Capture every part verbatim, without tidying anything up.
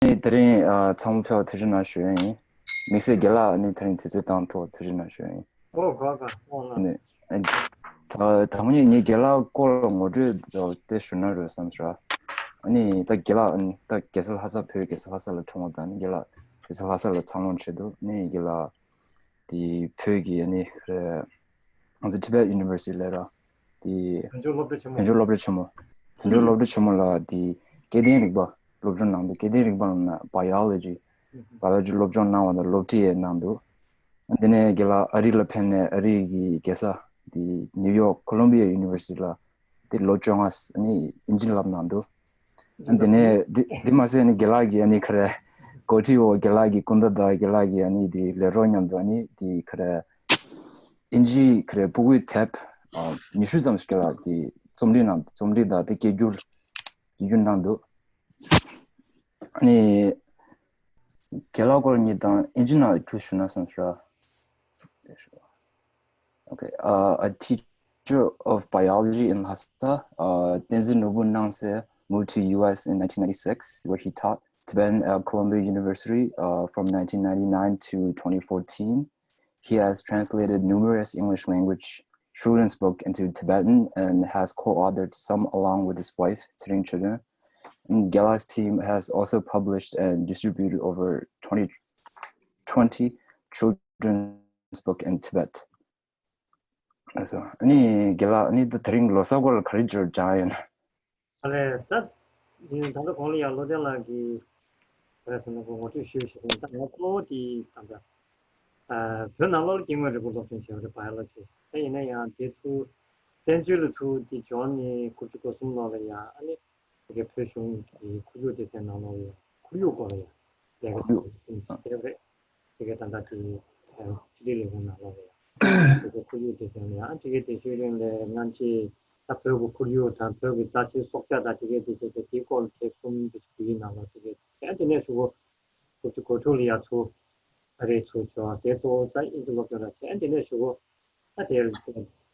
ནི་དེ་རིང་ཨ་ཚང་མ་ཕེབས་པར་ཐུགས་རྗེ་གནང་ཞུ་ཡ་ཡིན། དམིགས་བསལ་རྒན་ལགས་ཨ་ནི་དེ་རིང་དུས་ཚོད་བཏང་ཐོག་ཐུགས་རྗེ་གནང་ཞུ་ཡ་ཡིན། ཨོ་ག་ག་ཨོ་ལ། ནི་ཨ་ད་ད་ངས་ངའི་རྒན་ལགས་སྐོར་ལ་ངོ་སྤྲོད་དེ་ཞུ་ན་རོལ་བསམ་ཞུ། ཨ་ནི་ད་རྒན་ལགས་ཨ་ནི་ད་རྒྱལ་ས་ལྷ་ས་བོད་རྒྱལ་ས་ལྷ་ས་ལ་འཁྲུངས་པ་དང་ནི་རྒན་ལགས་རྒྱལ་ས་ལྷ་ས་ལ་འཚར་ལོངས་བྱས་འདུག་ནི་རྒན་ལགས་དེ་བོད་ཀྱི་ཨ་ནི་རེད། ང་ཚོ་Tibet University ལ་ར་དེ་བོད་ལྗོངས་སློབ་གྲྭ་ཆེན་མོ། བོད་ལྗོངས་སློབ་གྲྭ་ཆེན་མོ། བོད་ལྗོངས་སློབ་གྲྭ་ཆེན་མོ་ལ་དེ་སྐལ་ལྡན་རིག་པ་སློབ་སྦྱོང་གནང་འདུག་སྐལ་ལྡན་རིག་པ་ལ་ན་Biology Biology སློབ་སྦྱོང་གནང་བ་དང་སློབ་ཁྲིད་ཡང་གནང་འདུག་དེ་ནས་རྒན་ལགས་ཨ་རི་ལ་ཕེབས་ནས་ཨ་རི་གི་རྒྱལ་ས་དེ་New York Columbia University ལ་དེ་ལོ་བཅོ་ལྔ་ནི་ཨིན་ཇི་བསླབ་གནང་འདུག་དེ་ནས་དེ་དེ་མ་ཟད་ནི་རྒན་ལགས་ཀྱི་ཨ་ནི་ག་རེ་འགོ་ཁྲིད་འོག་རྒན་ལགས་ཀྱི་སྐུ་ཟླ་དང་རྒན་ལགས་ཀྱི་ཨ་ནི་དེ་ལས་རོགས་མཉམ་དུ་ཨ་ནི་དེ་ག་རེ་ཨིན་ཇི་ག་རེ་ཕྲུ་གུའི་དེབ་ཨ་ཉི་ཤུ་ཙམ་ཞིག་ལ་དེ་རྩོམ་སྒྲིག་གནང་རྩོམ་སྒྲིག་དང་དེ་སྐད་སྒྱུར་སྒྱུར་གནང་འདུག་ཨ་ནི་རྒན་ལགས་སྐོར་ཉིད་དང་ཨིན་ཇི་ནང་ཁྱོད་ཞུ་ན་བསམ་ཞུ་ར། Okay, uh, a teacher of biology in Lhasa, uh, Tenzin Norbu Nangshe moved to U S in nineteen ninety-six, where he taught Tibetan at Columbia University, uh, from nineteen ninety-nine to twenty fourteen. He has translated numerous English language children's books into Tibetan and has co-authored some along with his wife, Tshering Choden. And Gela's team has also published and distributed over twenty, twenty children's books in Tibet. ཨ་ནི་རྒན་ལགས་ཨ་ནི་ད་དེ་རིང་ལོ་གསར་སྐོར་ལ་ག་རེ་བརྗོད་བྱ་ཡོད་ན། ཨ་ལས་ད་ཡིན་ད་ལྟ་གོང་ལ་ཡང་བློ་ལྡན་ལགས་ཀྱིས་ག་རེ་ཟེར་ན་ཁོ་ངོ་སྤྲོད་ཞུས་ཞུས་ནས་ད་ང་གཙོ་བོ་དེ་ད་ལྟ་ཨ་བོད་ནང་ལོགས་ལ་སྐྱེ་དངོས་རིག་པ་སློབ་སྦྱོང་བྱས་པ་རེད། Biology ད་ཡིན་ན་ཡང་དེ་ཚུར་བཙན་བྱོལ་ལ་ཚུར་དེ་འབྱོར་ནས་དགུ་བཅུ་གོ་གསུམ་ལོ་ལ་ཡང་ཨ་ནི་དེ་གའི་བོད་གཞུང་གི་ཁོར་ཡུག་སྡེ་ཚན་ནང་ལོགས་ལ་ཡང་ཁོར་ཡུག་སྐོར་ལ་ཡང་ལས་ཀ་ཁོར་ཡུག་བྱས་པ་རེད། དེ་གའི་ད་ལྟ་དེ་ཕྱི་དྲིལ་ལས་ཁུངས་ནང་ལོགས་ལ་ཡང་དེ་གའི་ཁོར་ཡུག་སྡེ་ཚན་ལ་ཡང་དེ་གའི་དེ་ཤོད་རིང་ལས་སྔ་ཕྱི་ད་བོད་ཀྱི་ཁོར་ཡུག་དང་བོད་ཀྱི་རྩ་ཆེའི་སྲོག་ཆགས་དང་དེ་གའི་དེ་བྱས་ཏེ་དེའི་སྐོར་ལ་དེབ་གསུམ་དེ་བོད་ཡིག་ནང་ལོགས་དེ་གའི་ཡང་དེ་ནས་ཞུ་གོ་དགུ་བཅུ་གོ་དྲུག་ལ་ཡ་ཚུར་ཨ་རིར་ཚུར་འབྱོར། དེ་གཙོ་བོ་ད་ཨིན་ཇི་སློབ་སྦྱོང་ལ་བྱས། ཨ་དེ་ནས་ཞུ་གོ་ཨ་དེ་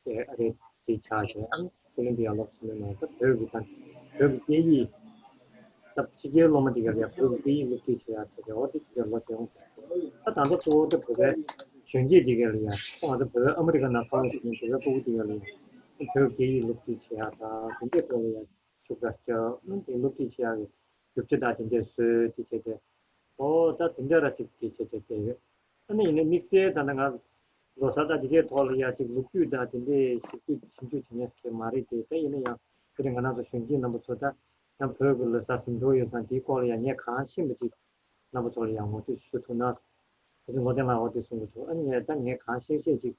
དེ་ཨ་རི་དེ་ཆགས་བྱས། ཨ་ནི་ཀོ་ལོམ་བི་ཡ་སློབ་ཆེན་མོའི་ནང་ད་བོད་ཀྱི་ད་བོད་ཀྱི་སྐད་ཡིག་ད་ཕྱི་རྒྱལ་སློབ་མ་དེ་ག་ལ་ཡ་བོད་ཀྱི་སྐད་ཡིག་སློབ་ཁྲིད་བྱེད་ཡ་བྱས་ཏེ་འོ་དེ་ཕྱི་རྒྱལ་ལོ་བྱས་ཡོང་། ད་ད་ལྟ་གཙོ་བོ་ད་བོད་པའི་གཞོན་སྐྱེས་དེ་ག་ལ་ཡ་ང་ཚོ་བོད་ཨ་མི་རི་ཀ་ནང་འཚར་ལོངས་བྱུང་བའི་བོད་པའི་སྤུ་གུ་དེ་ག་ལ་ཡ་བོད་ཀྱི་སྐད་ཡིག་སློབ་ཁྲིད་བྱེད་ཡ་ད་དེ་འདྲའི་སྐོར་ལ་ཡ་ཤུགས་དྲག་རྒྱབ། ཨ་ནི་དེ་སློབ་ཁྲིད་བྱེད་ཡག་གི་རྒྱུ་ཆ་དང་དེ་འདྲས་བཟོས་ཏེ་བྱས་ཏེ། ཨོ་ད་དེ་འདྲ་ར་ཅིག་དེ་བྱས་ཏེ་བསྡད་ཡོད། ཨ་ནི་ཡིན་ནའི་དམིགས་བསལ་ད་ལྟ་ང་ལོ་གསར་དང་དེ་གའི་ཐོག་ལ་ཡ་ཅིག་ལོ་རྒྱུས་དང་དེ་འདྲས་ཞིབ་འཇུག་ཞིབ་འཇུག་བྱེད་མཁན་ཞིག་མ་རེད་དེ། ད་ཡིན་ན་ཡང་དེ་རིང་ང་རང་ཚོ་གཞོན་སྐྱེས་རྣམ་པ་ཚོ་ད་ཡང་བོད་ཀྱི་ལོ་གསར་ཟིན་ཐོ་ཡོད་ཙང་དེའི་སྐོར་ལ་ཡ་ངས་གང་ཤེས་པ་ཅིག་རྣམ་པ་ཚོ་ལ་ཡང་ངོ་སྤྲོད་ཞུ་ཐུབ་ན། ག་ཚོད་ངོ་དེ་ལ་འོ་དེ་གསུང་གི་འདུག་ཨ་ནི་ངས་ད་ངས་གང་ཤེས་ཤེས་ཅིག་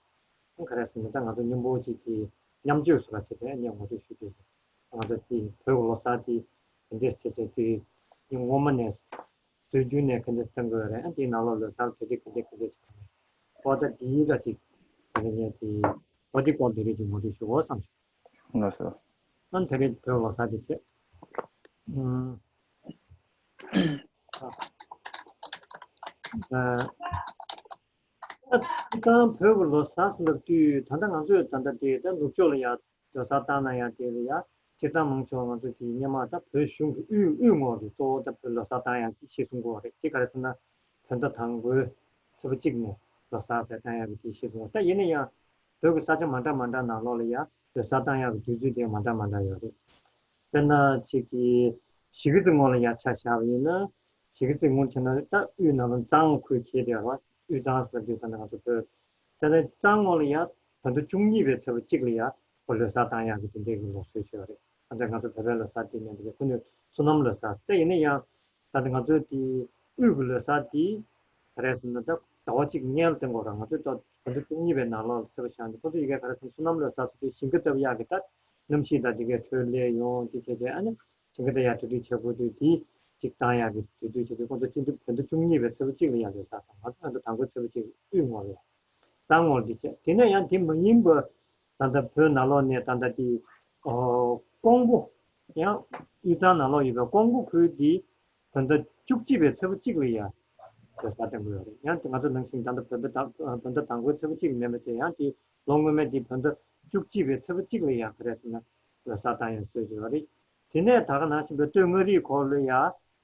ཨ་ག་རེ་ཟེར་ན་ད་ང་ཚོ་མཉམ་པོ་ཅིག་གིས་མཉམ་སྤྱོད་བཟོ་བ་བྱས་ཏེ་ཨ་ནི་ངོ་སྤྲོད་ཞུ་གི་ཡོད། ང་ཚོ་དེ་བོད་ཀྱི་ལོ་གསར་དེ་ག་འདྲས་བྱས་ཏེ་དེ་ངོ་མ་ནས་དུས་རྒྱུན་ནས་ག་འདྲས་བཏང་དགོས་རེད། ཨ་དེའི་ནང་ལོགས་ལོ་གསར་ག་འདྲས་ག་འདྲས་ག་འདྲས་བྱེད་དགོས་རེད། ཨོ་ད་དེའི་ད་ཅིག་ད་ནི་ངས་དེ་ཨོ་དེ་སྐོར་དེ་རིགས་ཀྱི་ངོ་སྤྲོད་ཞུ་དགོས་བསམ་སོང་། ལགས་སོ། ཨ་དེ་རིང་བོད་ལོ་གསར་དེ་བྱས། ཨུམ། ཨ། ཨ་ད་བོད་ཀྱི་ལོ་གསར་ཟེར་ལབ་དུས་ད་ལྟ་ང་ཚོས་ད་ལྟ་དེ་ད་ནུབ་ཕྱོགས་ལ་ཡ་ལོ་གསར་བཏང་ན་ཡང་དེ་ལ་ཡ་སྤྱིར་བཏང་མང་ཆེ་བ་ང་ཚོ་དེ་སྔོན་མ་ད་བོད་གཞུང་གི་དབུས་དབུས་ངོས་ཀྱི་གཙོ་བོ་ད་བོད་ལོ་གསར་བཏང་ཡག་གི་གཞི་བཟུང་དགོས་པ་རེད། དེ་ག་རེ་ཟེར་ན་བོད་ཟླ་དང་པོའི་ཚེས་པ་གཅིག་ནས་ལོ་གསར་ཟེར་བཏང་ཡག་གི་དེ་གཞི་བཟུང་བ། ད་ཡིན་ན་ཡང་བོད་ཀྱི་ས་ཆ་མ་འདྲ་མ་འདྲ་ནང་ལོགས་ལ་ཡ་ལོ་གསར་བཏང་ཡག་གི་དུས་ཚོད་དེ་མ་འདྲ་མ་འདྲ་ཡོད་རེད། དཔེར་ན་ཅིག་གི་གཞིས་ཀ་རྩེ་ངོས་ལ་ཡ་ཆ་བཞག་པ་ཡིན་ན་གཞིས་ཀ་རྩེ་ངོས་བྱས་ན་ད་དབུས་ནང་ལ་གཙང་ཁུལ་ཁེལ་བསྡད་པ། དབུས་གཙང་ཟེར་དུས་ད་ནི་ང་ཚོ་བོད་ད་ནི་གཙང་ངོས་ལ་ཡ་བོད་ཟླ་བཅུ་གཉིས་པའི་ཚེས་པ་གཅིག་ལ་ཡ་ཁོ་ལོ་གསར་བཏང་ཡག་གི་དེ་འདྲའི་གི་ལུགས་སྲོལ་ཅིག་ཡོད་རེད། ད་ལྟ་ང་ཚོ་བོད་པའི་ལོ་གསར་དེ་ནས་འདི་ག་ཁོ་ནི་སོ་ནམ་ལོ་གསར་ད་ཡིན་ན་ཡང་ད་ལྟ་ང་ཚོ་དེ་དབུས་ཀྱི་ལོ་གསར་དེ་ག་རེ་ཟེར་ན་ད་ཟླ་བ་གཅིག་སྔོན་ལ་བཏང་དགོས་ར། ང་ཚོས་ད་བོད་ཟླ་བཅུ་གཉིས་པའི་ནང་ལོགས་ལ་ཚེས་པ་བཞག་འདུག་ཁོ་ཚོ་ཡི་གེ་ག་རེ་ཟེར་ན་སོ་ནམ་ལོ་གསར་ཟེར་དུས་ཞིང་ཁ་བཏབ་ཡག་གི་ད་གནམ་གཤིས་དང་དེ་གའི་འཕྲོད་ལས་ཡོང་དེ་བྱས་ཏེ་ཨ་ནི་ཞིང་ཁ་དང་ཡར་གྲ་སྒྲིག་བྱེད་དགོས་དུས་དེ་གཅིག་བཏང་ཡག་གི་དུས་ཚོད་བྱེད་དུས་ཁོ་ཚོ་སྤྱི་འཐུས་བོད་ཟླ་བཅུ་གཉིས་པའི་ཚེས་པ་གཅིག་ལ་ཡར་ལོ་གསར་དང་ང་ཚོ་ང་ཚོ་དང་པོའི་ཚེས་པ་གཅིག་དབུས་ངོས་ལ་ཡ་གཙང་ངོས་འདི་བྱས། དེ་ནས་ཡང་དེ་མ་ཡིན་པ་ད་ལྟ་བོད་ནང་ལོགས་ནས་ད་ལྟ་དེ་ཀོང་པོ་ཡང་དབུས་གཙང་ནང་ལོགས་ཡོད་པའི་ཀོང་པོ་ཁུལ་འདི་བོད་ཟླ་བཅུ་གཅིག་པའི་ཚེས་པ་གཅིག་ལ་ཡ་ལོ་གསར་བཏང་གི་ཡོད་རེད། ཡང་དེ་ང་ཚོ་ནང་བཞིན་ད་ལྟ་བོད་ཟླ་བོད་ཟླ་དང་པོའི་ཚེས་པ་གཅིག་མིན་པ་དེ་ཡང་དེ་ལོ་སྔོན་མའི་དེ་བོད་ཟླ་བཅུ་གཅིག་པའི་ཚེས་པ་གཅིག་ལ་ཡ་ག་རེ་ཟེར་ན་ལོ་གསར་བཏང་ཡག་སྲོལ་ཅིག་ཡོད་རེད། དེ་ནས་ད་ག་ནང་བཞིན་པའི་སྟོད་མངའ་རིས་ཁུལ་ལ་ཡ་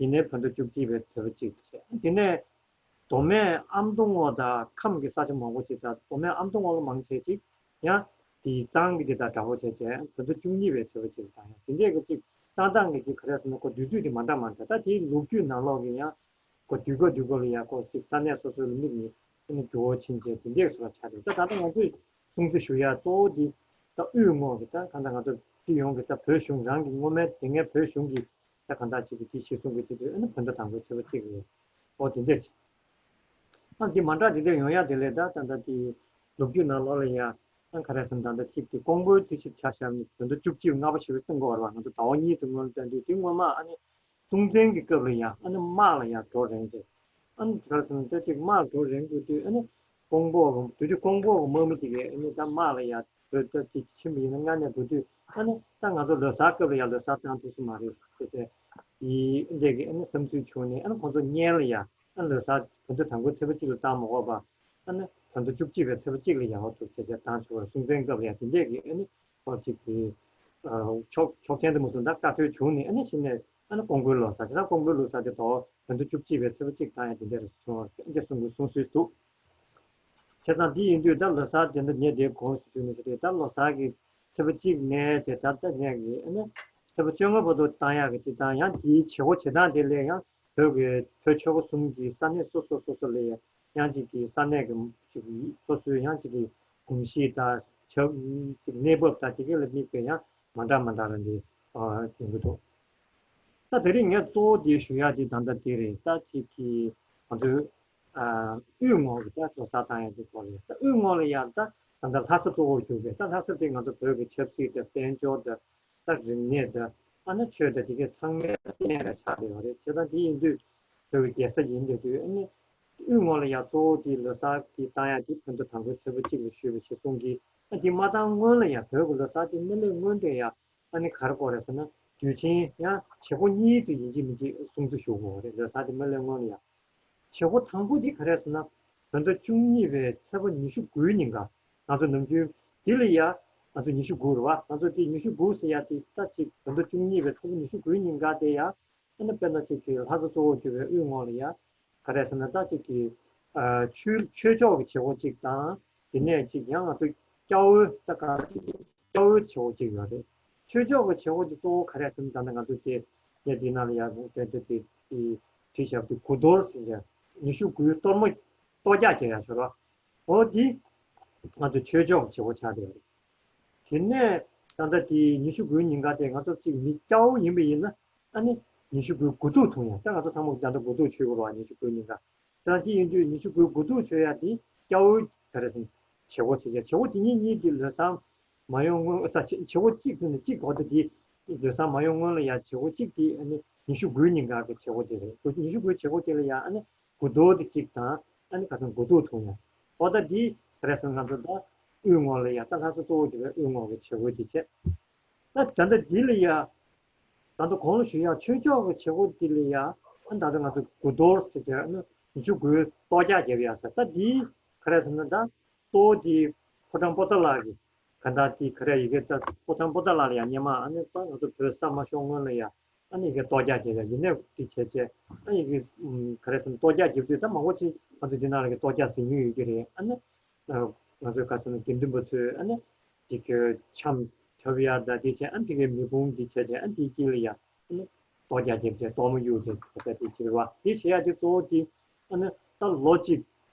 ཡིན་ནའི་བོད་ཟླ་བཅུ་གཅིག་པའི་ཚེས་པ་གཅིག་ཏུ་བྱས། དེ་ནས་མདོ་སྨད་ཨ་མདོ་ངོས་དང་ཁམས་ཀྱི་ས་ཆ་མང་པོ་ཞིག་དང་། མདོ་སྨད་ཨ་མདོ་ངོས་ལ་མང་ཆེ་ཅིག་ཡང་དེའི་གཙང་གི་དེ་དང་འདྲ་པོ་བྱས་བྱས་བོད་ཟླ་བཅུ་གཉིས་པའི་ཚེས་པ་གཅིག་ལ་བཏང་ཡ། དེ་འདྲས་ཀྱི་ཅིག་བཏང་སྟངས་ཀྱི་ཅིག་ག་རེ་ཟེར་ན་ཁོ་དུས་ཚོད་དེ་མ་འདྲ་མ་འདྲ། ད་དེའི་ལོ་རྒྱུས་ནང་ལོགས་ཀྱི་ཡང་ཁོ་དུས་སྐབས་དུས་སྐབས་ལ་ཡང་ཁོ་ཅིག་ས་གནས་སོ་སོའི་ལ་མིག་ནས་ཨ་ནི་འགྱུར་བ་ཕྱིན་བྱས་དེ་འདྲས་སུ་ལ་ཆགས་འདུག་ད་ད་ལྟ་ང་ཚོས་སྲུང་བརྩི་ཞུ་ཡ་གཙོ་བོ་འདི་ད་དབུས་ངོས་ཀྱི་ད་གང་ལྟར་ང་ཚོ་སྤྱི་ཡོངས་ཀྱི་ད་བོད་གཞུང་རང་གི་སྔོན་མའི་དེ་སྔའི་བོད་གཞུང་གི་ད་གང་ལྟར་ཅིག་གི་དེ་གཞིར་བཟུང་གི་དེ་དུས་ཨ་ནི་བོད་ཟླ་དང་པོའི་ཚེས་པ་གཅིག་རེད། ཨོ་དེ་འདྲས་ཅིག་ཨ་འདི་མ་འདྲ་དེ་འདྲས་ཡོང་ཡ་དེ་ལས་ད་ད་ལྟ་དེ་ལོ་རྒྱུས་ནང་ལོགས་ལ་ཡ་ཨ་ག་རེ་ཟེར་ན་ད་ལྟ་ཅིག་དེ་ཀོང་པོའི་དེ་ཕྱིར་ཆ་བཞག་ནས་བོད་ཟླ་བཅུ་གཅིག་ལྔ་པ་ཞེས་པའི་གསུང་གི་ཡོད་རེད་བ། ང་ཚོ་ཟླ་བ་གཉིས་དེ་སྔོན་ལ་བལྟས་དུས་དེ་སྔོན་མ་ཨ་ནི་སྲོང་བཙན་གྱི་སྐབས་ལ་ཡང་ཨ་ནི་དམག་ལ་ཡང་འགྲོ་རན་ཏེ། ཨ་ནི་ག་རེ་ཟེར་ན་ད་ཅིག་དམག་འགྲོ་རན་དགོས་དུས་ཨ་ནི་ཀོང་པོ་གི་དུས་དུས་ཀོང་པོ་གི་དམག་མི་དེ་གས་ཨ་ནི་ད་དམག་ལ་ཡང་བོད་ད་ཅིག་ཕྱིན་པ་ཡིན་ན་སྔ་ནས་འགྲོ་དུས་ཨ་ནི་ད་ང་ཚོ་ལོ་གསར་སྐབས་ལ་ཡང་ལོ་གསར་བཏང་ཐུབ་ས་མ་རེད་ཟེར་ཏེ། དེ་འདྲས་ཀྱི་ཨ་ནི་བསམ་ཚུལ་བྱུང་ནས་ཨ་ནི་ཁོང་ཚོ་སྔོན་ལ་ཡང་ཨ་ནི་ལོ་གསར་བོད་ཟླ་དང་པོའི་ཚེས་པ་གཅིག་ལ་བཏང་མ་དགོས་པ། ཨ་ནི་བོད་ཟླ་བཅུ་གཅིག་པའི་ཚེས་པ་གཅིག་ལ་ཡག་པོ་འདུག་བྱས་བྱས་བཏང་ཆོག་པ། སྲོང་བཙན་སྐབས་ལ་ཡང་དེ་འདྲས་ཀྱི་ཨ་ནི་ཁོ་ཅིག་གི་ཨ་ཆོག་ཆོག་མཆན་དུ་མ་སོང་ད་བཀའ་འཁྲོལ་བྱུང་ནས་ཨ་ནི་གཞི་ནས་ཨ་ནི་ཀོང་པོའི་ལོ་གསར་བྱས་ན་ཀོང་པོའི་ལོ་གསར་དེ་དོ་བོད་ཟླ་བཅུ་གཅིག་པའི་ཚེས་པ་གཅིག་བཏང་ཡང་དེ་འདྲས་རེད་བྱུང་བ་འདྲས་གསུང་གི་གསུང་སྲོལ་འདུག་བྱས་ཙང་དེ་ཡིན་དུས་ད་ལོ་གསར་དེ་འདྲ་ངས་དེ་གོང་དུ་ཞུས་ནས་ཞུ་དུས་ད་ལོ་གསར་གྱི་ཚེས་པ་གཅིག་ནས་བྱས་ད་ལྟ་ངས་ཀྱི་ཨ་ནི་ཚེས་པ་བཅོ་ལྔ་བར་དུ་བཏང་ཡག་གི་སྤྱིར་བཏང་ཡང་དེའི་བྱེད་སྒོ་བྱེད་སྟངས་དེ་ལས་ཡང་བོད་ཀྱི་བོད་ཆོལ་ཁ་གསུམ་གྱི་ས་གནས་སོ་སོ་སོ་སོ་ལ་ཡང་ཅིག་གི་ས་གནས་ཀྱི་ཅིག་སོ་སོའི་ཡང་ཅིག་གི་གོམས་གཤིས་དང་ཆབ་ཅིག་གནས་བབ་དང་དེ་གས་ལ་དམིགས་པའི་ཡང་མ་འདྲ་མ་འདྲ་ར་འདི་ཡོང་གི་འདུག་ད་དེ་རིང་ངས་གཙོ་བོ་དེ་ཞུ་ཡག་དེ་ད་ལྟ་དེ་རེད། ད་ཅིག་གི་ང་ཚོའི་དབུས་ངོས་ཀྱི་ད་ལོ་གསར་བཏང་ཡག་དེ་སྐོར་རེད། ད་དབུས་ངོས་ལ་ཡང་ད་ད་ལྟ་ལྷ་ས་གཙོ་བོར་གྱུར་པའི་ད་ལྷ་ས་དེ་ང་ཚོ་བོད་ཀྱི་ཆབ་སྲིད་དང་དཔལ་འབྱོར་དང་ད་རིག་གནས་དང་ཨ་ནི་ཆོས་དང་དེ་གས་ཚང་མའི་རྟེན་ལ་ཆགས་བསྡད་ཡོད་རེད། བྱས་ཙང་དེ་ཡིན་དུས་བོད་ཀྱི་རྒྱལ་ས་ཡིན་བསྡད་དུས་ཨ་ནི་དབུས་ངོས་ལ་ཡང་གཙོ་བོ་དེ་ལོ་གསར་དེ་བཏང་ཡག་དེ་བོད་ཟླ་དང་པོའི་ཚེས་པ་གཅིག་ལ་ཞུས་པ་ཞིག་གསུང་གི་ཨ་དེ་མ་བཏང་སྔོན་ལ་ཡང་བོད་ཀྱི་ལོ་གསར་དེ་མ་སླེབས་སྔོན་དེ་ཡང་ཨ་ནི་ག་རེ་དགོས་རེད་ཟེར་ན། དུས་ཆེན་ཡང་བྱེད་སྒོ་གཉིས་ཙམ་ཡིན་གཅིག་མིན་གཅིག་སྲུང་བརྩི་ཞུ་དགོས་རེད། ལོ་གསར་དེ་མ་སླེབས་སྔོན་ལ་ཡང་། བྱེད་སྒོ་དང་པོ་དེ་ག་རེ་ཟེར་ན། བོད་ཟླ་བཅུ་གཉིས་པའི་ཚེས་པ་ཉི་ཤུ་དགུའི་ཉིན་ཀ་ང་ཚོ་ནམ་རྒྱུན་དེ་ལ་ཡ་ང་ཚོ་ཉི་ཤུ་དགུ་རེད་བ། ང་ཚོ་དེ་ཉི་ཤུ་དགུ་ཟེར་ཡ་དེ་ད་ཅིག་བོད་ཟླ་བཅུ་གཉིས་པའི་ཚེས་པ་ཉི་ཤུ་དགུའི་ཉིན་ཀ་དེ་ཡ་ཨ་ནི་དཔེར་ན་ཅིག་གི་ལྷ་ས་གཙོ་བོར་གྱུར་པའི་དབུས་ངོས་ལ་ཡ། ག་རེ་ཟེར་ན་ད་ཅིག་གི་ཨ་ཆོས་ཆོས་ཕྱོགས་ཀྱི་བྱེད་སྒོ་གཅིག་དང་། དེ་ནས་ཅིག་ཡང་ང་ཚོ་སྐྱ་བོའི་ད་ག་ཅིག་སྐྱ་བོའི་བྱེད་སྒོ་གཅིག་ཡོད་རེད། ཆོས་ཕྱོགས་ཀྱི་བྱེད་སྒོ་དེ་གཙོ་བོ་ག་རེ་ཟེར་ན་ད་ནི་ང་ཚོ་དེ་ངས་འདི་ནང་ལ་ཡང་དེ་དེ་དེ་དེ་བྲིས་བཞག་པ་དེ་དགུ་གཏོར་ཟེར་ཡ་ཉི་ཤུ་དགུའི་གཏོར་མ་གཏོར་རྒྱག་བྱེད་ཡ་ཞོར་བ། འོ་འདི་ང་ཚོ་ཆོས་ཕྱོགས་ཀྱི་བྱེད་སྒོ་ཆགས་བསྡད་ཡོད་རེད། དེ་ནས་ད་ལྟ་དེ་ཉི་ཤུ་དགུའི་ཉིན་ཀ་དེ་ང་ཚོ་གཅིག་མི་སྐྱ་བོ་ཡིན་པ་ཡིན་ན་ཨ་ནི་ཉི་ཤུ་དགུའི་དགུ་ཐུག་འཐུང་ཡ། ད་ང་ཚོ་ཚང་མ་ད་ལྟ་དགུ་ཐུག་མཆོད་དགོས་རེད་བ། ཉི་ཤུ་དགུའི་ཉིན་ཀ་ད་དེ་ཡིན་དུས་ཉི་ཤུ་དགུའི་དགུ་ཐུག་མཆོད་ཡ་དེ་སྐྱ་བོའི་ག་རེ་ཟེར་བྱེད་སྒོ་བྱེད་ཡ། བྱེད་སྒོ་དེ་གཉིས་གཉིས་དེ་ལོ་གསར་མ་ཡོང་སྔོན་ཨ་ད་བྱེད་བྱེད་སྒོ་གཅིག་དེ་ནི་གཅིག་འོ་ད་དེ་ལོ་གསར་མ་ཡོང་སྔོན་ལ་ཡ་བྱེད་སྒོ་གཅིག་དེ་ཨ་ནི་ཉི་ཤུ་དགུའི་ཉིན་ཀ་གི་བྱེད་སྒོ་དེ་རེད། དགུ་ཉི་ཤུ་དགུའི་བྱེད་སྒོ་དེ་ལ་ཡ་ཨ་ནི་དགུ་གཏོར་དེ་གཅིག་དང་ཨ་ནི་ཁ་སང་དགུ་ཐུག་འཐུང་ཡ། འོ་ད་འདི་ག་རེ་ཟེར་ན་ང་ཚོ་ད་དབུས་ངོས་ལ་ཡ་ད་ལྷ་ས་གཙོ་བོ་དེ་བའི་དབུས་ངོས་ཀྱི་བྱེད་སྒོ་དེ་བྱས། ད་ད་ལྟ་འདི་ལ་ཡ་ད་ལྟ་གོང་ལ་ཞུ་ཡ་ཆོས་ཕྱོགས་ཀྱི་བྱེད་སྒོ་དེ་ལ་ཡ་ཨ་ད་ལྟ་ང་ཚོ་དགུ་གཏོར་ཟེར་བྱས་ཨ་ནི་ཉི་ཤུ་དགུའི་གཏོར་རྒྱག་རྒྱབ་ཡ་ཟེར། ད་འདི་ག་རེ་ཟེར་ན་ད་གཙོ་བོ་དེ་ཕོ་བྲང་པོ་ཏཱ་ལ་གི་ག་ད་དེ་ག་རེ་ཡི་གེ་ད་ཕོ་བྲང་པོ་ཏཱ་ལ་ལ་ཡ་སྔོན་མ་ཨ་ནི་ད་ང་ཚོ་བོད་ས་མ་ཤོར་སྔོན་ལ་ཡ། ཨ་ནི་ཡི་གེ་གཏོར་རྒྱག་བྱས་ཡ་ཡིན་ནའི་དེ་བྱས་བྱས་ཨ་ནི་ཡི་གེ་ཨུམ་ག་རེ་ཟེར་ན་གཏོར་རྒྱག་བརྒྱབ་དུས་ད་མང་པོ་ཅིག་ང་ཚོ་འདི་ནང་ལ་གི་གཏོར་རྒྱག་ཟིན་མྱོང་ཡོད་ཀྱི་རེད། ཨ་ནི་ཨ་ང་ཚོའི་ག་ཟེར་ན་དགེ་འདུན་པ་ཚོས་ཨ་ནི་དེ་གི་འཆམ་འཁྲབ་ཡ་ད་དེ་བྱས་ཨ་ནི་དེ་གི་མེ་ཕུང་དེ་བྱས་བྱས་ཨ་ནི་དེའི་དཀྱིལ་ལ་ཡ་ཨ་ནི་གཏོར་རྒྱག་བརྒྱབ་བྱས་གཏོར་མ་གཡུག་བྱས་ད་ལྟ་དེ་བྱས་པ་དེ་བྱེད་ཡ་དེ་གཙོ་བོ་དེ་ཨ་ནི་ད་ལོ་གཅིག་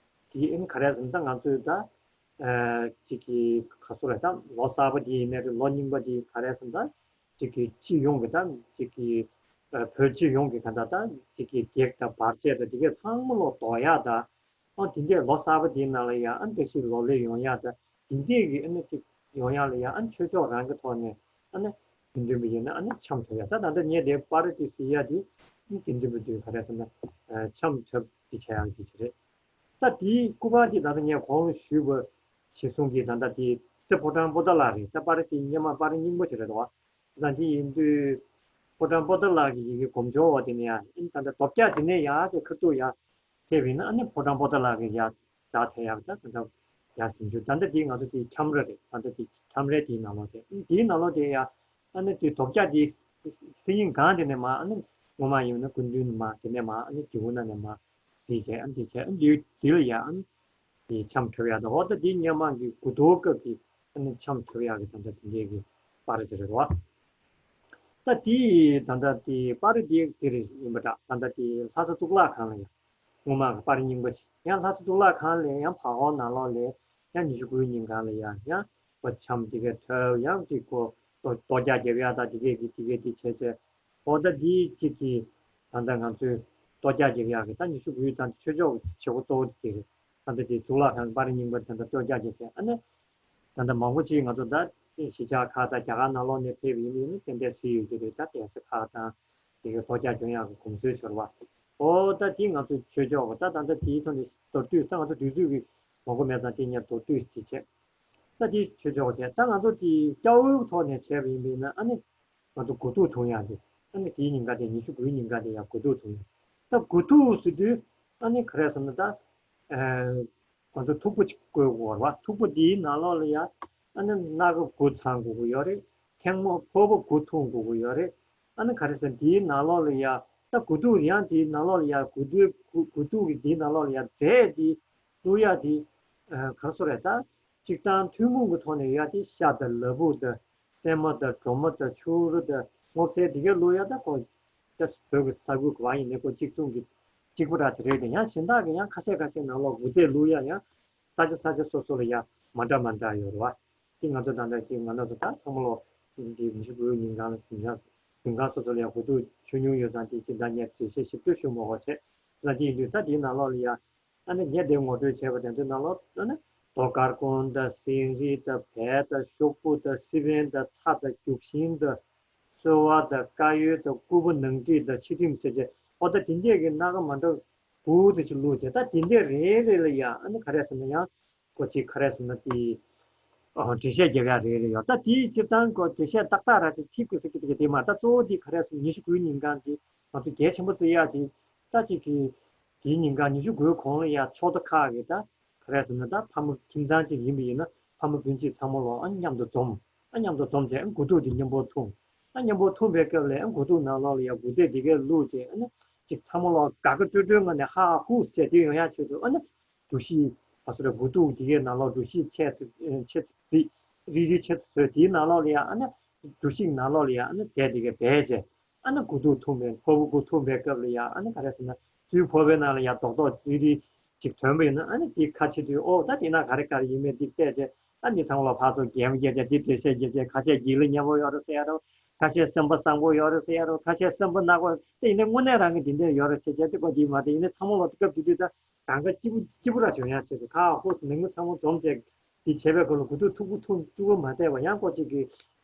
དེ་ཨ་ནི་ག་རེ་ཟེར་ན་ད་ང་ཚོའི་ད་ཨ་གཅིག་གི་ག་སོ་རེད། ད་ལོ་གསར་པ་དེ་ཡིན་ནའི་རེད། ལོ་རྙིང་པ་དེ་ག་རེ་ཟེར་ན་ད། གཅིག་གི་སྤྱི་ཡོངས་ཀྱི་དང་གཅིག་གི་ཨ་བོད་སྤྱི་ཡོངས་ཀྱི་ག་ད་ད་གཅིག་གི་གེགས་དང་བར་ཆད་དང་དེ་གས་ཚང་མ་ལོག་ལྡོག་ཡག་དང་། ཨ་དེ་འདྲས་ལོ་གསར་པ་དེའི་ནང་ལ་ཡང་ཨ་བཀྲ་ཤིས་ལོ་ལེགས་ཡོང་ཡག་དང་དེ་འདྲས་ཀྱི་ཨ་ནི་གཅིག་ཡོང་ཡག་ལ་ཡང་ཨ་ཆོས་ཕྱོགས་རང་གི་ཐོག་ནས་ཨ་ནི་དགེ་འདུན་པ་ཡིན་ན་ཨ་ནི་འཆམ་ཐུབ་ཡག་ད་ད་ལྟ་ངས་དེ་པར་དེ་གཟིགས་ཡག་དེ་ཨ་དགེ་འདུན་པ་དེ་ག་རེ་ཟེར་ན་ཨ་འཆམ་ཐུབ་དེ་བྱ་ཡག་དེ་ཅིག་རེད། ད་དེའི་སྐུ་པར་དེ་ད་ལྟ་ངས་གོང་ལ་ཞུས་པ་གཞིར་བཟུང་གིས་ད་ལྟ་དེ་ད་ཕོ་བྲང་པོ་ཏཱ་ལ་རེད། ད་པར་དེ་སྔོན་མ་པར་རྙིང་པ་ཅིག་རེད་དོ། ད་འདི་ཡིན་དུས་ཕོ་བྲང་པོ་ཏཱ་ལ་གི་ཡི་གེ་སྒོམ་ཆུང་བ་དེ་ནས་ཡང་ཨ་ནི་ད་ལྟ་རྡོ་བཀྱག་དེ་ནས་ཡར་ཅིག་ཁ་ཐུག་ཡར་ཕེབས་ཡིན་ན་ཨ་ནི་ཕོ་བྲང་པོ་ཏཱ་ལ་གི་ཡར་ལྟག་ཐལ་ཡག་ད་ད་ལྟ་ཡར་ཟིན་རྒྱུ་ད་ལྟ་དེ་ང་ཚོ་དེ་ཁྱམས་ར་རེད། ད་ལྟ་དེ་ཁྱམས་རའི་དེའི་ནང་ལོགས་དེ་དེའི་ནང་ལོགས་དེ་ཡར་ཨ་ནི་དེ་རྡོ་བཀྱག་དེ་སེ་ཡིན་སྒང་དེ་ནས་མར་ཨ་ནི་ སྔོན་མ་ཡིན་ན་སྐུ་མདུན་མ་དེ་ནས་མ་ཨ་ནི་སྒེའུ་ཁུང་ནང་ནས་མ་བྲིས་བྱས་ཨ་ནི་དེ་བྱས་ཨ་ནི་དེ་ལ་ཡ་ཨ་ནི་དེ་འཆམ་འཁྲབ་ཡག་དང་འོ་ད་དེ་སྔོན་མ་གི་དགུ་ཐུག་སྐབས་ཀྱི་ཨ་ནི་འཆམ་འཁྲབ་ཡག་གི་ད་ལྟ་དེ་འདྲའི་གི་པར་དེ་རེད་བ། ད་དེ་ད་ལྟ་དེ་པར་དེ་དེ་རེད་ཡིན་པ་འདྲ། ད་ལྟ་དེ་ལྷ་ས་གཙུག་ལག་ཁང་ལ་ཡ་སྔོན་མ་གི་པར་རྙིང་པ་ཅིག་ཡང་ལྷ་ས་གཙུག་ལག་ཁང་ལས་ཡང་བར་སྐོར་ནང་ལོགས་ལས་ཡང་ཉི་ཤུ་དགུའི་ཉིན་གང་ལ་ཡ་ཡང་པ་འཆམ་དེ་གའི་འཁྲབ་ཡང་ཅིག་གོ་ལྟོ་ལྟོ་རྒྱག་རྒྱབ་ཡག་ད་དེ་གའི་གི་དེ་གའི་དེ་བྱས་བྱས། འོ་ད་དེའི་གཅིག་གིས་ད་ལྟ་ང་ཚོའི་ལྟོ་རྒྱག་རྒྱབ་ཡག་གི་ད་ཉི་ཤུ་དགུའི་ད་ཆོས་ཕྱོགས་ཀྱི་བྱེད་སྒོ་གཙོ་བོ་དེ་རེད། ད་ལྟ་དེ་གཙུག་ལག་ཁང་གི་པར་རྙིང་པ་ད་ལྟ་ལྟོ་རྒྱག་རྒྱབ་བྱས་ཨ་ནི། ད་ལྟ་མང་པོ་ཅིག་ང་ཚོ་ད་གཞིས་ཆགས་ཁག་དང་རྒྱ་གར་ནང་ལོགས་ནས་ཕེབས་ཡིན་ཡིན་ན་དེ་འདྲའི་སྲིད་ཡོད་ཀྱི་རེད། ད་གདན་ས་ཁག་དང་དེ་གའི་ལྟོ་རྒྱག་གྱོན་ཡག་གི་གོམས་སྲོལ་ཤོར་བ། འོ་ད་དེ་ང་ཚོ་ཆོས་ཕྱོགས་ཀྱི་ད་ད་ལྟ་དེའི་ཐོག་ནས་མདོར་བསྡུས་ད་ང་ཚོ་དུས་ཚོད་ཀྱི་མང་པོ་མེད་ཙང་དེ་ངས་མདོར་བསྡུས་ཅིག་བྱས། ད་དེ་ཆོས་ཕྱོགས་བྱས་ད་ང་ཚོ་དེ་སྐྱ་བོའི་ཐོག་ནས་བྱས་པ་ཡིན་པས་ན་ཨ་ནི། ང་ཚོ་དགུ་ཐུག་འཐུང་ཡག་དེ། ཨ་ནི་དེའི་ཉིན་ག་དེ་ཉི་ཤུ་དགུའི་ཉིན་ག་དེ་ཡང་དགུ་ཐུག་འཐུང་ཡག་ད་དགུ་ཐུག་ཟེར་དུས་ཨ་ནི་ག་རེ་ཟེར་ན་ད། ཨ། ང་ཚོ་ཐུག་པ་ཅིག་བསྐོལ་དགོས་རེད་བ། ཐུག་པ་དེའི་ནང་ལོགས་ལ་ཡ། ཨ་ནི་སྣ་ཁ་དགུ་ཚང་དགོས་ཀྱི་ཡོད་རེད། ཐལ་མོ་ཕོར་པ་དགུ་འཐུང་དགོས་ཀྱི་ཡོད་རེད། ཨ་ནི་ག་རེ་ཟེར་ན་དེའི་ནང་ལོགས་ལ་ཡ། ད་དགུ་ཐུག་ཡང་དེའི་ནང་ལོགས་ལ་ཡ་དགུ་ཐུག་དགུ་དགུ་ཐུག་གི་དེའི་ནང་ལོགས་ལ་ཡ་རྫས་དེ་བླུག་ཡག་དེ། ཨ། ག་རེ་ཟེར་རེད་ད། སྤྱིར་བཏང་ཐུན་མོང་གི་ཐོག་ནས་ཡ་དེ་ཤ་དང་ལ་ཕུག་དང་། སྲན་མ་དང་སྒྲོ་མ་དང་ཕྱུ་རུ་དང་སྔོ་ཚལ་དེ་གའི་བླུག་ཡག་ད་ཁོ། ད་བོད་ཀྱི་ས་ཁུལ་ག་བ་ཡིན་ནའི་ཁོ་གཅིག་མཚུངས་ཀྱི་གཅིག་པ་འདྲ་དེ་རེད་དེ། ཡང་གཞན་དག་གི་ཡང་ཁ་ཤས་ཁ་ཤས་ནང་ལོགས་དགུ་རྫས་བླུག་ཡག་ཡང་ས་ཆ་ས་ཆ་སོ་སོ་ལ་ཡ་མ་འདྲ་མ་འདྲ་ཡོད་རེད་བ། དེ་ང་ཚོ་ད་ལྟ་ཅིག་ང་རང་ཚོ་ད་ཚང་མ་ལོ་འདི་ཉི་ཤུ་དགུའི་ཉིན་གང་ལ་ཟིན་ཡང་ཟིན་གང་སོ་སོ་ལ་ཡ་དགུ་ཐུག་མཆོད་མྱོང་ཡོད་ཙང་དེ་ཅིག་ད་ངས་འགྲེལ་བཤད་ཞིབ་ཏུ་ཞུ་མ་དགོས་བྱས་ཙང་དེ་ཡིན་དུས་ད་དེའི་ནང་ལོགས་ལ་ཡ། ཨ་ནི་ངས་དེ་ངོ་སྤྲོད་བྱས་པ་དེ་ཚོའི་ནང་ལོགས་ཨ་ནི་རྡོ་དཀར་ཀོང་དང་ཟན་རིལ་དང་བལ་དང་ཤོག་བུ་དང་སི་པན་དང་ཚྭ་དང་རྒྱུག་ཤིང་དང་སོལ་བ་དང་དཀར་ཡོལ་དང་སྐུད་པ་ནང་ཁྲིད་དང་ཕྱི་ཁྲིམས་ཟེར་བྱས་འོ་ད་དེ་འདྲས་ཀྱི་སྣ་ཁ་མ་འདྲ་དགུ་དེ་ཅིག་བླུགས་བྱས་ད་དེ་འདྲས་རེ་རེ་ལ་ཡ་ཨ་ནི་ག་རེ་ཟེར་ན་ཡང་ཀོ་ཅིག་ག་རེ་ཟེར་ན་དེ། ཨ། འགྲེལ་བཤད་རྒྱབ་ཡག་རེ་རེ་ཡོད། ད་དེའི་སྤྱིར་བཏང་གོ་འགྲེལ་བཤད་ཏག་ཏག་ར་ཅིག་ཐིག་གི་ཟེར་གི་དེ་མ་ད་གཙོ་བོ་དེ་ག་རེ་ཟེར་ན་ཉི་ཤུ་དགུའི་ཉིན་གང་དེ་ང་ཚོ་གལ་ཆེན་པོ་བརྩི་ཡག་དེ་ད་ཅིག་གི་དེའི་ཉིན་གང་ཉི་ཤུ་དགུའི་གོང་ལ་ཡ་ཕྱོགས་མཐའ་ཁག་གི་ད་ག་རེ་ཟེར་ན་ད་ཕ་མ་ཁྱིམ་ཚང་གཅིག་ཡིན་པ་ཡིན་ན་ཕ་མ་སྤུན་མཆེད་ཚང་མ་ལོ་ཨ་མཉམ་དུ་འཛོམས། ཨ་མཉམ་དུ་འཛོམས་བྱས་ཨ་དགུ་ཐུག་དེ་མཉམ་པོ་འཐུང་། ཨ་མཉམ་པོ་འཐུང་པའི་སྐབས་ལ་ཨ་དགུ་ཐུག་ནང་ལོགས་ལ་ཡ་དགུ་རྫས་དེ་གས་བླུགས་བྱས་ཨ་ནི་ཅིག་ཚང་མ་ལོ་དགའ་དགའ་སྤྲོ་སྤྲོའི་ངང་ནས་ཧ་ཧ་ཧུ་ཟེར་དེ་ཡོང་ཡག་ཆེད་དུ་ཨ་ནི། འབྲུ་ཤིང་། ཨ་སོ་རེ་དགུ་ཐུག་དེ་གའི་ནང་ལོགས་འབྲུ་ཤིང་ཆེ་ཚ་ཆེ་ཚ་རིལ་རིལ་རིལ་ཆེ་ཚ་བཟོས་དེའི་ནང་ལོགས་ལ་ཡ་ཨ་ནི་འབྲུ་ཤིང་ནང་ལོགས་ལ་ཡ་ཨ་ནི་རྫས་དེ་གའི་སྦས་བྱས་ཨ་ནི་དགུ་ཐུག་འཐུང་བའི་ཕོར་པ་དགུ་འཐུང་བའི་སྐབས་ལ་ཡ་ཨ་ནི་ག་རེ་ཟེར་ན་ཚུར་ཕོར་པའི་ནང་ལ་ཡ་རྡོག་རྡོག་རིལ་རིལ་ཅིག་ཐོན་པ་ཡིན་ན་ཨ་ནི་དེ་ཁ་ཕྱེ་དུས་ཨོ་ད་དེ་ན་ག་རེ་ག་རེ་ཡིན་མིན་དེ་བལྟས་བྱས་ཨ་ནི་ཚང་མ་ལ་ཕར་ཚུར་རྒྱས་མ་རྒྱས་བྱས་དེ་འགྲེལ་བཤད་རྒྱས་བྱས་ཁ་ཤས་སྒྱིད་ལ་མཉེན་པོ་ཡོད་རེད་ཟེར་ཡ་རེད། ཁ་ཤས་སེམས་པ་བཟང་པོ་ཡོད་རེད་ཟེར་ཡ་རེད། ཁ་ཤས་སེམས་པ་ནག་པོ་དེ་ཡིན་ན་དངོས་གནས་རང་གི་དེ་འདྲས་ཡོད་རེད་ཟེར་བྱས་དེ་ཀོ་དེ་མ་དེ་ཡིན་ན་ཚང་མ་ལ་དེ་སྐབས་དེ་དུས་ད། གང་ག་སྐྱིད་པོ་སྐྱིད་པོ་ར་བྱུང་ཡང་བྱས་སོ་ཁ་ཧོ་སི་ནང་མི་ཚང་མ་འཛོམས་བྱས་དེ་བྱས་པའི་སྐོར་ལ་དགུ་ཐུག་ཐུག་པོ་ཐུག་ཐུག་པོ་མ་བལྟས་པ་ཡང་ཀོ་གཅིག་གི་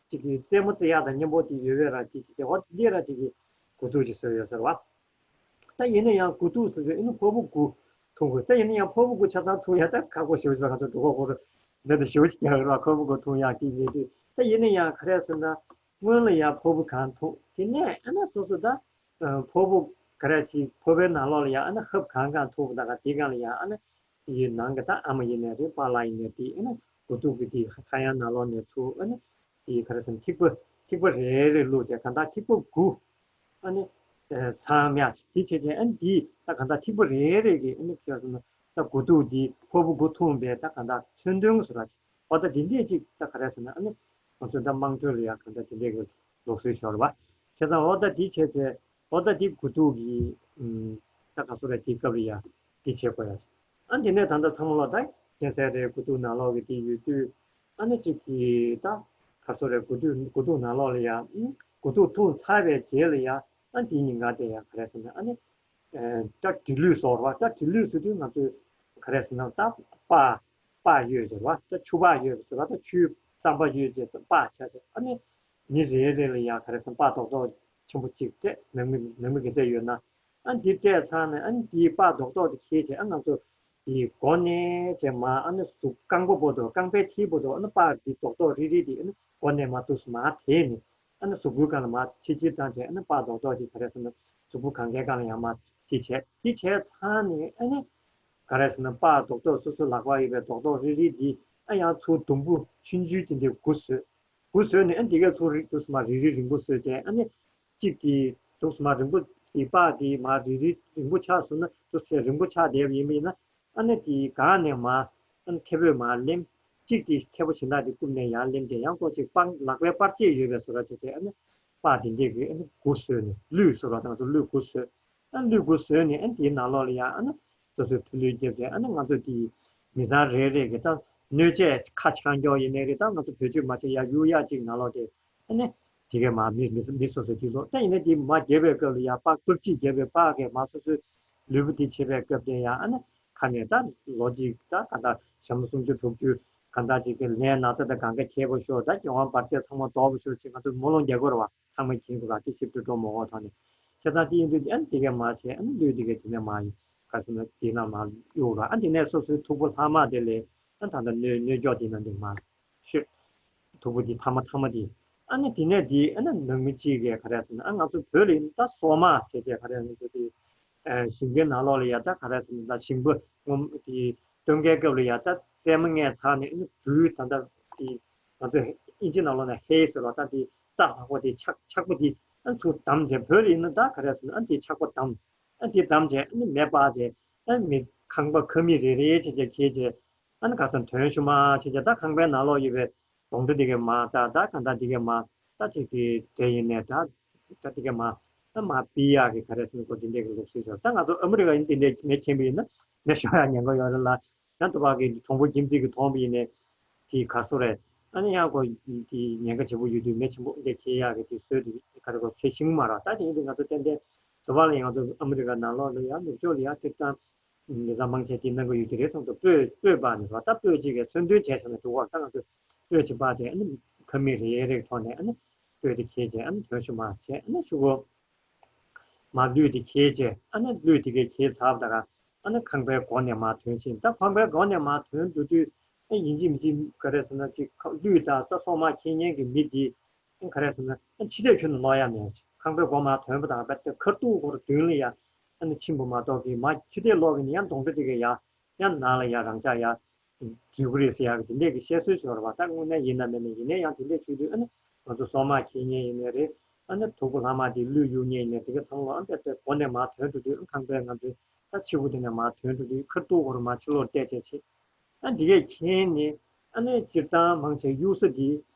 གཅིག་གི་རྩེད་མོ་རྩེ་ཡག་དང་མཉམ་པོ་དེ་ཡོད་པའི་ར་གཅིག་གཅིག་བྱས་ཧོ་འདི་ར་གཅིག་གི་དགུ་ཐུག་ཅིག་བཟོས་ཡོད་ཟེར་བ། ད་ཡིན་ན་ཡང་དགུ་ཐུག་ཟེར་ཟེར་ཨེ་ནི་ཕོར་པ་དགུ་འཐུང་དགོས་ད་ཡིན་ན་ཡང་ཕོར་པ་དགུ་ཆ་ཚང་འཐུང་ཡག་ད་ཁག་པོ་ཞེ་པོ་ཞིག་ང་ཚོ་འགྲོ་གོ་གོ་ར་འདི་འདྲ་ཞེ་པོ་ཞིག་རྒྱག་ར་ཕོར་པ་དགུ་འཐུང་ཡག་གི་ཡོད་དུས་ད་ཡིན་ན་ཡང་ག་རེ་ཟེར་ན། སྔོན་ལ་ཡང་ཕོར་པ་གང་ཐུག་དེ་ནས་ཨ་ནི་སོ་སོ་ད་ཕོར་པ་ག་རེ་ཅིག་ཕོར་པའི་ནང་ལོགས་ལ་ཡང་ཨ་ནི་ཧབ་གང་གང་ཐུག་པ་ད་ག་དེ་གང་ལ་ཡང་ཨ་ནི་དེའི་ནང་གི་ད་ཨ་མ་ཡིན་ནའི་རེད་པཱ་ལགས་ཡིན་ནའི་དེ་ཨ་ནི་དགུ་ཐུག་གི་དེ་ཁ་ཡང་ནང་ལོགས་ནས་ཚུར་ཨ་ནི་དེ་ག་རེ་ཟེར་ན་ཐིགས་པ་ཐིགས་པ་རེ་རེ་བླུགས་ཏེ་གང་ལྟར་ཐིགས་པ་དགུ་ཨ་ནི་ཚང་མ་དེ་བྱས་བྱས་ཨ་ནི་དེ་ད་གང་ལྟར་ཐིགས་པ་རེ་རེ་གི་ཨ་ནི་ཁྱོད་ཟེར་ན་ད་དགུ་ཐུག་དེ་ཕོར་པ་དགུ་འཐུང་བའི་ད་གང་ལྟར་མཚོན་དོན་བཟོ་འདྲ་ཅིག་འོ་ད་དེ་འདྲས་ཅིག་ད་ག་རེ་ཟེར་ན་ཨ་ནི་ང་ཚོ་ད་དམངས་ཁྲོད་ལ་ཡང་གང་ལྟར་དེ་འདྲས་ཀྱི་ལུགས་སྲོལ་ཤོར་བ། བྱས་ཙང་འོ་ད་དེ་བྱས་ཚེ་འོ་ད་དེ་དགུ་ཐུག་གི་ཨུམ་ད་ག་སོ་ར་དེ་སྐབས་ལ་ཡང་དེ་བྱེད་དགོས་ཡ། ཨ་དེ་ནས་ད་ལྟ་ཚང་མ་ལ་ད་མཁྱེན་གསལ་རེད། དགུ་ཐུག་ནང་ལོགས་ཀྱི་དེ་ཡོད་དུས་ཨ་ནི་ཅིག་གི་ད་ག་སོ་ར་དགུ་ཐུག་དགུ་ཐུག་ནང་ལོགས་ལ་ཡང་ཨུམ་དགུ་ཐུག་འཐུང་ཚར་བའི་རྗེས་ལ་ཡང་ཨ་དེའི་ཉིན་ག་དེ་ཡང་ག་རེ་ཟེར་ན་ཨ་ནི། ད་དྲི་ལུད་བཟོ་བ་ད་དྲི་ལུད་ཟེར་དུས་ང་ཚོས་ག་རེ་ཟེར་ན་ད་སྤགས་སྤགས་ཡོད་ཟེར་བ་ད་ཆུ་སྤགས་ཡོད་ཟེར་བ་ད་ཆུའི་རྩམ་པ་ཡོད་ཅེས་སྤགས་བྱ་ཟེར་ཨ་ནི་མི་རེ་རེ་ལ་ཡང་ག་རེ་ཟེར་ན་སྤགས་རྡོག་རྡོག་ཆེན་པོ་གཅིག་སྤྲད་ནང་མི་ནང་མི་ག་ཚད་ཡོད་ན་ཨ་འདི་སྤྲད་ཚར་ནས་ཨ་ནི་འདིའི་སྤགས་རྡོག་རྡོག་དེ་ཁྱེར་བྱས་ཨ་ང་ཚོ་དེའི་མགོ་ནས་བྱས་མ་ཨ་ནི་གཟུགས་རྐང་པ་བར་དུ་རྐང་པའི་མཐིལ་བར་དུ་ཨ་ནི་སྤགས་འདི་རྡོག་རྡོག་རིལ་རིལ་དེ་ཨ་ནི་མགོ་ནས་མ་ཐུག་སུ་མ་དེད་ནས། ཨ་ནི་གཟུགས་པོའི་སྒང་ལ་མར་ཕྱི་ཕྱིར་བཏང་བྱས་ཨ་ནི་སྤགས་རྡོག་རྡོག་ཅིག་ག་རེ་ཟེར་ན་གཟུགས་པོ་གང་གའི་སྒང་ལ་ཡང་མར་དེ་བྱས་དེ་བྱས་ཚར་ནས་ཨ་ནི་ག་རེ་ཟེར་ན་སྤགས་རྡོག་རྡོག་སོ་སོའི་ལག་པ་ཡོད་པའི་རྡོག་རྡོག་རིལ་རིལ་འདི་ཨ་ཡང་ཚུར་དུམ་བུ་ཆུང་ཆུང་དེ་འདྲའི་དགུ་བཟོས། དགུ་བཟོས་ནས་ཨ་ནི་དེ་གས་ཚུར་རིལ་དུས་སུ་མར་རིལ་རིལ་རིང་པོ་བཟོས་བྱས་ཨ་ནི་གཅིག་གིས་དུས་སུ་མར་རིང་པོ་ དེ་པགས་དེ་མར་རིལ་རིལ་རིང་པོ་ཆགས་སོང་ན་དུ་ཚེ་རིང་པོ་ཆགས་བསྡད་པ་ཡིན་པ་ཡིན་ན། ཨ་ནི་དེ་སྒང་ནས་མར་ཨ་ནི་མཐེ་བོས་མར་ལེན། གཅིག་དེ་མཐེ་བོ་གཞན་དག་དེ་བསྐུམ་ནས་ཡར་ལེན་ཏེ་ཡང་ཀོ་གཅིག་པང་ལག་པའི་པར་ཆས་ཡོད་པའི་བཟོ་འདྲ་བྱས་ཏེ། ཨ་ནི་པགས་དེ་འདྲས་ཀྱི་ཨ་ནི་འགོ་བཟོས་ནས་ལུས་བཟོ་འདྲ་དང་དུ་ལུས་འགོ་བཟོས། ཨ་ནི་ལུས་འགོ་བཟོས་ནས་ཨ་ནི་དེའི་ནང་ལོགས་ལ་ཡང་ཨ་ནི་སོ་སོའི་ཐུགས་ལུས་བརྒྱབ་སྟེ། ཨ་ནི་ང་ཚོ་དེ་མི་ཚང་རེ་རེ་གི་ད་སྣོད་ཆས་ཁ་ཆག་འགྱོག་ཡིན་ནའི་རེད། ད་ང་ཚོ་བེད་སྤྱོད་མ་བྱས་ཡར་གཡུག་ཡག་ཅིག་ནང་ལོགས་དེ། ཨ་ནི་དེ་གས་མར་མི་མི་མི་སོ་སོ་དེ་ལོ། ད་ཡིན་ན་དེ་མར་རྒྱབ་པའི་སྐབས་ལ་ཡར་པགས་ཕུར་གཅིག་རྒྱབ་པའི་པགས་གས་མར་སོ་སོའི་ལུས་པོ་དེ་བྱེད་པའི་སྐབས་དེ་ཡང་ཨ་ནི་ཁ་ནས་ད་ལོ་གཅིག་ད་ག་ད་ཞག་མ་སུམ་ཅུ་དྲུག་ཅུ་ག་ད་ཅིག་གི་ལན་ན་ཚ་ད་གང་ག་ཁྱད་པར་ཤོར། ད་རྒྱལ་དབང་བར་ཆད་ཚང་མ་ལྡོག་པ་ཤོར་ཅིག་ང་ཚོ་སྨོན་ལམ་རྒྱག་དགོས་རེད་བ། ཚང་མ་མཁྱེན་དགོས་ར། དེ་ཞིབ་ཏུ་འགྲོ་མ་འོག་ཐོག་ནས་བྱས་ཙང་དེ་ཡིན་དུས་ཨ་ནི་དེ་གས་མར་བྱས། ཨ་ནི་ལུས་དེ་གས་དེ་ནས་མར་ག་ཟེར་ན་དེ་ན་མར་གཡུག་ར། ཨ་དེ་ནས་སོ་སོའི་མཐུག་པོ་ལྷག་མ་དེ་ལས་ཨ་ད་ད་སྣོད་སྣོད་འཇོག་དེ་ན་འདི་མར་ཤོད། མཐུག་པོ་དེ་ཐ་མ་ཐ་མ་དེ། ཨ་ནི་དེ་ནས་དེ་ཨ་ནི་ནང་མི་གཅིག་གས་ག་རེ་ཟེར་ན། ཨ་ང་ཚོ་བོད་ལ་ཡིན་ད་སོག་མ་ཟེར་བྱས་ག་རེ་ཟེར་ན་དེ། ཨ་ཞིང་ཁའི་ནང་ལོགས་ལ་ཡ་ད་ག་རེ་ཟེར་ན་ད་ཞིང་པ་ངོ་དེ་སྟོན་ཁའི་སྐབས་ལ་ཡ་ད་རྩེད་མོ་ངས་ཚར་ནས་ཨ་ནི་སྦྲུལ་ད་ད་དེ་ང་ཚོ་ཨིན་ཇི་ནང་ལོགས་ནས་ཧེ་ཟེར་བ་ད་དེ་རྩྭ་ལྷག་པོ་དེ་ཆག་ཆག་པོ་དེ་ཨ་ཚུར་བསྡམས་བྱས། བོད་ལ་ཡིན་ན་ད་ག་རེ་ཟེར་ན་ཨ་དེ་ཆག་པོ་བསྡམས། ཨ་དེ་བསྡམས་བྱས་ཨ་ནི་མེ་སྤར་བྱས། ཨ་མི་ཁང་པ་ཁང་མིག་རེ་རེ་བྱས་བྱས་འཁྱེར་བྱས། ཨ་ནི་ག་ས་དོན་ཤུ་མ་བྱས་བྱས་ད་ཁང་པའི་ནང་ལོགས་ཡོད་པའི་གདོང་འདྲེ་དེ་གས་མར་ད་ད་ག་ད་དེ་གས་མར་ད་ཅིག་དེ་འདྲ་ཡིན་ནས་ད་ད་དེ་གས་མར་ད་མར་ཕུད་ཡག་གི་ག་རེ་ཟེར་ན་ཁོ་དེ་འདྲས་ཀྱི་ལུགས་སྲོལ་ཤོར། ད་ང་ཚོ་ཨ་མི་རི་ཀ་ཡིན་དེ་འདྲས་མེ་མཁྱེན་པ་ཡིན་ན་མེ་ཤོར་ཡག་ཉེན་ཁ་ཡོད་རེད་ལ། ཡང་དུ་བ་གི་གྲོང་པ་ཁྱིམ་མཚེས་ཀྱི་མཐོང་པ་ཡིན་ནས་དེ་ག་སོ་རེད། ཨ་ནི་ཡང་ཁོ་དེ་ཉེན་ཁ་ཆེན་པོ་ཡོད་དུས་མེ་ཆེན་པོ་འདྲ་འཁྱེར་ཡག་གི་དེ་སྲོལ་དེ་ག་རེ་ཁོ་ཁྱེར་ཤེས་ཀྱི་མ་རེད། ད་དེ་ཡིན་དུས་ང་ཚོ་ཏན་ཏན་དུ་བ་ལ་ཡང་ང་ཚོ་ཨ་མི་རི་ཀ་ནང་ལོགས་ལ་ཡང་ནུབ་ཕྱོགས་ལ་ཡང་སྤྱིར་བཏང་མི་ཚང་མང་ཆེ་དེ་གནང་གི་ཡོད་ཀྱི་རེད་གསུངས་འདུག་སྤོས་སྤོས་སྤར་ནས་རོ། ད་སྤོས་གཅིག་གིས་མཚོན་དོན་བྱས་བྱས་ནས་འགྲོ་བར། ད་ང་ཚོས་སྤོས་གཅིག་སྤར་བྱས་ཨ་ནི་ཁང་མིག་རེ་རེའི་ཐོག་ནས་ཨ་ནི་སྤོས་དེ་འཁྱེར་བྱས་ཨ་ནི་དོན་ཤུ་མ་བྱས་ཨ་ནི་ཤུ་གུ་མར་ལུས་དེ་འཁྱེར་བྱས། ཨ་ནི་ལུས་དེ་གས་འཁྱེར་ཚར་བ་ད་ག་ཨ་ནི་ཁང་པའི་སྒོ་ནས་མར་ཐོན་ཕྱིན། ད་ཁང་པའི་སྒོ་ནས་མར་ཐོན་འགྲོ་དུས་ཨ་ཡིན་གཅིག་མིན་གཅིག་ག་རེ་ཟེར་ན་ཅིག་ལུས་དང་ད་སོག་མ་འཁྱེར་མཁན་གྱི་མི་དེ་ག་རེ་ཟེར་ན་ཕྱི་ལྟས་ཁྱོན་ནས་ལོག་ཡ་མེད། ཁང་པའི་སྒོ་མར་ཐོན་པ་དང་རྦད་དེ་ཁ་ཐུག་སྒོར་མདུན་ལ་ཡ་ཨ་ནི་ཕྱིན་པ་མ་གཏོགས་ཀྱི་མར་ཕྱི་ལྟས་ལོག་གི་ནི་ཡང་གདོང་འདྲེ་དེ་གས་ཡ་ཡང་ནང་ལ་ཡ་རང་འཇགས་ཡ་འཛུལ་གི་རེད་ཟེར་ཡག་གི་དེ་འདྲས་ཀྱི་བཤད་སྲོལ་ཞིག་ཡོད་རེད་བ། ད་དངོས་གནས་ཡིན་ན་མིན་ན་ཡིན་ནའི་ཡང་དེ་འདྲས་བྱེད་དུས་ཨ་ནི་ང་ཚོ་སོག་མ་འཁྱེར་མཁན་ཡིན་ནའི་རེད། ཨ་ནི་མཐུག་པོ་ལྷག་མ་དེ་ལུས་གཡུག་མཁན་ཡིན་ནའི་དེ་ག་ཚང་མ་ཨ་ནི་སྒོ་ནས་མར་ཐོན་འགྲོ་དུས་ཨ་ཁང་པའི་ང་ཚོའི་ད་ཕྱི་སྒོ་དེ་ནས་མར་ཐོན་འགྲོ་དུས་ཁ་ཐུག་སྒོར་མར་ཕྱི་ལོགས་བལྟས་བལྟས་བྱེད། ཨ་འདི་གས་མཁྱེན་ནས་ཨ་ནི་སྤྱིར་བཏང་མང་ཆེ་གཡུག་ས་འདི་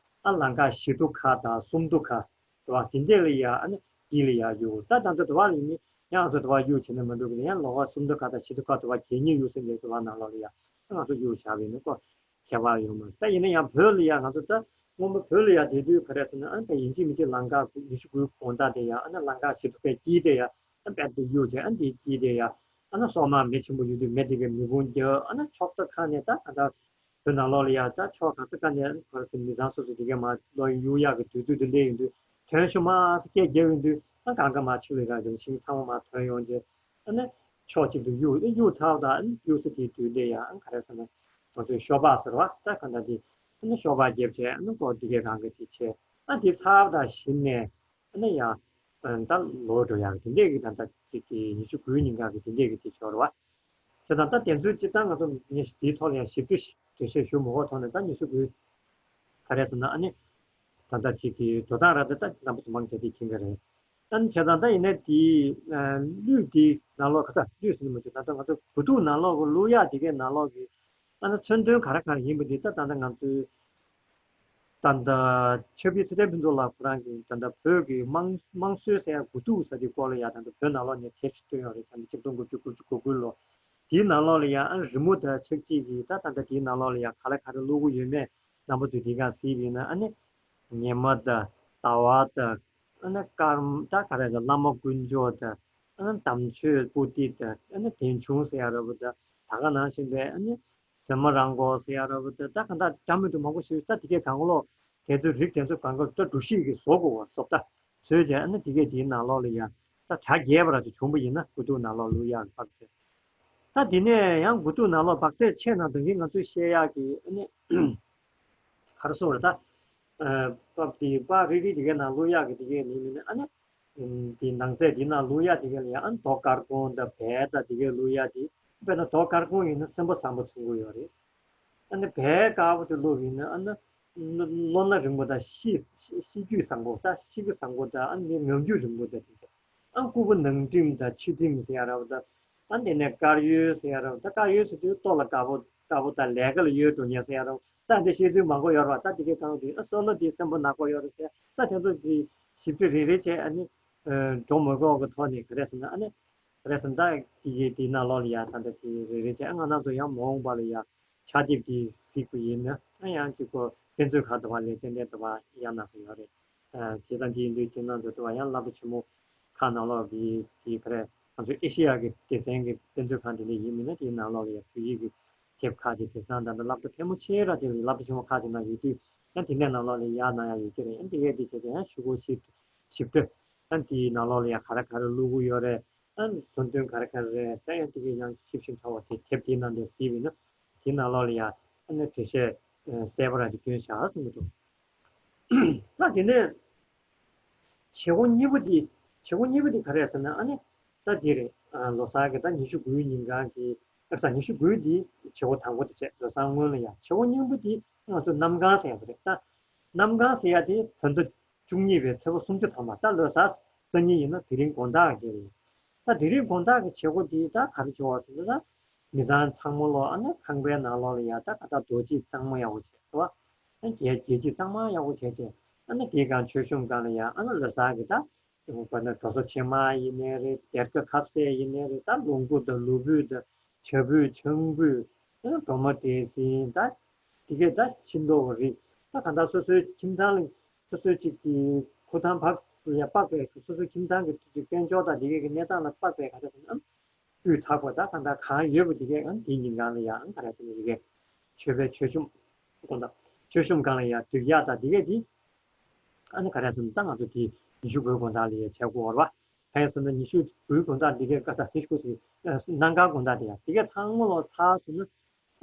ཨ་ལང་ཀ་བཞི་མདོ་ཁ་དང་སུམ་མདོ་ཁ། དུ་བ་དེ་འདྲས་ལ་ཡ་ཨ་ནི་དཀྱིལ་ལ་ཡ་གཡུག་ད་ད་ལྟ་དུ་བ་ལ་ཡིན་ནི་ཡང་ཚོ་དུ་བ་གཡུག་བྱས་ན་མི་འགྲོ་གི་ཡང་ལོགས་ཀ་སུམ་མདོ་ཁ་དང་བཞི་མདོ་ཁ་དུ་བ་གད་སྙིགས་གཡུག་ས་འདྲས་དུ་བ་ནང་ལོགས་ལ་ཡ་ཨ་ང་ཚོ་གཡུག་བཞག་པ་ཡིན་ན་ཀོ་ཁྱད་པར་ཡོང་མ་རེད། ད་ཡིན་ན་ཡང་བོད་ལ་ཡ་ང་ཚོ་ད་སྔོན་མ་བོད་ལ་ཡ་བསྡད་དུས་ག་རེ་ཟེར་ན་ཨ་ནི་ད་ཡིན་གཅིག་མིན་གཅིག་ལང་ཀ་ཉི་ཤུ་དགུའི་དགོང་དག་དེ་ཡ་ཨ་ནི་ལང་ཀ་བཞི་མདོ་ཁའི་དཀྱིལ་དེ་ཡ་ཨ་ནི་རྦད་དེ་གཡུག་བྱས་ཨ་ནི་དེའི་དཀྱིལ་དེ་ཡ་ཨ་ནི་སོག་མ་མེ་ཆེན་པོ་ཡོད་དུས་མེ་དེ་གའི་མེ་ཕུང་རྒྱག་ཨ་ནི་ཕྱོགས་མཐའ་ཁག་ནས་ད་ད་ལྟ་བོད་ནང་ལོགས་ལ་ཡ་ད་ཕྱོགས་ག་ས་ག་ནས་ག་རེ་ཟེར་མི་ཚང་སོ་སོ་དེ་གའི་མར་ལོག་གཡུག་ཡག་གི་དུས་ཚོད་དེ་སླེབས་ཡོང་དུས་དོན་ཤུ་མ་སྐད་རྒྱབ་ཡོང་དུས་ཨ་གང་ག་མར་ཕྱི་ལ་ར་རིམ་བཞིན་ཚང་མ་མར་ཐོན་ཡོང་རྗེས་ཨ་ནི་ཕྱོགས་གཅིག་ཏུ་གཡུག་གཡུག་ཚར་བ་དང་ཨ་ནི་གཡུག་ས་དེའི་དུས་འདི་ཡ་ཨ་ག་རེ་ཟེར་ན་ང་ཚོའི་ཤོ་སྦག་ཟེར་བ་ད་ག་འདྲ་དེ་ཨ་ནི་ཤོ་སྦག་རྒྱབ་བྱས་ཨ་ནི་ཀོ་དེ་གའི་གང་ག་དེ་བྱས་ཨ་དེ་ཚར་བ་དང་གཞི་ནས། ཨ་ནི་ཡང་ད་ལོག་འགྲོ་ཡག་གི་དེ་འདྲས་ཀྱི་ད་ལྟ་ཅིག་གི་ཉི་ཤུ་དགུའི་ཉིན་ག་གི་དེ་འདྲས་ཀྱི་དེ་ཆོག་རེད་བ། བྱས་ཙང་ད་དེ་ཚོའི་སྤྱིར་བཏང་ང་ཚོ་ངས་དེའི་ཐོག་ལ་ཡང་ཞིབ་ཏུ་འགྲེལ་བཤད་ཞུ་མི་དགོས་ཐོག་ནས་ད་ཉི་ཤུ་དགུའི་ག་རེ་ཟེར་ན་ཨ་ནི་ད་ལྟ་ཅིག་གི་འགྲོ་སྟངས་ར་ད་ད་རྣམ་པ་ཚོ་མང་ཆེ་དེ་མཁྱེན་གི་རེད། ཨ་ནི་བྱས་ཙང་ད་ཡིན་ན་དེའི་ལུས་དེའི་ནང་ལོགས་ག་ས་ལུས་ཟེར་ནི་མ་བྱུང་ད་ལྟ་ང་ཚོ་དགུ་ཐུག་ནང་ལོགས་གི་བླུག་ཡག་དེ་གའི་ནང་ལོགས་ཀྱི་ཨ་ནི་མཚོན་དོན་ག་རེ་ག་རེ་ཡིན་པ་འདི་ད་ད་ལྟ་ང་ཚོའི་ད་ལྟ་ཆབ་ཡིན་ཚེ་བརྟན་ཕུན་ཚོགས་ལགས་ཁོ་རང་གིས་ད་ལྟ་བོད་ཀྱི་དམངས་དམངས་སྲོལ་ཟེར་ཡ་དགུ་ཐུག་ཟེར་དེ་སྐོར་ལ་ཡ་ད་ལྟ་བོད་ནང་ལོགས་ནས་དེབ་ཞིག་བཏོན་ཡོད་རེད། ད་ལྟ་ཆིག་སྟོང་དགུ་བརྒྱ་དགུ་བཅུ་གོ་དགུ་ལོ་དེའི་ནང་ལོགས་ལ་ཡ་ཨ་རི་མོ་དང་ཆབས་ཅིག་གིས་ད་ད་ལྟ་དེའི་ནང་ལོགས་ལ་ཡ་ག་ལེ་ག་རེ་བླུག་གི་ཡོད་མེད་རྣམ་པ་ཚོས་དེ་ག་གཟིགས་པ་ཡིན་ན་ཨ་ནི་ཉི་མ་དང་ཟླ་བ་དང་ཨ་ནི་སྐར་མ་ད་ག་རེ་ད་བླ་མ་དཀོན་མཆོག་དང་ཨ་ནི་དམ་ཆོས་པོ་ཏི་དང་ཨ་ནི་བདེ་ཆུང་ཟེར་ཡ་ར་བ་དང་ད་ག་ནང་བཞིན་པའི་ཨ་ནི། ཟེར་མ་རང་གོ་ཟེར་ཡ་ར་བ་ད་ད་ག་འདྲ་འདྲ་མི་འདུག་མང་པོ་ཞིག་ད་དེ་གས་གང་ལོག་དེ་ཚོའི་རིགས་དེ་ཚོ་གང་ག་ད་འགྲོ་ཤེས་ཀྱི་བཟོ་དགོས་བ་བཟོ་ལྟ་བཟོས་རྗེས་ཨ་ནི་དེ་གས་དེའི་ནང་ལོགས་ལ་ཡ་ད་གྲ་རྒྱས་པ་ར་ཅིག་བྱུང་པ་ཡིན་ན་དགུ་ཐུག་ནང་ལོགས་བླུག་ཡག་གི་དཔག་ཚད། ད་དེ་ནས་ཡང་དགུ་ཐུག་ནང་ལོགས་དཔག་ཚད་ཆེ་ན་ད་གིན་ང་ཚོས་བཤད་ཡག་གི་ཨ་ནི་ག་རེ་ཟེར་དགོས་རེད་ད། པགས་དེ་པགས་རིལ་རིལ་དེ་གའི་ནང་བླུག་ཡག་གི་དེ་གའི་ནི་མིན་ན་ཨ་ནི། དེ་ནང་ཚད་དེ་ནང་བླུག་ཡག་དེ་གའི་ལ་ཡང་ཨ་ནི་རྡོ་དཀར་ཀོང་དང་བལ་དང་དེ་གའི་བླུག་ཡག་དེ། དཔེར་ན་རྡོ་དཀར་ཀོང་ཡིན་ན་སེམས་པ་བཟང་པོ་མཚོན་གྱི་ཡོད་རེད། ཨ་ནི་བལ་དཀར་པོ་དེ་བླུག་ཡིན་ན་ཨ་ནི། བློ་སྣ་རིང་པོ་དང་གཤིས་གཤིས་རྒྱུད་བཟང་པོ་དང་གཤིས་ཀ་བཟང་པོ་དང་ཨ་ནི་ངང་རྒྱུད་རིང་པོ་དང་དེ་འདྲ། ཨ་སྐུད་པ་ནང་འགྲིམ་དང་ཕྱི་འགྲིམ་ཟེར་ཡ་ར་བ་དང་། ཨ་འདི་ནས་དཀར་ཡོལ་ཟེར་ཡ་ར་བ་དང་། དཀར་ཡོལ་ཟེར་དུས་ལྟོ་ལ་དཀར་པོ་དཀར་པོ་དང་ལས་ཀ་ལ་ཡོལ་འགྲོ་མཁན་ཟེར་ཡ་ར་བ་དང་། འདི་བཤད་ཚུལ་མང་པོ་ཡོད་ར་བ། ད་འདི་གའི་སྒང་དུ་ཨ་བསམ་བློ་འདི་སེམས་པོ་ནག་པོ་ཡོད་རེད་ཟེར། ད་དེ་ཚོ་འདི་ཞིབ་ཕྲ་རེ་རེ་བྱས་ཨ་ནི་འགྲོ་མི་དགོས་ཀྱི་ཐོག་ནས་ག་རེ་ཟེར་ན། ཨ་ནི་ག་རེ་ཟེར་ན། ད་དེ་གའི་དེའི་ནང་ལོགས་ལ་ཡ་ད་ལྟ་དེ་རེ་རེ་བྱས། ཨ་ང་རང་ཚོ་ཡང་མ་འོངས་པ་ལ་ཡ་ཕྱག་དེབ་དེ་གཟིགས་པ་ཡིན་ན། ཨ་ཡང་གཅིག་པོ་དཔེ་མཛོད་ཁང་དུ་བ་ལས་ཏན་ཏན་དུ་བ་ཡང་ན་སུ་ཡོད་རེད། ཨ་བྱས་ཙང་དེ་ཡིན་དུས་དེ་ནང་དུ་དུ་བ་ཡང་སློབ་གྲྭ་ཆེན་མོ་ཁག་ནང་ལོགས་ཀྱི་དེ་ག་རེ། ང་ཚོ་ཨེ་ཤེ་ཡ་གི་སྡེ་ཚན་གྱི་དཔེ་མཛོད་ཁང་དེ་འདྲ་ཡིན་མིན་ན། དེའི་ནང་ལོགས་ལ་ཡ་བོད་ཡིག་གི་དེབ་ཁག་ཅིག་དེང་སང་ད་ལྟ་སློབ་གྲྭ་ཕལ་མོ་ཆེ་ར་དེ་ལ་སློབ་གྲྭ་ཆེན་མོ་ཁག་ཅིག་ནང་ཡོད་དུས། ཡང་དེ་འདྲའི་ནང་ལོགས་ལ་ཡ་ནང་ཡ་ཡོད་ཀྱི་རེད། ཡང་དེ་གས་དེ་བྱས་ཙང་ཡང་ཞུ་སྒོ་ཞིབ་ཞིབ་ཕྲ། ཡང་དེའི་ནང་ལོགས་ལ་ཡ་ག་རེ་ག་རེ་བླུག་གི་ཡོད་རེད། ཨ་བཟོ་དོན་ག་རེ་ག་རེ་རེད་ཟེར། ཡང་དེ་གས་ཡང་ཞིབ་ཞིབ་ཕྲ་བ་དེ་དེབ་དེའི་ནང་དེ་གཟིགས་པ་ཡིན་ན། དེའི་ནང་ལོགས་ལ་ཡ་ཨ་ནི་འགྲེལ་བཤད་གསལ་པོ་རང་ཅིག་སྐྱོན་བཞག་གསུང་གི་འདུག་ད་དེ་ནས་བྱེད་སྒོ་གཉིས་པ་དེ། བྱེད་སྒོ་གཉིས་པ་དེ་ག་རེ་རེད་ཟེར་ན། ཨ་ནི་ད་དེ་རེད། ཨ་ལོ་གསར་གྱི་ད་ཉི་ཤུ་དགུའི་ཉིན་གང་གི། ཨ་ས་ཉི་ཤུ་དགུ་དེ་བྱེད་སྒོ་དང་པོ་དེ་བྱས། ལོ་གསར་སྔོན་ལ་ཡ། བྱེད་སྒོ་གཉིས་པ་དེ་ང་ཚོ་གནམ་གང་ཟེར་ཡ་དེ་རེད། ད་གནམ་གང་ཟེར་ཡ་དེ་བོད་ཟླ་བཅུ་གཉིས་པའི་ཚེས་པ་སུམ་ཅུ་ཐམ་པ། ད་ལོ་གསར་སང་ཉིན་ཡིན་ན་དེ་རིང་དགོང་དག་གི་རེད། ད་དེ་རིང་དགོང་དག་གི་བྱེད་སྒོ་དེ་ད་ག་རེ་བྱེད་པ་ཟེར་ན། ད་མི་ཚང་ཚང་མ་ལོ་ཨ་ནི་ཁང་པའི་ནང་ལོགས་ལ་ཡ་ད་ག་ད་རྡོ་གཅིག་གཙང་མ་ཡག་པོ་བྱས་སོ། ཨ་རྒྱལ་རྒྱལ་གཅིག་གཙང་མ་ཡག་པོ་བྱས་བྱས། ཨ་ནི་དེའི་སྒང་མཆོད་གཤོམ་སྒང་ལ་ཡ་ཨ་ནི་ལོ་གསར་གྱི་ད་དཔེར་ན་འགྲོ་སོ་ཕྱེ་མར་ཡིན་ནའི་རེད། སྡེར་ཁ་ཁ་ཟས་ཡིན་ནའི་རེད། ད་ལོངས་སྐུ་དང་ལུས་ཕུད་དང་བྱ་ཕུད་ཆང་ཕུད། ཨ་ནི་སྒྲོལ་མ་འབྲས་སིལ། ད་དེ་གས་ད་ཕྱི་མདོག་གི་རིགས། ད་གང་ལྟར་སོ་སོའི་ཁྱིམ་ཚང་ལ་སོ་སོའི་ཅིག་གི་ཁུ་ཐང་བག་ལ་ཡ་དཔག་པའི། སོ་སོའི་ཁྱིམ་ཚང་གི་ཅིག་དཔལ་འབྱོར་དང་དེ་གས་ཀྱི་གནས་སྟངས་ལ་དཔག་པའི་ག་རེ་ཟེར་ན། སྤུས་དག་པ་ད་གང་ལྟར་གང་ཡོད་པ་དེ་གས་ཨང་དེའི་ཉིན་གང་ལ་ཡ་ཨང་ག་རེ་ཟེར་ན། དེ་གས་མཆོད་པའི་མཆོད་གཤོམ་དགོང་དག་མཆོད་གཤོམ་སྒང་ལ་ཡ་འདུག་ཡག་ད་དེ་གས་དེ་ཨ་ནི་ག་རེ་ཟེར་ན། ད་ང་ཚོ་དེ་ཉི་ཤུ་དགུའི་དགོང་དག་ལ་ཡ་བྱེད་དགོས་པ་རེད་པ། གང་ཡིན་ཟེར་ན་ཉི་ཤུ་དགུའི་དགོང་དག་འདི་གས་ག་ས་ཉི་ཤུ་དགུ་ཟེར། གནམ་གང་དགོང་དག་དེ་ཡ་དེ་གས་ཚང་མ་ལོ་ཚར་སོང་ན།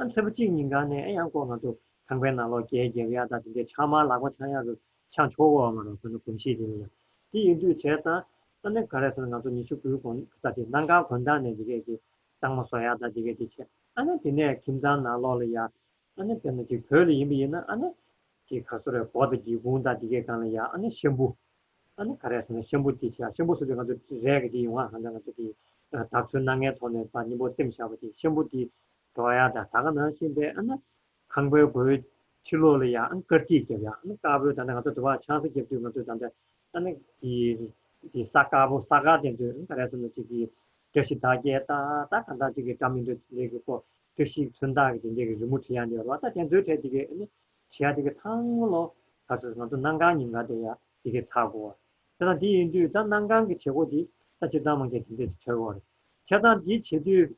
ཨ་ཚེས་པ་གཅིག་ཉིན་གང་ནས་ཨ་ཡང་ཁོ་ང་ཚོ་ཁང་པའི་ནང་ལོགས་རྒྱལ་རྒྱལ་ཡག་ད་དེ་འདྲའི་ཆང་མར་ལག་པ་འཆང་ཡག་གི་ཆང་ཆོག་གོ་བ་མ་རེད། ཁོ་ཚོ་གོམས་གཤིས་དེ་ལ་ཡ། དེ་ཡིན་དུས་བྱས་ཙང་ཨ་ནི་ག་རེ་ཟེར་ན། ང་ཚོ་ཉི་ཤུ་དགུའི་དགོང་ས་དེ་གནམ་གང་དགོང་དག་ནས་དེ་གས་དེ་གཙང་མ་བཟོ་ཡག་ད་དེ་གས་དེ་བྱས། ཨ་ནི་དེ་ནས་ཁྱིམ་ཚང་ནང་ལོགས་ལ་ཡ། ཨ་ནི་དཔེར་ན་ཅིག་བོད་ལ་ཡིན་པ་ཡིན་ན། ཨ་ནི་ཅིག་ག་སོ་རེད། སྒོ་དང་སྒེའུ་ཁུང་དང་དེ་གའི་སྒང་ལ་ཡ་ཨ་ནི་ཤམ་བུ། ཨ་ནི་ག་རེ་ཟེར་ན། ཤམ་བུ་དེ་བྱས། ཤམ་བུ་ཟེར་དུས་ང་ཚོ་རས་ཀྱི་དེ་ཡོང་ང་། གང་ལྟར་ང་ཚོ་དེ་དར་ཚོན་སྣ་ལྔའི་ཐོག་ནས་ཕར་མཉམ་པོ་བཙེམས་བཞག་པ་དེ། ཤམ་བུ་དེ་འགྲོ་ཡག་དང་། ད་ག་ནང་བཞིན་པའི་ཨ་ནི་ཁང་པའི་སྒོའི་ཕྱི་ལོགས་ལ་ཡ་ཨ་ནི་དཀར་ཐིག་བརྒྱབ་ཡག་ཨ་ནི་དཀར་པོའི། ད་ལྟ་ང་ཚོ་དུ་བ་ཆང་ས་བརྒྱབ་དུས་ང་ཚོ་ད་ལྟ་ཨ་ནི་དེ་དེ་ས་དཀར་པོ། ས་དཀར་དེ་ཚོ་ག་རེ་ཟེར་ན། ཅིག་གི་བཀྲ་ཤིས་དར་རྒྱས་དང་། ད་གང་ལྟར་ཅིག་གི་འདྲ་མི་འདྲ་ཅིག་གི་སྐོར། བཀྲ་ཤིས་མཚོན་རྟགས་ཀྱི་དེ་འདྲའི་གི་རི་མོ་བྲིས་ཡག་འདི་ཡོད་རེད་པ། ད་དེ་ཚོའི་གྲས་དེ་གས་ཨ་ནི་བྱེད་ཡག་དེ་གས་ཚང་མ་ལོ་ག་ཚོད་ང་ཚོ་གནམ་གང་ཉིན་གང་དེ་ཡ་དེ་གས་ཚར་དགོས་པ། དེ་དང་དེ་ཡིན་དུས་ད་གནམ་གང་གི་བྱེད་སྒོ་དེ་ད་སྤྱིར་བཏང་མང་ཆེ་དེ་འདྲས་བྱེད་དགོས་པ་རེད། བྱས་ཙང་དེ་བྱེད་དུས་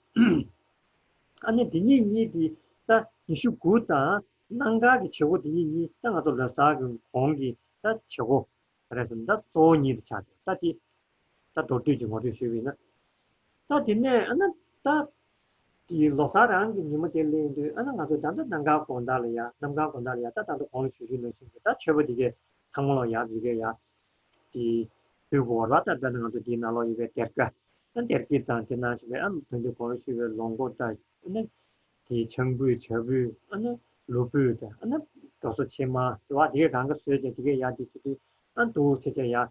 ཨ་ནི་དེ་གཉིས་གཉིས་དེ། ད་ཉི་ཤུ་དགུ་དང་གནམ་གང་གི་བྱེད་སྒོ་དེ་གཉིས་གཉིས་ད་ང་ཚོ་ལོ་གསར་གྱི་གོང་གི་ད་བྱེད་སྒོ་ག་རེ་ཟེར་ན། ད་གཙོ་བོ་གཉིས་དེ་ཆགས་ཏེ། ད་དེ་ད་མདོར་བསྡུས་ཀྱི་ངོ་སྤྲོད་ཞུས་པ་ཡིན་ན། ད་དེ་ནས་ཨ་ནི་ད་དེ་ལོ་གསར་རང་གི་ཉིན་མོ་དེ་སླེབས་དུས་ཨ་ནི་ང་ཚོ་ད་ལྟ་གནམ་གང་དགོང་དག་ལ་ཡ། གནམ་གང་དགོང་དག་ལ་ཡ་ད་ད་ལྟ་གོང་ལ་ཞུས་ཞུས་ནང་བཞིན་གྱི་ད་མཆོད་པ་དེ་གས་ཚང་མ་ལོ་ཡ་དེ་གས་ཡ་དེ་ཕུལ་དགོས་པ་རེད་པ། ད་དཔེར་ན་ང་ཚོ་དེའི་ནང་ལོགས་ཡོད་པའི་སྡེར་ཁ། ཨ་སྡེར་ཁ་དང་དེ་ནང་བཞིན་པའི་ཨ་ནི་ད་ལྟ་གོང་ལ་ཞུས་པའི་ལོངས་སྐུ་དང་། ཨ་ནི་དེའི་ཆང་ཕུད་བྱ་ཕུད། ཨ་ནི་ལུས་ཕུད་དང་། ཨ་ནི་འགྲོ་སོ་ཕྱེ་མར་དེ་བ་དེ་གས་གང་ག་བཟོས་བྱས་དེ་གས་ཡ་དེ་བྱེད་དུས་ཨ་འདུག་བྱས་བྱས་ཡ་གང་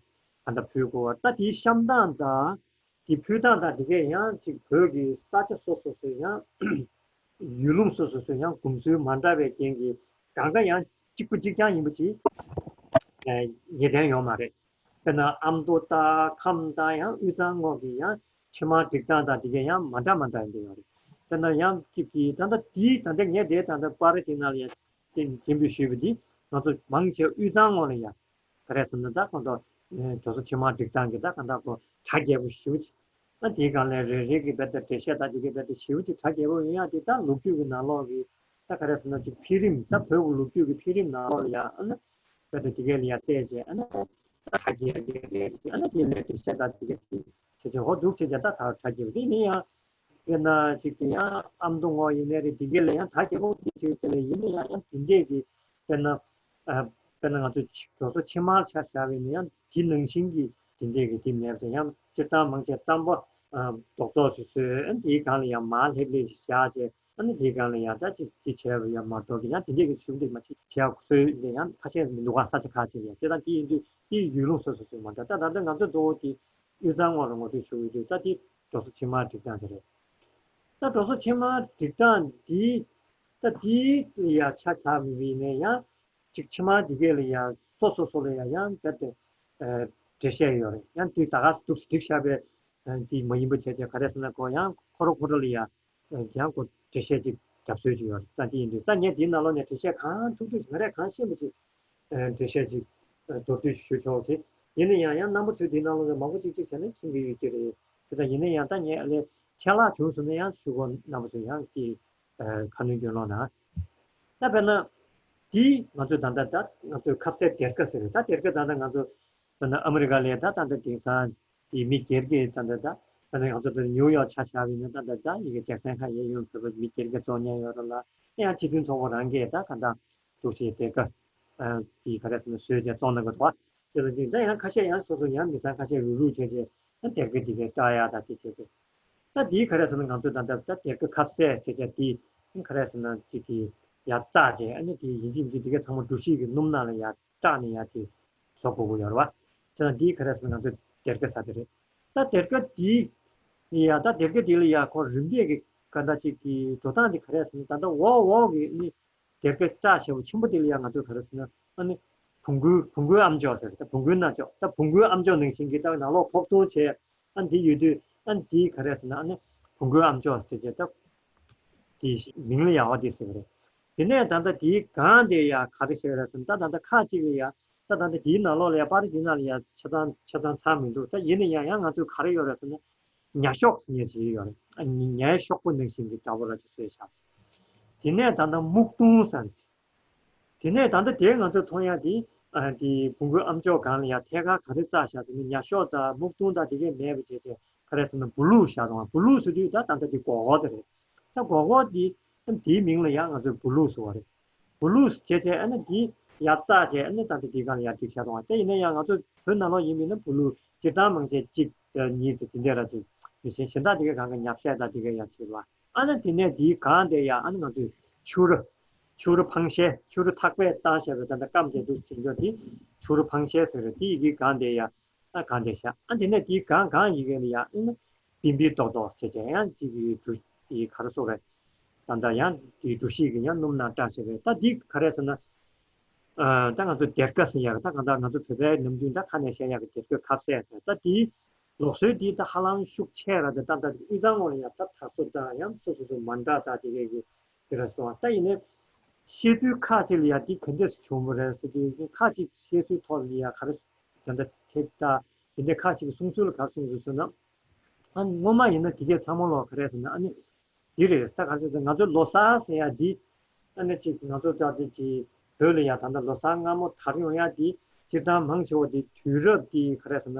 ལྟར་ཕུལ་དགོས་པ། ད་དེའི་བཤམས་སྟངས་དང་དེ་ཕུལ་སྟངས་དང་དེ་གས་ཡང་ཅིག་བོད་ཀྱི་ས་ཆ་སོ་སོ་སོའི་ཡང་ཡུལ་ལུང་སོ་སོ་སོའི་ཡང་གོམས་སྲོལ་མ་འདྲ་བའི་རྐྱེན་གྱིས་གང་ག་ཡང་གཅིག་པ་གཅིག་རྐྱང་ཡིན་པ་ཅིག་ངེས་གཏན་ཡོད་མ་རེད། དཔེར་ན་ཨ་མདོ་དང་ཁམས་དང་ཡང་དབུས་གཙང་ངོས་ཀྱི་ཡང་ཕྱེ་མར་སྒྲིག་སྟངས་དང་དེ་གས་ཡང་མ་འདྲ་མ་འདྲ་ཡིན་དེ་ཡོད་རེད། དཔེར་ན་ཡང་གཅིག་གིས་ད་ལྟ་དེའི་ད་ལྟ་ངས་དེ་ད་ལྟ་པར་རིས་དེ་ནང་ལ་ཡང་དེ་མཇལ་འཕྲད་ཞུས་པ་འདི་ང་ཚོ་མང་ཆེ་དབུས་གཙང་ངོས་ལ་ཡང་ག་རེ་ཟེར་ན། ད་ཁོང་ཚོ་འགྲོ་སོ་ཕྱེ་མར་སྒྲིག་སྟངས་ཀྱི་ད་གང་ལྟར་ཁོ་གྲ་རྒྱས་པོ་ཞེ་པོ་ཅིག་ཨ་དེའི་སྒང་ལ་རེ་རེ་གི་རྦད་དེ་འགྲེལ་བཤད་དང་དེ་གའི་རྦད་དེ་ཞེ་པོ་ཅིག་གྲ་རྒྱས་པོ་ཡོང་ཡག་དེ། ད་ལོ་རྒྱུས་ཀྱི་ནང་ལོགས་ཀྱི་ད་ག་རེ་ཟེར་ན་ཅིག་འཕེལ་རིམ། ད་བོད་ཀྱི་ལོ་རྒྱུས་ཀྱི་འཕེལ་རིམ་ནང་ལོགས་ལ་ཡ་ཨ་ནི་རྦད་དེ་དེ་གའི་ལ་ཡ་བལྟས་བྱས། ཨ་ནི་ད་ག་རྒྱས་རྒྱས་རྒྱས་ཨ་ནི་དེ་ལ་འགྲེལ་བཤད་དང་དེ་གའི་བྱས་བྱས་ཧོ་འདུག་བྱས་བྱས། ད་ད་གྲ་རྒྱས་པོ་དེ་ནི་ཡང་དཔེར་ན་ཅིག་དེ་ཡང་ཨ་མདོ་ངོས་ཡིན་ནའི་རེད། དེ་གའི་ལ་ཡང་གྲ་རྒྱས་པོ་དེ་ཅིག་དེ་ལ་ཡིན་ན་ཡང་ཡང་དེ་འདྲས་ཀྱི་དཔེར་ན་ཨ་དཔེར་ན་ང་ཚོ་འགྲོ་སོ་ཕྱེ་མར་ཆ་བཞག་པ་ཡིན་ན་ཡང་དེ་ནང་བཞིན་གྱི་དེ་འདྲས་ཀྱི་དེ་མེད་པ་དེ། ཡང་སྤྱིར་བཏང་མང་ཆེ་རྩམ་པ་ཨ་རྡོག་རྡོག་ཅིག་བཟོས། ཨ་ནི་དེའི་སྒང་ལ་ཡང་མར་ལྷེབ་ལྷེབ་ཅིག་བཞག་བྱས། ཨ་ནི་དེའི་སྒང་ལ་ཡང་ད་ཅིག་ཅིག་བྱས་པ་ཡང་མར་རྡོག་གི་ཡང་དེ་འདྲས་ཀྱི་ཞུ་འདེགས་མ་ཅིག་བྱས་བཟོས་ནས་ཡང་ཁ་ཤས་མི་འདུག་ག་ས་ཆ་ཁག་ཅིག་ཡང་སྤྱིར་བཏང་དེ་ཡིན་དུས་དེའི་ཡུལ་ལུང་སོ་སོ་སོ་མ་འདྲ། ད་ད་ལྟ་ང་ཚོ་མདོ་དབུས་ཀྱི་ དབུས་གཙང་ངོས་ལ་ངོ་སྤྲོད་ཞུ་གི་ཡོད་དུས། ད་འདི་འགྲོ་སོང་ཕྱི་མ་སྒྲིག་སྟངས་དེ་རེད། ད་འགྲོ་སོང་ཕྱི་མ་སྒྲིག་སྟངས་འདི་ད་འདི་ལ་ཡ་ཆ་བཞག་མི་བྱེད་ཡིན་ན་ཡང་ཅིག་ཕྱི་མ་འདི་གས་ལ་ཡ་སོ་སོ་སོ་ལ་ཡ་ཡང་རྦད་དེ་ཨ་འགྲེལ་བཤད་ཡོད་རེད། ཡང་དུས་ད་ག་སེ་འདུག་སེ་སྒྲིག་བཞག་པའི་ཨ་འདི་མ་ཡིན་པ་བྱས་བྱས། ག་རེ་ཟེར་ན་ཁོ་ཡང་ཁོ་རང་ཁོ་རང་ལ་ཡ་ཡང་ཁོ་འགྲེལ་བཤད་ཅིག་བརྒྱབ་སྲོལ་ཅིག་ཡོད་རེད། ད་འདི་ཡིན་དུས་ད་ངས་འདིའི་ནང་ལོགས་ནས་འགྲེལ་བཤད་གང་ཐུབ་ཐུབ་ཅིག་ང་རས་གང་ཤེས་པ་ཅིག་ཨ་འགྲེལ་བཤད་ཅིག་ཨ་མདོར་བསྡུས་ཞུ་ཆོག་ཅིག་ཡིན་ན་ཡང་ཡང་རྣམ་པ་ཚོས་འདིའི་ནང་ལོགས་ནས་མང་པོ་ཅིག་ཅིག་བྱས་ན་མཁྱེན་གྱི་ཡོད་ཀྱི་རེད། དེ་ད་ཡིན་ན་ཡང་ད་ངས་ཨ་ལས་ཆད་ལྷག་བྱུང་སོང་ན་ཡང་ཞུ་དགོས། རྣམ་པ་ཚོས་ཡང་དེ་ཨ་ཁ་སྣོན་སྐྱོན་ལོག་ན། ད་དཔེར་ན་འདི་ང་ཚོས་ད་ལྟ་ད་ང་ཚོས་ཁ་ཟས་སྡེར་ཁ་ཟེར་རེད། ད་སྡེར་ཁ་ད་ལྟ་ང་ཚོ་ད་ལྟ་ཨ་མི་རི་ཀ་ལ་ད་ད་ལྟ་དེང་སང་དེ་མི་སྒེར་གྱི་ད་ལྟ་ད་ད་ལྟ་ང་ཚོ་ད་ནིའུ་ཡོག་ཆ་བཞག་པ་ཡིན་ན། ད་ལྟ་ད་ཡི་གེ་ཇེག་སན་ཁ་ཡེ་ཡོད་བོད་པ་མི་སྒེར་གྱི་བཙོང་མཁན་ཡོད་རེད་ལ། ཡང་སྤྱི་མཐུན་ཚོགས་པ་རང་གིས་ད་ག་འདྲ་འདུག་སེ་སྡེར་ཁ་ཨ་དེ་ག་རེ་ཟེར་ན་བཟོས་བྱས་བཙོང་གནང་གི་འདུག་བ། དེ་ལ་ཅིག་ད་ཡང་ཁ་ཤས་ཡང་སོ་སོ་ཡང་མི་ཚང་ཁ་ཤས་རུག་རུག་བྱས་བྱས་ད་སྡེར་ཁ་དེ་གའི་བཀྲ་ཡག་ད་དེ་བྱས་བྱས། ད་དེའི་ག་རེ་ཟེར་ན་ང་ཚོས་ད་ལྟ་ད་སྡེར་ཁ་ཁ་ཟས་བྱས་བྱས་དེ་ག་རེ་ཟེར་ན་ཅིག་གི་ཡར་བཙགས་བྱས། ཨ་ནི་དེ་ཡིན་གཅིག་མིན་གཅིག་དེ་གའི་ཚང་མ་འབྲུ་ཤིང་གི་སྣུམ་ནང་ལ་ཡར་བཀྲ་ནས་ཡར་དེ་བཟོ་དགོས་ཀྱི་ཡོད་རེད་བ། བྱས་ཙང་དེའི་ག་རེ་ཟེར་ན་ང་ཚོས་སྡེར་ཁ་ཟེར་དེ་རེད། ད་སྡེར་ཁ་དེ་ཡ་ད་སྡེར་ཁ་དེ་ལ་ཡ་ཁོ་རིམ་པས་ཀྱི་ག་འདྲ་ཅིག་གི་འགྲོ་སྟངས་དེ་ག་རེ་ཟེར་ན། ད་ལྟ་འོག་འོག་གི་ནི་སྡེར་ཁ་བཀྲ་ཤིས་པོ་ཆེན་པོ་དེ་ལ་ཡང་ང་ཚོས་ག་རེ་ཟེར་ན། ཨ་ནི་བོང་གུའི་བོང་གུའི་ཨ་མཆོག་ཟེར། ད་བོང་གུའི་ཨ་མཆོག་ད་བོང་གུའི་ཨ་མཆོག་ནང་བཞིན་གྱི་ད་ནང་ལོགས་ཕོག་ཐུག་བྱས། ཨ་འདི་ཡོད་དུས་ཨ་འདི་ག་རེ་ཟེར་ན། ཨ་ནི་བོང་གུའི་ཨ་མཆོག་ཟེར་བྱས་ད་དེ་མིང་ལ་ཡག་པ་དེ་ཟེར་བ་རེད། དེ་ནས་ད་ལྟ་དེའི་སྒང་དེ་ཡ་ག་རེ་བཤད་རེད་ཟེར་ན། ད་ད་ལྟ་ཁག་ཅིག་ལ་ཡ་ད་ད་ལྟ་དེའི་ནང་ལོགས་ལ་ཡ་པར་དེ་ནང་ལ་ཡ་ཆ་ཚང་ཆ་ཚང་ཚར་མི་འདུག་ད་ཡིན་ན་ཡང་ཡང་ང་ཚོས་ག་རེ་ཡོད་རེད་ཟེར་ན། ཉ་གཤོག་ཟེར་མཁན་ཅིག་ཡོད་རེད། ཨ་ཉ་ཉའི་གཤོག་པ་ནང་བཞིན་གྱི་འདྲ་པོ་ར་ཅིག་བཟོས་བཞག་དེ་ནས་ད་ལྟ་སྨུག་རྡུང་ཟེར། དེ་ནས་ད་ལྟ་དེ་ང་ཚོས་མཐོང་ཡ་དེ་ཨ་དེ་བོང་གུའི་ཨ་མཆོག་སྒང་ལ་ཡ་ཐད་ཀར་ག་རེ་བཙགས་བཞག་ཟེར་ན། ཉ་གཤོག་དང་སྨུག་རྡུང་དང་དེ་གས་མེད་པ་བྱས་བྱས་ག་རེ་ཟེར་ན་སྦུ་ལུག་བཞག་དང་། སྦུ་ལུག་ཟེར་དུས་ད་ད་ལྟ་དེ་སྒོར་སྒོར་དེ་རེད། ད་སྒོར་སྒོར་དེ་ཨ་དེའི་མིང་ལ་ཡ་ང་ཚོས་སྦུ་ལུག་ཟེར་བ་རེད། སྦུ་ལུག་བྱས་བྱས་ཨ་ནི་འདི་ཡར་བཙགས་བྱས། ཨ་ནི་ད་ལྟ་འདི་སྒང་ལ་ཡར་སྒྲིག་བཞག་འདུག་བ། དེ་ཡིན་ན་ཡང་ང་ཚོ་བོད་ནང་ལོགས་ཡིན་པ་ཡིན་ན་སྦུ་ལུག་སྤྱིར་བཏང་མང་ཆེ་གཅིག་དང་གཉིས་དང་དེ་འདྲ་ར་ཅིག་མི་ཤེས། གཞན་དག་དེ་གའི་སྒང་ག་ཉ་བཤད་དང་དེ་གའི་ཡར་བྱེད་པ། ཨ་ནི་དེ་ནས་འདིའི་སྒང་དེ་ཡ་ཨ་ནི་ང་ཚོས་ཕྱུ་ར་ཕྱུ་ར་ཕངས་ཤེལ། ཕྱུ་ར་ཐག་པས་བཏགས་བཞག་པའི་ད་ལྟ་སྐམ་བྱས་འདུག་ཅིག་འཇོག་དེ་ཕྱུ་ར་ཕངས་ཤེལ་ཟེར་རེད། དེ་ཡི་གེའི་སྒང་དེ་ཡ་ད་གང་དེ་བཞག་ཨ་དེ་ནས་དེའི་སྒང་སྒང་ཡི་གེ་ལ་ཡ་ཨ་ནི་པིན་པིན་རྡོག་རྡོག་བྱས་བྱས་ཡང་གཅིག་གི་འབྲུ་དེ་ག་རེ་ཟེར་རེད། ད་ལྟ་ཡང་དེའི་འབྲུ་ཤིང་གི་ཡང་སྣུམ་ནང་བཀྲ་བྱས་པས། ད་འདི་ག་རེ་ཟེར་ན། ཨ་ད་ང་ཚོ་སྡེར་ཁ་ཟེར་ཡག་ད་གང་ལྟར་ང་ཚོ་བོད་པའི་ནམ་རྒྱུན་ད་ཁ་ནས་བཤད་ཡག་གི་སྡེར་ཁ་ཁ་ཟས་ཟེར། ད་དེའི་ལུགས་སྲོལ་འདི་ད་ཧ་ལམ་ཤུགས་ཆེ་ར། ད་ད་ད་དབུས་གཙང་ངོས་ལ་ཡ་ད་དར་སྲོལ་དང་ཡང་སོ་སོ་སོ་མ་འདྲ་ད་དེ་གའི་གི་དེ་ར་སོང་བ། ད་ཡིན་ནའི་བཤད་ཚུལ་ཁག་ཅིག་ལ་ཡ་འདི་ག་འདྲས་སུ་བྱུང་བ་རེད་ཟེར་དུས། ཁག་ཅིག་བཤད་ཚུལ་ཐོག་ལ་ཡ་ག་རེ་ད་ལྟ་ཐེབས་ད་དེ་འདྲ་ཁག་ཅིག་གི་གསུང་ཚུལ་ལ་ག་རེ་གསུངས་འདུག་ཟེར་ན། ཨ་ནི་སྔོན་མ་ཡིན་ན་དེ་གས་ཚང་མ་ལོག་ག་རེ་ཟེར་ན། ཨ་ནི་འདི་རེད། ད་ག་རེ་ཟེར་ན་ང་ཚོ་ལོ་གསར་ཟེར་ཡ་འདི་ཨ་ནི་ཅིག་ང་ཚོ་ད་དེ་ཅིག་བོད་ལ་ཡ་ད་ལྟ་ལོ་གསར་སྔ་མོ་དར་ཡོང་ཡ་འདི་སྤྱིར་བཏང་མང་ཆེ་བ་འདི་དུས་རབས་འདི་ག་རེ་ཟེར་ན།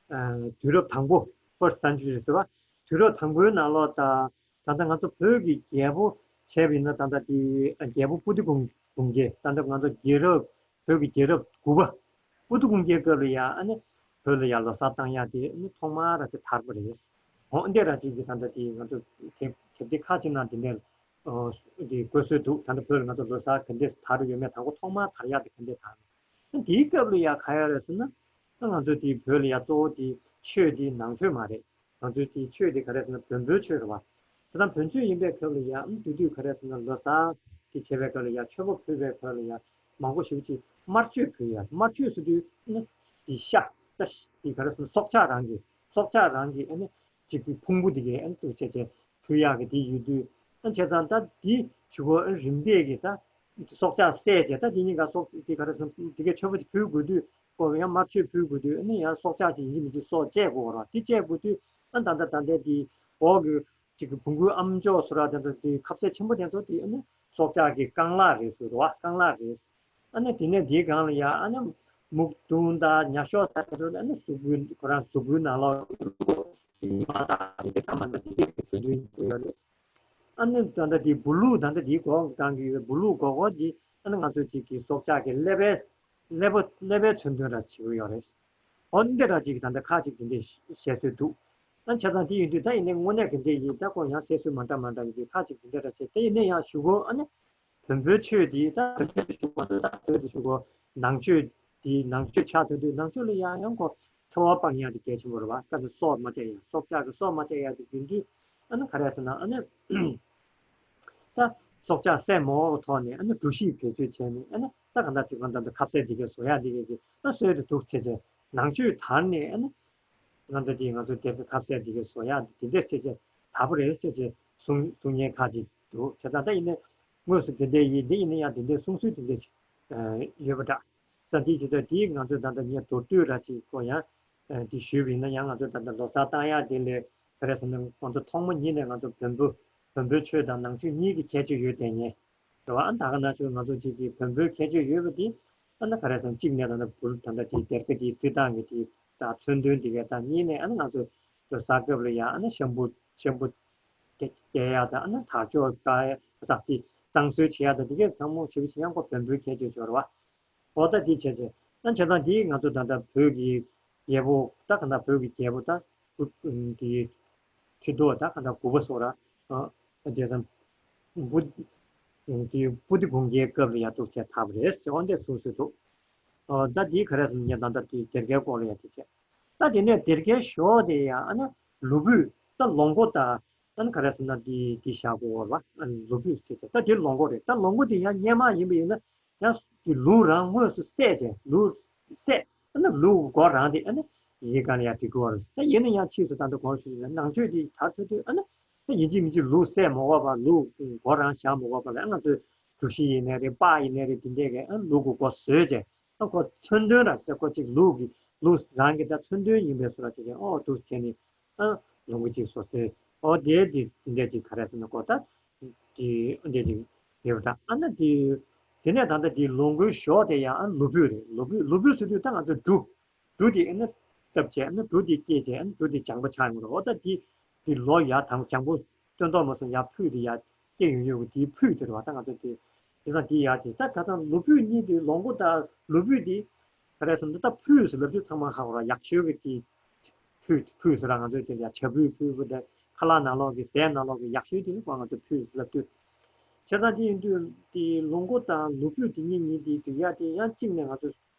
ཨ་དུས་རབས་དང་པོ། ཕར་སན་ཅུ་རི་ཟེར་བ། དུས་རབས་དང་པོའི་ནང་ལོགས་ད་ད་ལྟ་ང་ཚོ་བོད་ཀྱི་རྒྱལ་པོ་བྱས་པ་ཡིན་ན་ད་ལྟ་དེ་རྒྱལ་པོ་སྤུ་ལྡེ་གུང་གུང་རྒྱལ། ད་ལྟ་ང་ཚོ་རྒྱལ་རབས་བོད་ཀྱི་རྒྱལ་རབས་དགུ་པ་སྤུ་ལྡེ་གུང་རྒྱལ་སྐབས་ལ་ཡ་ཨ་ནི་བོད་ལ་ཡ་ལོ་གསར་བཏང་ཡ་དེ་ཨ་ནི་ཐོག་མ་ར་ཅིག་དར་བ་རེད། འོ་འདི་ར་ཅིག་གི་ད་ལྟ་དེ་ང་ཚོ་དེབ་དེབ་ཐེར་ཁག་ཅིག་ནང་དེ་འདྲ་ཨ་དེ་བཀོད་སྲོལ་འདུག་ད་ལྟ་བོད་ལ་ང་ཚོ་ལོ་གསར་ག་འདྲས་དར་ཡོད་མེད་དང་པོ་ཐོག་མ་དར་ཡ་དེ་ག་འདྲས་དར། ཨ་དེའི་སྐབས་ལ་ཡ་ག་ཡ་རེད་ཟེར་ན། ཨ་ང་ཚོ་དེ་བོད་ལ་ཡ་གཙོ་བོ་དེ་ཆོས་དེ་ནང་ཆོས་མ་རེད། ང་ཚོའི་དེའི་ཆོས་དེ་ག་རེ་ཟེར་ན་བོན་པོའི་ཆོས་རེད་བ། དེ་དང་བོན་ཆོས་ཡིན་པའི་སྐབས་ལ་ཡ་ཨམ་དུས་དུས་ག་རེ་ཟེར་ན་ལོ་གསར་དེ་བྱེད་པའི་སྐབས་ལ་ཡ་མཆོད་པ་ཕུལ་བའི་སྐབས་ལ་ཡ་མང་པོ་ཞེ་པོ་ཅིག་དམར་མཆོད་ཕུལ་ཡ། དམར་མཆོད་ཟེར་དུས་ཨ་དེ་ཤ་ད་དེ་ག་རེ་ཟེར་ན་སྲོག་ཆགས་རང་གི་སྲོག་ཆགས་རང་གི་ཨ་ནི་གཅིག་གི་ཕུང་པོ་དེ་གའི་ཨ་ནི་འདུག་བྱས་བྱས་ཕུལ་ཡག་གི་དེ་ཡོད་དུས། ཨ་བྱས་ཙང་ད་དེ་ཞུ་གོ་ཨ་རིམ་པས་ཀྱི་ད་སྲོག་ཆགས་བསད་བྱས་ད་དེ་གཉིས་ཀ་སྲོག་དེ་ག་རེ་ཟེར་ན་དེ་གའི་མཆོད་པ་དེ་ཕུལ་དགོས་དུས། ཁོ་ཡང་དམར་མཆོད་ཕུལ་དགོས་དུས་ཨ་ནི་ཡང་སྲོག་ཆགས་ཅིག་ཡིན་གཅིག་མིན་གཅིག་སྲོག་བཅད་དགོས་རེད་བ། དེ་བཅད་དགོས་དུས་ཨ་ད་ལྟ་ད་ལྟའི་དེ་འོག་གི་གཅིག་གི་བོང་གུའི་ཨ་མཆོག་ཟེར་ར་དེ་ཚོ་དེ་ཁ་ཟས་ཆེན་པོ་དེ་ཚོ་དེ་ཨ་ནི་སྲོག་ཆགས་ཀྱི་རྐང་ལག་རེད་ཟེར་རེད་བ། རྐང་ལག་རེད། ཨ་ནི་དེ་ནས་དེའི་སྒང་ལ་ཡ་ཨ་ནི་སྨུག་རྡུང་དང་ཉ་གཤོག་དང་དེ་ཚོ་ཨ་ནི་གཟུགས་པོའི་ཁོ་རང་གཟུགས་པོའི་ནང་ལོགས་མ་དང་དེ་ཐ་མ་དང་དེ་དེ་གི་ཚོ་དུས་ཡོད་རེད། ཨ་ནི་ད་ལྟ་དེ་སྦུ་ལུག་ད་ལྟ་དེའི་གོང་གི་སྒང་གི་ཡོད་སྦུ་ལུག་སྒོར་སྒོར་དེ་ཨ་ནི་ང་ཚོ་གཅིག་གི་སྲོག་ཆགས་ཀྱི་ཀླད་པའི་ཀླད་པ་ཀླད་པའི་མཚོན་དོན་ར་བྱེད་ཀྱི་ཡོད་རེད། འོ་འདི་འདྲ་ཅིག་ད་ལྟ་ཁག་ཅིག་དེ་འདྲས་བཤད་སྲོལ་འདུག་ཨ་བྱས་ཙང་དེ་ཡིན་དུས་ད་ཡིན་ནའི་དངོས་གནས་ག་འདྲས་ཡིན་ད་ཁོ་ཡང་བཤད་སྲོལ་མ་འདྲ་མ་འདྲ་ཡིན་དུས་ཁག་ཅིག་དེ་འདྲ་འདྲ་བྱས། དེ་ཡིན་ནའི་ཡང་ཞུ་གོ་ཨ་ནི་བོན་པོའི་ཆོས་དེ་ད་བོན་ཆོས་དེ་ཞུ་གོ་ད་བོད་དེ་ཞུ་གོ་ནང་ཆོས་དེ་ནང་ཆོས་ཆགས་ཚར་དུས་ནང་ཆོས་ལ་ཡང་ཡང་ཁོ་ འཚོ་བ་སྤང་ཡག་དེ་གལ་ཆེན་པོ་རེད་བ། སྐབས་སུ་སྲོག་མ་བཅད་ཡག་སྲོག་ཆགས་ཀྱི་སྲོག་མ་བཅད་ཡག་དེ་ཡིན་དུས་ཨ་ནི་ག་རེ་ཟེར་ན་ཨ་ནི། ད་སྲོག་ཆགས་བསད་མ་འོག་གི་ཐོག་ནས་ཨ་ནི་གྲུ་བཞི་བེད་སྤྱོད་བྱས་ནས་ཨ་ནི་ད་ག་འདྲ་དེ་ག་འདྲ་འདུག་ཁ་ཟས་འདི་གས་བཟོ་ཡག་འདི་གས་ཀྱི་ཨ་སྲོལ་དེ་འདུག་བྱས་བྱས་ནང་ཆོས་དར་ནས་ཨ་ནི་ང་ཚོ་དེ་ང་ཚོ་སྡེ་པའི་ཁ་ཟས་འདི་གས་བཟོ་ཡག་འདི་འདྲས་བྱས་བྱས་དར་པ་རེད་བྱས་བྱས་གསུང་གསུང་མཁན་ཁག་ཅིག་འདུག་བྱས་ཙང་ད་ཡིན་ནའི་དངོས་སུ་དེ་འདྲས་ཡིན་འདི་ཡིན་ན་ཡང་དེ་འདྲས་གསུང་སྲོལ་དེ་འདྲས་ཡོད་པ་འདྲ། ཙང་དེའི་ཕྱིར་ད་དེའི་ང་ཚོས་ད་ལྟ་ངས་མདོར་བསྡུས་ར་ཅིག་གོ་ཡང་དེ་ཞུས་པ་ཡིན་ན་ཡང་ང་ཚོ་ད་ལྟ་ལོ་གསར་བཏང་ཡག་དེ་ལས་ག་རེ་ཟེར་ན་ང་ཚོ་ཐོག་མ་ཉིད་ནས་ང་ཚོ་བོན་པོ་བོན་པོའི་ཆོས་དང་ནང་ཆོས་གཉིས་ཀྱི་ཁྱད་ཆོས་ཡོད་དེ་ངས་རེད་བ། ཨ་ད་ག་ནང་ཆོས་ང་ཚོ་གཅིག་གི་བོན་པོའི་ཁྱད་ཆོས་ཡོད་པ་དེ་ཨ་ན་ག་རེ་ཟེར་ན་གཅིག་ནས་ད་ལྟ་བུར་ད་ལྟ་དེའི་སྡེར་ཁ་དེའི་རྩི་སྟངས་ཀྱི་དེ་ད་མཚོན་དོན་དེ་གས་ད་གཉིས་ནས་ཨ་ན་ང་ཚོ་ལོ་གསར་སྐབས་ལ་ཡང་ཨ་ན་ཤམ་བུ་ཤམ་བུ་སྐྱེ་སྐྱེ་ཡག་དང་ཨ་ན་དར་ལྕོག་བཀག་ཡག་ད་དེ་གཙང་བཟོ་བྱེད་ཡག་དང་དེ་གས་ཚང་མ་ཞེ་པོ་ཅིག་ཡང་ཁོ་བོན་པོའི་ཁྱད་ཆོས་སྦྱོར་བ། འོ་ད་དེ་བྱས་ཚེ་ཨ་བྱས་ཙང་དེ་ང་ཚོ་ད་ལྟ་བོད་ཀྱི་རྒྱལ་པོ་ད་ག་ད་བོད་ཀྱི་རྒྱལ་པོ་ད་དེ་ཁྲི་ཐོག་ད་ག་ད་དགུ་པ་སོགས་ར་ཨ་དེ་ཙམ་བུ་དེ་བུ་དེ་གུང་རྒྱལ་སྐབས་ལ་ཡང་འདུག་བྱས་ཐབས་རེད་ཟེར་འོ་འདས་སུ་ཟེར་འདུག་ཨ་ད་དེ་ག་རེ་ཟེར་ན་ད་ལྟ་དེ་སྡེར་ཁའི་སྐོར་ལ་ཡང་དེ་བྱས། ད་དེ་ནས་སྡེར་ཁའི་ཞོ་དེ་ཡང་ཨ་ན་ལུ་བུས་ད་ལོ་མགོ་ད་ཨ་ན་ག་རེ་ཟེར་ན་དེ་དེ་བཞག་དགོས་བ་ཨ་ལུ་བུས་ཟེར་ད་དེ་ལོ་མགོ་རེད། ད་ལོ་མགོ་དེ་ཡང་སྔོན་མ་ཡིན་པ་ཡིན་ན། ཡང་དེ་ལུག་རང་དངོས་སུ་བསད་ཅེས་ལུག་བསད་ཨ་ནི་ལུག་མགོ་རང་དེ་ཨ་ནི་ཡི་གེ་གང་ལ་ཡང་འབྲི་དགོས་པ་རེད། ད་ཡིན་ན་ཡང་ཕྱིས་སུ་ད་ལྟ་གོང་ཞུས་ནང་ཆོས་དེ་དར་ཚུལ་དུས་ཨ་ནི་ད་ཡིན་གཅིག་མིན་གཅིག་ལུག་བསད་མ་དགོས་པ་ལུག་མགོ་རང་བཞག་མ་དགོས་པ་ལ་ང་ཚོས་གྲུ་བཞི་ཡིན་ནའི་རེད། སྤགས་ཡིན་ནའི་རེད། དེ་འདྲས་ཀྱི་ཨ་ལུག་གི་མགོ་བཟོས་ཅེས་ཨ་ཁོ་མཚོན་དོན་ར་ཅེས་ཁོ་གཅིག་ལུག་གི་ལུག་རང་གི་ད་མཚོན་དོན་ཡིན་པའི་བཟོ་འདྲ་བྱས་ཅེས་ཨོ་འདུག་བྱས་ནས། ཨ་ལུང་པ་གཅིག་སོ་སོའི་ཨོ་དེ་དེ་དེ་འདྲ་ཅིག་ག་རེ་ཟེར་ན་ཀོ་ད་དེ་འདྲ་ཅིག་ཡོད་པ་ད་ཨ་ན་དེ་དེ་ནས་ད་ལྟ་དེ་ལོ་མགོའི་ཞོ་དེ་ཡང་ཨ་ལུ་བུས་རེད། ལུ་བུས་ལུ་བུས་ཟེར་དུས་ད་ང་ཚོ་འབྲུ་འབྲུ་དེ་ཨ་ན་བཏབ་བྱས་ཨ་ན་འབྲུ་དེ་སྐྱེས་བྱས་ཨ་ན་འབྲུ་དེ་ལྗང་པ་ཆགས་ཡོང་རེད། ཨོ་ད་དེ་དེ་ལོ་ཡར་དང་ལྗང་པོ་སྟོན་ཐོག་མ་སོང་ཡར་ཕུད་དེ་ཡར་སྐྱེ་ཡོང་ཡོང་གི་དེའི་ཕུད་དེ་རེད་བ། ད་ང་ཚོ་དེ་དེ་ད་དེ་ཡར་དེ་ད་ད་ད་ལུ་བུས་གཉིས་དེ་ལོ་མགོ་ད་ལུ་བུས་དེ། ག་རེ་ཟེར་ན་ད་ཕུད་ཟེར་ལབ་དུས་ཚང་མ་ཧ་གོ་ར་ཡག་ཤོས་ཀྱི་དེ་ཕུད་ཕུད་ཟེར་ར་ང་ཚོས་དེ་ལ་ཡ་བྱ་ཕུད་ཕུད་པོ་དེ་ཁ་ལག་ནང་ལོགས་ཀྱི་ཟས་ནང་ལོགས་ཀྱི་ཡག་ཤོས་དེ་ནི་ང་ཚོ་ཕུད་ཟེར་ལབ་དུས། བྱས་ཙང་དེ་ཡིན་དུས་དེ་ལོ་མགོ་དང་ལུ་བུད་དེ་གཉིས་གཉིས་དེ་དུས་ཡ་དེ་ཡང་གཅིག་ནས་ང་ཚོ་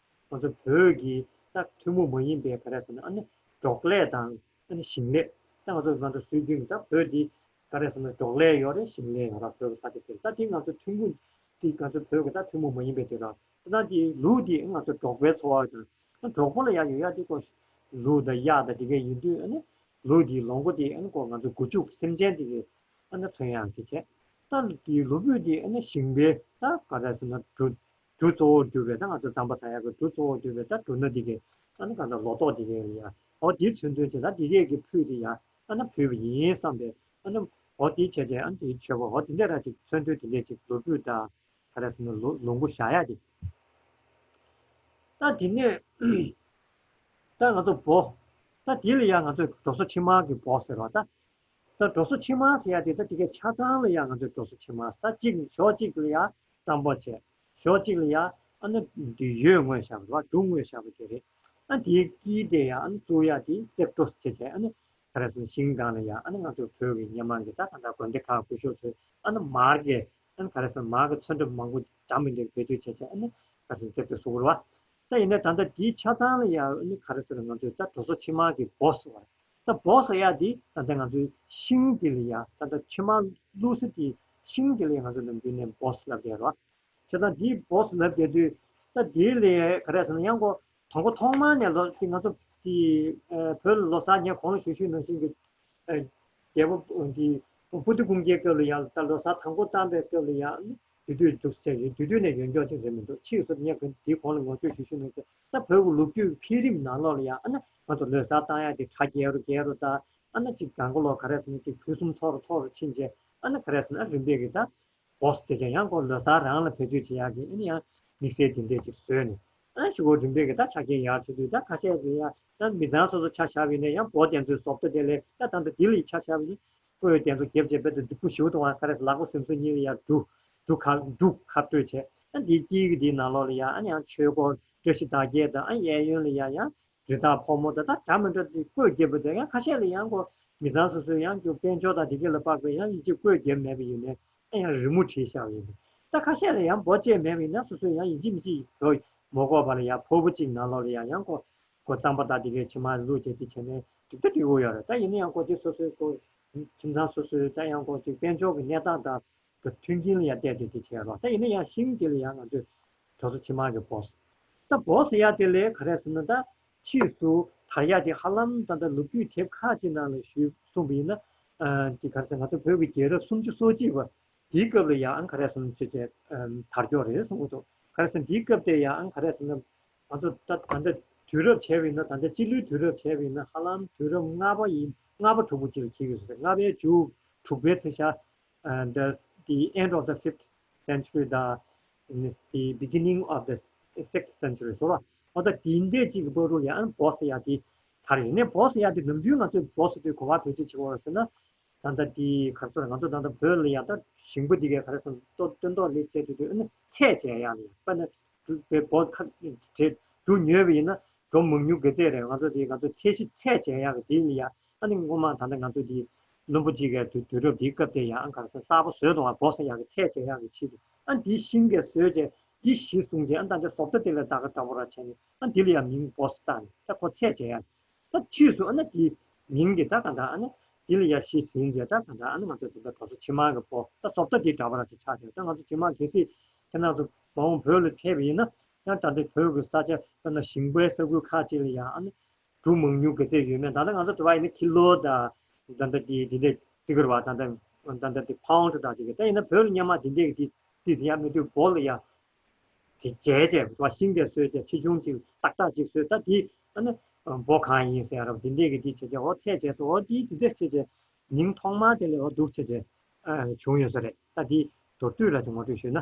ང་ཚོ་བོད་ཀྱི་ད་ཐུན་མོང་མ་ཡིན་པའི་ག་རེ་ཟེར་ན་ཨ་ནི་འབྲོག་ལས་དང་ཨ་ནི་ཞིང་ལས་ད་ང་ཚོ་ང་ཚོ་སྲོལ་རྒྱུན་གྱི་ད་བོད་འདི་ག་རེ་ཟེར་ན་འབྲོག་ལས་ཡོད་རེད། ཞིང་ལས་ཡོད་ར་བོད་ཀྱི་ས་ཆ་དེ་ད་དེ་ང་ཚོ་ཐུན་མོང་དེ་ང་ཚོ་བོད་ཀྱི་ད་ཐུན་མོང་མ་ཡིན་པའི་དེ་ར། ད་དེ་ལུག་དེ་ང་ཚོ་འབྲོག་པའི་འཚོ་བ་དང་འབྲོག་པ་ལ་ཡང་ཡོད་ཡ་དེ་ཀོ་ལུག་དང་གཡག་དང་དེ་གས་ཡིན་དུས་ཨ་ནི་ལུག་དེའི་ལོ་མགོ་དེ་ཨ་ནི་ཀོ་ང་ཚོ་སྒོ་ཕྱུགས་སེམས་ཅན་དེ་གས་ཨ་ནི་མཚོན་ཡག་གི་བྱས། ད་དེའི་ལུ་བུད་དེ་ཨ་ནི་ཞིང་པའི་ད་ག་རེ་ཟེར་ན་འབྲུ་འབྲུ་གཙོ་བོར་གྱུར་པའི་ད་ང་ཚོ་རྩམ་པ་ཟ་ཡག་གི་འབྲུ་གཙོ་བོར་གྱུར་པའི་ད་འབྲུ་སྣ་དེ་གས་ཨ་ནི་ག་ཚོད་ལོ་ཏོག་དེ་གས་ཡ་ཨོ་དེའི་མཚོན་དོན་བྱས་ད་དེ་གས་ཀྱི་ཕུད་དེ་ཡ་ཨ་ནི་ཕུད་པ་ཡིན་བསམ་པའི་ཨ་ནི་ཨོ་དེའི་བྱས་བྱས་ཨ་ནི་དེའི་མཆོད་པ་ཨོ་དེ་འདྲ་ར་ཅིག་མཚོན་དོན་དེ་འདྲ་ཅིག་ལུ་བུད་ད། ག་རེ་ཟེར་ན་ལོ་ལོ་མགོ་བཞག་ཡ་དེ། ད་དེ་ནས་ད་ང་ཚོ་འབོ། ད་དེ་ལ་ཡང་ང་ཚོས་འགྲོ་སོ་ཕྱི་མ་གི་འབོ་ཟེར་བ་ད། ད་འགྲོ་སོ་ཕྱི་མ་ཟེར་ཡ་དེ་ད་དེ་གའི་ཆ་ཚང་ལ་ཡང་ང་ཚོས་འགྲོ་སོ་ཕྱི་མ་ད་གཅིག་ཞོ་གཅིག་ལ་ཡང་རྩམ་པ་བྱས། ཞོ་གཅིག་ལ་ཡང་ཨ་ནི་འདི་ཡོས་བརྔོས་བཞག་པ་རེད་བ། འབྲུ་བརྔོས་བཞག་པ་དེ་རེད། ཨ་དེའི་དཀྱིལ་དེ་ཡང་ཨ་ནི་བཙུགས་ཡ་དེ་རྩེག་བྲོ་བྱས་བྱས་ཨ་ནི། ག་རེ་ཟེར་ན་ཤིང་སྒང་ལ་ཡ་ཨ་ནི་ང་ཚོ་བོད་ཀྱི་སྔོན་མ་གི་ད་གང་ལྟར་དགོན་སྡེ་ཁག་སྐུ་ཞབས་ཚོས་ཨ་ནི་མར་གྱི་ཨ་ནི་ག་རེ་ཟེར་ན་མར་གྱི་ཚོན་ཁྲ་མང་པོ་འདྲ་མི་འདྲ་བེད་སྤྱོད་བྱས་བྱས་ཨ་ནི་ག་རེ་ཟེར་ན་རྩེག་ཏུ་བཟོ་དགོས་རེད་བ། ད་ཡིན་ནའི་ད་ལྟ་འདིའི་ཆ་ཚང་ལ་ཡ་ཨ་ནི་ག་རེ་ཟེར་ན་ང་ཚོས་ད་འགྲོ་སོ་ཕྱི་མ་གི་འབོ་ཟེར་བ་རེད། ད་འབོ་ཟེར་ཡ་འདི་ད་ལྟ་ང་ཚོའི་ཤིང་འདི་ལ་ཡ་ད་ལྟ་ཕྱི་མ་བླུགས་ས་དེ་ཤིང་འདི་ལ་ཡ་ང་ཚོ་ནམ་རྒྱུན་ནས་འབོ་ཟེར་ལབ་བསྡད་རེད་བ། བྱས་ཙང་འདིའི་འབོ་ཟེར་ལབ་བསྡད་དུས་ད་འདིའི་ལས་ག་རེ་ཟེར་ན་ཡང་ཁོ་དང་པོ་ཐོག་མ་ནས་ལོ་དེ་ང་ཚོ་དེ་བོད་ལ་ལོ་གསར་ཉེ་གོང་ལ་ཞུ་ཞུས་ནང་བཞིན་གྱི་རྒྱལ་པོ་འདི་སྤུ་ཏི་ཀུན་དགའི་སྐབས་ལ་ཡང་ད་ལོ་གསར་དང་པོ་བཏང་པའི་སྐབས་ལ་ཡང་དེ་དུས་འདུག་ཟེར་ཡོད། དེ་དུས་ནས་ཡོན་ཀྱོག་ཅིག་རེད་མི་འདུག་ཕྱིས་སུ་ངས་གོ་འདིའི་གོང་ལ་ངོ་སྤྲོད་ཞུ་ཞུས་ནང་བཞིན་ད་བོད་ཀྱི་ལོ་རྒྱུས་འཕེལ་རིམ་ནང་ལོགས་ལ་ཡང་ཨ་ན་ང་ཚོ་ལོ་གསར་བཏང་ཡག་དེ་གྲ་རྒྱས་རུ་རྒྱས་རུ་དང་ཨ་ན་ཅིག་གང་ག་ལོ་ག་རེ་ཟེར་ན་ཅིག་ཕུན་སུམ་ཚོགས་རུ་ཚོགས་རུ་ཕྱིན་རྗེས་ཨ་ན་ག་རེ་ཟེར་ན་རིམ་པས་ཀྱི་ད། འབོ་ཟེར་ཅིག་ཡང་ཁོ་ལོ་གསར་རང་ལ་བེད་སྤྱོད་བྱེད་ཡག་གི་ཨ་ནི་ཡང་དམིགས་བསལ་དེ་འདྲས་ཅིག་བཟོས་ནས་ཨ་ནི་ཞུ་གོ་རིམ་པས་ཀྱི་ད་ཆ་རྐྱེན་ཡར་བྱེད་དུས་ད་ཁ་ཤས་ཀྱི་ཡང་ད་མི་ཚང་སོ་སོ་ཆ་བཞག་པ་ཡིན་ན་ཡང་འབོ་དེ་ཚོའི་བཟོ་ལྟ་དེ་ལས་ད་ད་ལྟ་དེ་ལ་ཆ་བཞག་པ་ཡིན་ན་གོས་དེ་ཚོ་རྒྱབ་བྱས་པད་དུ་འཇུག་པོ་ཞུ་དང་བ་ག་རེ་ལག་པ་སིམ་སིམ་གཉིས་ལ་ཡང་འབྲུ་འབྲུ་ཁ་འབྲུ་ཁ་སྤྲོད་བྱས་ཨ་འདིའི་དཀྱིལ་གྱི་འདིའི་ནང་ལོགས་ལ་ཡང་ཨ་ནི་ཡང་ཆོས་སྐོར་བཀྲ་ཤིས་བདག་བསྐྱེད་དང་ཨ་གཡས་གཡོན་ལ་ཡང་ཡང་། རི་དྭགས་ཕོ་མོ་དང་ད་འདྲ་མི་འདྲ་དེ་བཀོད་རྒྱབ་པ་དེ་ཡང་ཁ་ཤས་ལ་ཡང་ཁོ་མི་ཚང་སོ་སོའི་ཡང་རྒྱུ་དཔལ་འབྱོར་དང་དེ་གས་ལ་དཔག་པའི་ཡང་ཡིན་གཅིག་བཀོད་རྒྱབ་མེད་པ་ཡིན་ནའི་ཨ་ཡང་རི་མོ་བྲིས་བཞག་པ་ཡིན་པས། ད་ཁ་ཤས་ལ་ཡང་འབོ་བཅས་མེད་པ་ཡིན་ན་སོ་སོའི་ཡང་ཡིན་གཅིག་མིན་གཅིག་བོ་མ་དགོས་པ་ལ་ཡང་ཕོར་པ་གཅིག་ནང་ལོགས་ལ་ཡང་ཡང་ཁོ་ ཁོ་རྩམ་པ་དང་དེ་གའི་ཕྱེ་མར་བླུགས་བྱས་དེ་བྱས་ནས་འགྲིག་ད་འགྲིག་གི་ཡོད་རེད། ད་ཡིན་ན་ཡང་ཁོ་དེ་སོ་སོའི་ཁོ་ཁྱིམ་ཚང་སོ་སོའི་ད་ཡང་ཁོ་ཅིག་དཔལ་འབྱོར་གྱི་གནས་སྟངས་དང་གི་མཐུན་རྐྱེན་ལ་ཡང་བལྟས་བྱས་དེ་བྱས་རོགས། ད་ཡིན་ན་ཡང་ཤིང་དེ་ལ་ཡང་ང་ཚོས་དྲོ་སོ་ཕྱེ་མར་གྱི་འབོ་ཟེར། ད་འབོ་ཟེར་ཡ་དེ་ལས་ག་རེ་ཟེར་ན། ད་ཕྱིས་སུ་དར་ཡ་དེ་ཧ་ལམ་ད་ལྟ་ལོ་རྒྱུས་དེབ་ཁག་ཅིག་ནང་ལ་ཞུས་གསུངས་པ་ཡིན་ན། ཨ་དེ་ག་རེ་ཟེར། ང་ཚོ་བོད་ཀྱི་རྒྱལ་རབས་སུམ་ཅུ་སོ་གཅིག་པ་དེའི་སྐབས་ལ་ཡང་ག་རེ་ཟེར་ན་ཆེ་ཆེ་དར་ཀྱོག་རེད་གསུང་གི་འདུག་ག་རེ་ཟེར་ན་དེའི་སྐབས་དེ་ཡང་ག་རེ་ཟེར་ན། ང་ཚོ་ད་ད་ལྟ་དུས་རབས་བྱས་པ་ཡིན་ན། ད་ལྟ་སྤྱི་ལོའི་དུས་རབས་བྱས་པ་ཡིན་ན་ཧ་ལམ་དུས་རབས་ལྔ་པ་ཡིན། ལྔ་པ་དྲུག་པ་ཅིག་ལ་འཁེལ་གྱི་ཡོད་རེད། ལྔ་པའི་མཇུག་དྲུག་པའི་ཚེ་ཤར། and the, the end of the fifth century, the, the beginning of the sixth century ཟེར་བ། ཨོ་ད་དེ་འདྲས་ཅིག་གི་བར་དུ་ཡང་འབོ་ཟེར་ཡ་དེ་དར་ཡིན་ནས། འབོ་ཟེར་ཡ་དེ་ནམ་རྒྱུན་ང་ཚོས་འབོ་ཟེར་དུས་གོ་བ་བེད་སྤྱོད་བྱེད་དགོས་ཟེར་ན། ད་ལྟ་དེ་ག་རེ་ཟེར། ང་ཚོ་ད་ལྟ་བོད་ལ་ཡ་ད་ཞིང་པ་དེ་གས་ག་རེ་ཟེར། ལྟོ་སྟོན་ཐོག་ལས་བྱས་དུས་དུས་ཨ་ནི་ཚད་འཇལ་ཡ་ལ་ཡ། དཔེར་ན་འབྲུ་བའི་འབོ་ཁ་བྲེ་འབྲུ་ཉོས་པ་ཡིན་ན་འབྲུ་མང་ཉུང་ག་ཚད་རེད། ང་ཚོ་དེ་ང་ཚོ་ཚད་གཞི་ཚད་འཇལ་ཡག་གི་དེ་ལ་ཡ། ཨ་ནི་སྔོན་མ་ད་ལྟ་ང་ཚོ་དེ་བློན་པོ་གཅིག་གི་དུས་དུས་རབས་དེའི་སྐབས་དེ་ཡང་ག་རེ་ཟེར། གསར་པ་བཟོས་གཏོང་བ་འབོ་ཟེར་ཡག་གི་ཚད་འཇལ་ཡག་གི་ཆེད་དུ་ཨ་ནི་དེ་ཤིང་གི་བཟོས་བྱས་དེ་གཞི་བཟུང་བྱས། ཨ་ནི་ད་ལྟ་བཟོ་ལྟ་དེ་ལ་ད་ག་འདྲ་པོ་ར་བྱས་ནས་ཨ་ནི་དེ་ལ་ཡང་མིང་འབོ་ཟེར་བཏགས་ནས། ད་ཁོ་ཚད་འཇལ་ཡག་ད་ཕྱིས་སུ་ཨ་ནི་དེ་མིང་གི་ད་ག་ད་ཨ་ནི་དེ་ལ་ཡ་གཞི་ཟིན་བྱས། ད་ག་ད་ཨ་ནི་ང་ཚོ་དེ་འདྲ་དྲོ་སོ་ཕྱེ་མར་གྱི་འབོ་ད་བཟོ་ལྟ་དེ་འདྲ་པོ་ར་ཅིག་ཆགས་བྱས། ད་ང་ཚོ་རྗེས་མ་གལ་སྲིད་ཁྱེད་རང་ཚོ་མ་འོངས་བོད་ལ་ཕེབས་པ་ཡིན་ན་ཡང་ད་ལྟ་བོད་ཀྱི་ས་ཆ་དཔེར་ན་ཞིང་པའི་ས་ཁུལ་ཁག་ཅིག་ལ་ཡང་ཨ་ནི་འབྲུ་མང་ཉུང་ག་ཚད་ཡོད་མེད། ད་ལྟ་ང་ཚོ་དུ་བ་ཡིན་ན་ཁི་ལོ་དང་ད་ལྟ་དེ་དེ་འདྲས་བརྩི་གི་རེད་བ། ད་ལྟ་ད་ལྟ་དེ་པའུན་ཌི་དང་དེ་ག་ད་ཡིན་ན་བོད་ལ་སྔོན་མ་དེ་འདྲས་ཀྱི་དེ་དེ་ཡང་མེད་དུས་འབོ་ལ་ཡ། དེ་བྱས་བྱས་བ་ཤིང་དེ་བཟོས་བྱས་ཆེ་ཆུང་ཅིག་ཏག་ཏག་ཅིག་བཟོས། ད་དེ་ཨ་ནི་འབོ་གང་ཡིན་ཟེར་རབ་དེ་འདྲས་ཀྱི་དེ་བྱས་བྱས་འོ་ཚད་བྱས་སོ། འོ་དེ་དེ་འདྲས་བྱས་བྱས་མིང་ཐོག་མར་དེ་ལས་འོ་འདུག་བྱས་བྱས་བྱུང་ཡོད་ས་རེད། ད་དེ་མདོར་བསྡུས་ར་ཅིག་ངོ་སྤྲོད་ཞུས་ན།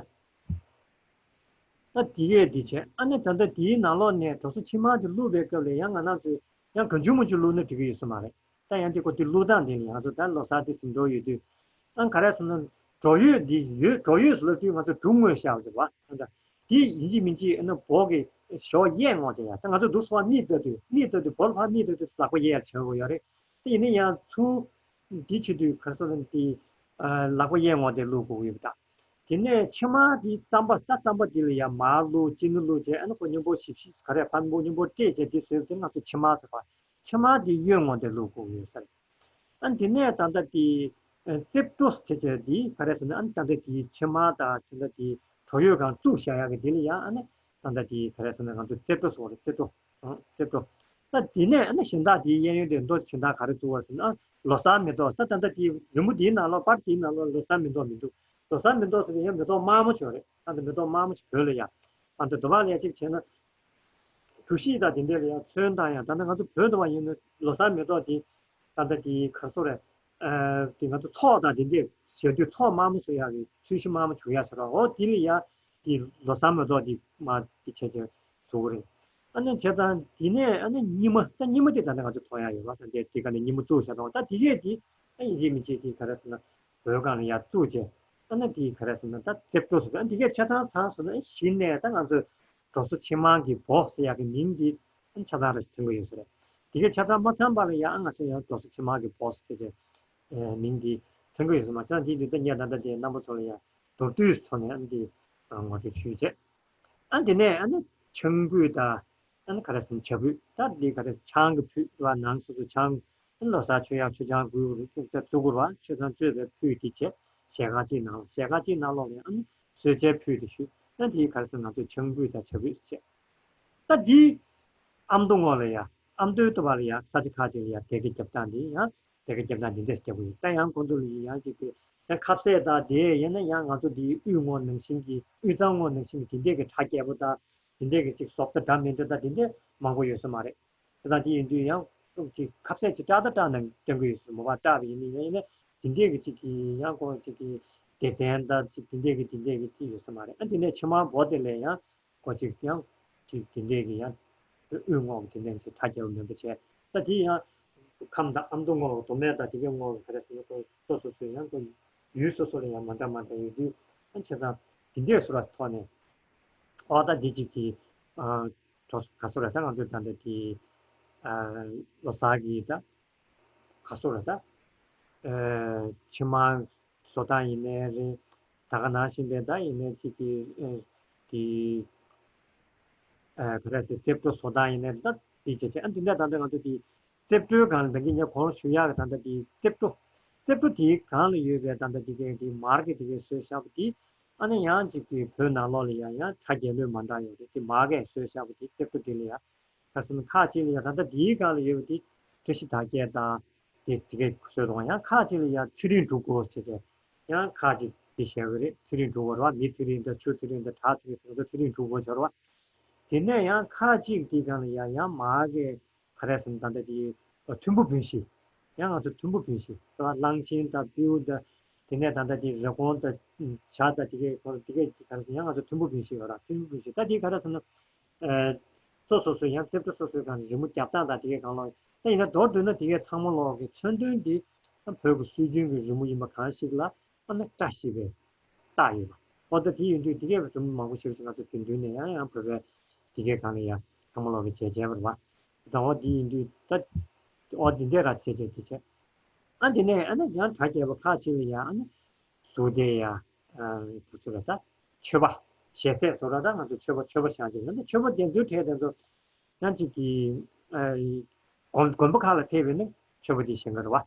ད་དེ་གས་དེ་བྱས་ཨ་ནི་ད་ལྟ་དེའི་ནང་ལོགས་ནས་དྲོ་སོ་ཕྱེ་མར་དེ་བླུགས་པའི་སྐབས་ལ་ཡང་ང་རང་ཚོས་ཡང་གང་བྱུང་མང་བྱུང་བླུགས་ན་འགྲིག་གི་ཡོད་ས་མ་རེད། ད་ཡང་དེ་ཁོ་དེ་བླུགས་སྟངས་དེ་ནི་ང་ཚོ་ད་ལོ་གསར་དེ་ཟིན་འགྲོ་ཡོད་དུས། ཨང་ག་རེ་ཟེར་ན། གྲོ་ཡོས་འདི་ཡོས་གྲོ་ཡོས་སུ་ལབ་དུས་ང་ཚོ་འབྲུ་དངོས་བཞག་ཟེར་བ། ཨ་ད། དེ་ཡིན་གཅིག་མིན་གཅིག་ཨ་ནི་འབོ་གི་ཞོ་གཡས་ངོས་དེ་ཡ། ད་ང་ཚོ་འདུག་སོ་བ་སྨིག་ལྟ་དུས་སྨིག་ལྟ་དུས་འབོ་ལ་ཕར་སྨིག་ལྟ་དུས་ལག་པ་གཡས་ལ་བྱེད་དགོས་ཡོད་རེད། དེ་ཡིན་ན་ཡང་ཚུར། འདི་བྱེད་དུས་ག་རེ་ཟེར་ན་དེ། ལག་པ་གཡས་ངོས་དེ་བླུགས་དགོས་ཡོད་པ་ད། དེ་ནས་ཕྱེ་མར་དེ་རྩམ་པ་ད་རྩམ་པ་དེ་ལ་ཡ་མར་བླུགས་ཅི་ནི་བླུགས་བྱས་ཨ་ནི་ཁོ་མཉམ་པོ་ཞིབ་ཞིབ་ག་རེ་ཕར་མཉམ་པོ་མཉམ་པོ་བསྲེས་བྱས་དེ་བཟོས་པ་དེ་ང་ཚོ་ཕྱེ་མར་ཟེར་བ། ཕྱེ་མར་དེ་གཡོན་ངོས་དེ་བླུགས་དགོས་ཡོད་ས་རེད། ཨ་ནི་དེ་ནས་ད་ལྟ་དེ། ཨ་རྩེབ་བྲོ་བྱས་བྱས་དེ་ག་རེ་ཟེར་ན། ཨ་ནི་ད་ལྟ་དེ་ཕྱེ་མར་དང་དེ་འདྲ་དེ་གྲོ་ཡོས་སྒང་བཙུགས་བཞག་ཡག་གི་དེ་ལ་ཡ་ཨ་ནི་ད་ལྟ་དེ་ག་རེ་ཟེར་ན་ང་ཚོ་རྩེབ་བྲོ་ཟེར་བ་རེད། རྩེབ་བྲོ། ཨ་རྩེབ་བྲོ། ད་དེ་ནས་ཨ་ནི་གཞན་དག་དེ་གཡས་གཡོན་དེ་མདོ་གཞན་དག་ག་རེ་བཙུགས་པ་ཟེར་ན། ཨ་ལོ་གསར་མེ་ཏོག་ད་ད་ལྟ་དེ་རི་མོ་དེའི་ནང་ལོགས་པར་དེའི་ནང་ལོགས་ལོ་གསར་མེ་ཏོག་མི་འདུག་ལོ་གསར་མེ་ཏོག་ཟེར་ན་ཡང་མེ་ཏོག་དམར་མོ་ཅིག་ཡོད་རེད། ད་ལྟ་མེ་ཏོག་དམར་མོ་ཅིག་བོད་ལ་ཡ། ཨ་ད་དུ་བ་ལ་ཡ་གཅིག་བྱས་ན། གྲོ་ཞིབ་དང་དེ་འདྲ་ལ་ཡང་ཚོན་དང་ཡང་ད་ལྟ་ང་ཚོ་བོད་དུ་བ་ཡིན་ན་ལོ་གསར་མེ་ཏོག་དེ་ད་ལྟ་དེ་ག་རེ་ཟེར་རེད། ཨ་དེ་ང་ཚོ་ཚོགས་དང་དེ་འདྲས་བཞག་དུས་ཚོགས་དམར་མོ་བཟོ་ཡག་གི་ཚོས་གཞི་དམར་མོ་བྱུག་ཡག་ཟེར་རོ། འོ་དེ་ལ་ཡ་དེ་ལོ་གསར་མེ་ཏོག་དེ་མར་དེ་བྱས་བྱས་བཟོ་གི་རེད། ཨ་ནི་བྱས་ཙང་དེ་ནས་ཨ་ནི་སྙེ་མ། ད་སྙེ་མ་དེ་ད་ལྟ་ང་ཚོ་མཐོང་ཡག་ཡོད་རོ། ད་འདྲས་དེ་ག་ནས་སྙེ་མ་བཙུགས་བཞག་དང་། ད་དེ་གས་དེ་ཨ་ཡིན་གཅིག་མིན་གཅིག་དེ་ག་རེ་ཟེར་ན། བོད་སྒང་ལ་ཡར་བཙུགས་བྱས། ཨ་ནི་དེ་ག་རེ་ཟེར་ན་ད་རྩེབ་བྲོ་ཟེར། ཨ་འདི་གས་ཆ་ཚང་ཚང་སོང་ན་གཞི་ནས་ད་ང་ཚོས་དྲོ་སོ་ཕྱེ་མར་གྱི་འབོ་ཟེར་ཡག་གི་མིང་འདི་ཨ་ཆ་ཚང་ར་ཟིན་གྱི་ཡོད་ས་རེད། འདི་གས་ཆ་ཚང་མ་ཚང་པ་ལ་ཡང་ཨ་ང་ཚོས་ཡང་དྲོ་སོ་ཕྱེ་མར་གྱི་འབོ་ཟེར་བྱས་མིང་འདི་ཟིན་གྱི་ཡོད་ས་མ་ཚང་། འདི་འདི་ད་ངས་ད་ལྟ་དེ་རྣམ་པ་ཚོ་ལ་ཡང་མདོར་བསྡུས་ཐོག་ནས་ཨ་འདི་ངོ་སྤྲོད་ཞུས་བྱས། ཨ་འདི་ནས་ཨ་ནི་ཆང་ཕུད་དང་། ཨ་ནི་ག་རེ་ཟེར་ན་ཇ་ཕུད། ད་འདི་ག་རེ་ཆང་གི་ཕུད་བ་ནང་སོ་སོ་ཆང་། ཨ་ནི་ལོ་གསར་མཆོད་ཡག་མཆོད་ཆང་དགོས་རུ་བཙུགས་ད་བཙུགས་དགོས་ར། མཆོད་ཆང་མཆོད་པའི་ཕུད་དེ་བྱས། ཞལ་ཁང་གཅིག་ནང་ལོགས། ཞལ་ཁང་གཅིག་ནང་ལོགས་ལ་ཨ་ནི་གསོལ་ཇའི་ཕུད་དེ་ཞུ། ཨ་འདི་ག་རེ་ཟེར་ན་ང་ཚོས་ཆང་ཕུད་དང་ཇ་ཕུད་བྱས། ད་འདི་ཨ་མདོ་ངོས་ལ་ཡ། ཨ་མདོའི་ལྟོ་བ་ལ་ཡ་ས་ཆ་ཁག་ཅིག་ལ་ཡ་སྡེ་དགེ་རྒྱབ་སྟངས་འདི་ཡང་། དེ་ག་རྒྱབ་ན་འདི་འདྲས་རྒྱབ་ཀྱི་ཡོད། ད་ཡང་ཁོང་ཚོ་ལ་ཡང་ཅིག་གི་ཡང་ཁ་ཟས་དང་དེ་ཡིན་ན་ཡང་ང་ཚོ་འདིའི་དབུས་ངོས་ནང་བཞིན་གྱི་དབུས་གཙང་ངོས་ནང་བཞིན་གྱི་དེ་འདྲས་ཀྱི་གྲ་རྒྱས་པོ་དང་དེ་འདྲས་ཀྱི་ཅིག་བཟོ་ལྟ་འདྲ་མི་འདྲ་དང་དེ་འདྲས་མང་པོ་ཡོད་ས་མ་རེད། དེ་དང་དེ་ཡིན་དུས་ཡང་ཅིག་ཁ་ཟས་ཅིག་སྐྲག་ད་སྐྲག་ན་སྟོན་གྱི་ཡོད་ས་མ་པ་སྐྲག་པ་ཡིན་ན་ཡང་ཡིན་ན་དེ་འདྲས་ཀྱི་ཅིག་གི་ཡང་ཁོང་ཅིག་གི་སྡེ་ཚན་དང་ཅིག་དེ་འདྲས་ཀྱི་དེ་འདྲས་ཀྱི་ཅིག་ཡོད་ས་མ་རེད། ཨ་དེ་ནས་ཕྱེ་མར་འབོ་དེ་ལས་ཡང་། ཀོ་ཅིག་ཡང་ཅིག་དེ་འདྲས་ཀྱི་ཡང་དབུས་ངོས་ཀྱི་དེ་འདྲས་ཀྱི་གྲ་རྒྱས་པ་མིན་པ་བྱས། ད་དེ་ཡང་ཁམས་དང་ཨ་མདོ་ངོས་མདོ་སྨད་དང་དེ་གའི་ངོས་ཀྱི་ག་རེ་ཟེར་ན་ཀོ་སོ་སོ་སོའི་ཡང་ཀོ་ཡུལ་སོ་སོ་ལ་ཡང་མ་འདྲ་མ་འདྲ་ཡོད་དུས་ཨ་བྱས་ཙང་དེ་འདྲས་སུ་ར་ཐོག་ནས་ཨོ་ད་འདི་ཅིག་གི་ཨ་གྲོ་ག་སོ་ར་ད་ང་ཚོས་ད་འདི་དེ་ཨ་ལོ་གསར་གྱི་ད། ག་སོ་ར་ད། ཨ་ཕྱེ་མར་བཟོ་སྟངས་ཡིན་ནའི་རེད། ད་ག་ནང་བཞིན་པའི་ད་ཡིན་ནའི་ཅིག་གི་ཨ་དེ་ཨ་ག་རེ་ཟེར་རྩེབ་བྲོ་བཟོ་སྟངས་ཡིན་ནའི་ད་ དེ་བྱས་བྱས། ཨ་འདི་འདྲ་ད་ལྟ་ང་ཚོ་དེ་རྩེབ་བྲོའི་སྒང་ལ་ད་གིན་ངས་གོང་ཞུ་ཡག་གི་ད་ལྟ་དེ་རྩེབ་བྲོ། རྩེབ་བྲོ་དེའི་སྒང་ལ་ཡོད་པའི་ད་ལྟ་དེ་གའི་དེ་མར་གྱི་དེ་གའི་བཟོས་བཞག་པ་དེ། ཨ་ནི་ཡང་ཅིག་དེ་བོད་ནང་ལོགས་ལ་ཡང་ཡང་གྲ་རྒྱས་ལོས་མ་འདྲ་ཡོད་རེད། དེ་མར་གྱིས་བཟོས་བཞག་པ་དེ་རྩེབ་བྲོ་དེ་ལ་ཡང་། ཁ་སང་ཁག་ཅིག་ལ་ཡང་ད་ལྟ་འདིའི་སྒང་ལ་ཡོད་པ་དེ་བཀྲ་ཤིས་དར་རྒྱས་དང་དེ་དེ་གས་བཟོས་འདུག། ཡང་ཁག་ཅིག་ལ་ཡང་ཚེ་རིང་འབྲུག་སྒོ་ཟེར་ཏེ་ཡང་ཁག་ཅིག་དེ་བཞག་གི་རེད། ཚེ་རིང་འབྲུག་སྒོ་རེད་བ། མི་ཚེ་རིང་དང་ཆུ་ཚེ་རིང་དང་བྲག་ཚེ་རིང་ཟེར་ཚེ་རིང་འབྲུག་སྒོ་བྱས་རེད་བ། དེ་ནས་ཡང་ཁག་ཅིག་དེའི་སྒང་ལ་ཡང་ཡང་མར་གྱི་ག་རེ་ཟེར་ན་ད་ལྟ་དེ་མཐོན་པོ་བོན་བཞི། ཡང་ང་ཚོ་མཐོན་པོ་བོན་བཞི་རེད་བ། གླང་ཆེན་དང་སྤྲེའུ་དང་། དེ་ནས་ད་ལྟ་དེ་རི་གོང་དང་བྱ་དང་དེ་གས་དེ་གས་ག་རེ་ཟེར་ན་ཡང་ང་ཚོ་མཐོན་པོ་བོན་བཞི་ཡོད་རེད། མཐོན་པོ་བོན་བཞི་ད་དེ་ག་རེ་ཟེར་ན། ཨ། གཙོ་སོ་སོའི་ཡང་རྩེབ་བྲོ་སོ་སོའི་སྒང་ནས་རི་མོ་རྒྱབ་སྟངས་དང་དེ་གའི་སྒང་ལ། ད་ཡིན་ན་མདོར་བསྡུས་ན་དེ་གའི་ཚང་མ་ལོག་གི་མཚོན་དོན་དེ་བོད་ཀྱི་སྲོལ་རྒྱུན་གྱི་རི་མོ་ཡིན་པ་གང་ཞིག་ལ་ཨ་ནི་བཀྲ་ཤིས་པའི་རྟགས་ཡོད་པ། འོ་ད་དེ་ཡིན་དུས་དེ་གའི་རི་མོ་མང་པོ་ཞེ་པོ་ཅིག་ང་ཚོ་དགེ་འདུན་ནས་ཡང་ཡང་བོད་པའི་དེ་གའི་སྒང་ལ་ཡང་ཚང་མ་ལོག་གི་མཇལ་མཇལ་བར་བ། ད་འོ་དེ་ཡིན་དུས་ད་འོ་དེ་འདྲ་ར་བྱས་བྱས་བྱས་བྱས། ཨ་དེ་ནས་ཨ་ནི་ཡང་གྲ་རྒྱས་པ་ཁག་ཅིག་ལ་ཡང་ཨ་ནི། གཟུགས་དེ་ཡང་། ཨ། དེ་ཚོ་ལ་ད་མཆོད་པ། ཞལ་ཟས་བཟོ་འདྲ་ད་ང་ཚོ་མཆོད་པ་མཆོད་པ་བཞེངས་ཀྱི་ཡོད། ད་མཆོད་པ་དེ་ཚོའི་གྲས་དེ་ཚོ་ཡང་ཅིག་གི། ཨ། དགོན་དགོན་པ་ཁག་ལ་ཕེབས་པས་ན་མཆོད་པ་དེ་བཞེངས་ཀྱི་རེད་བ།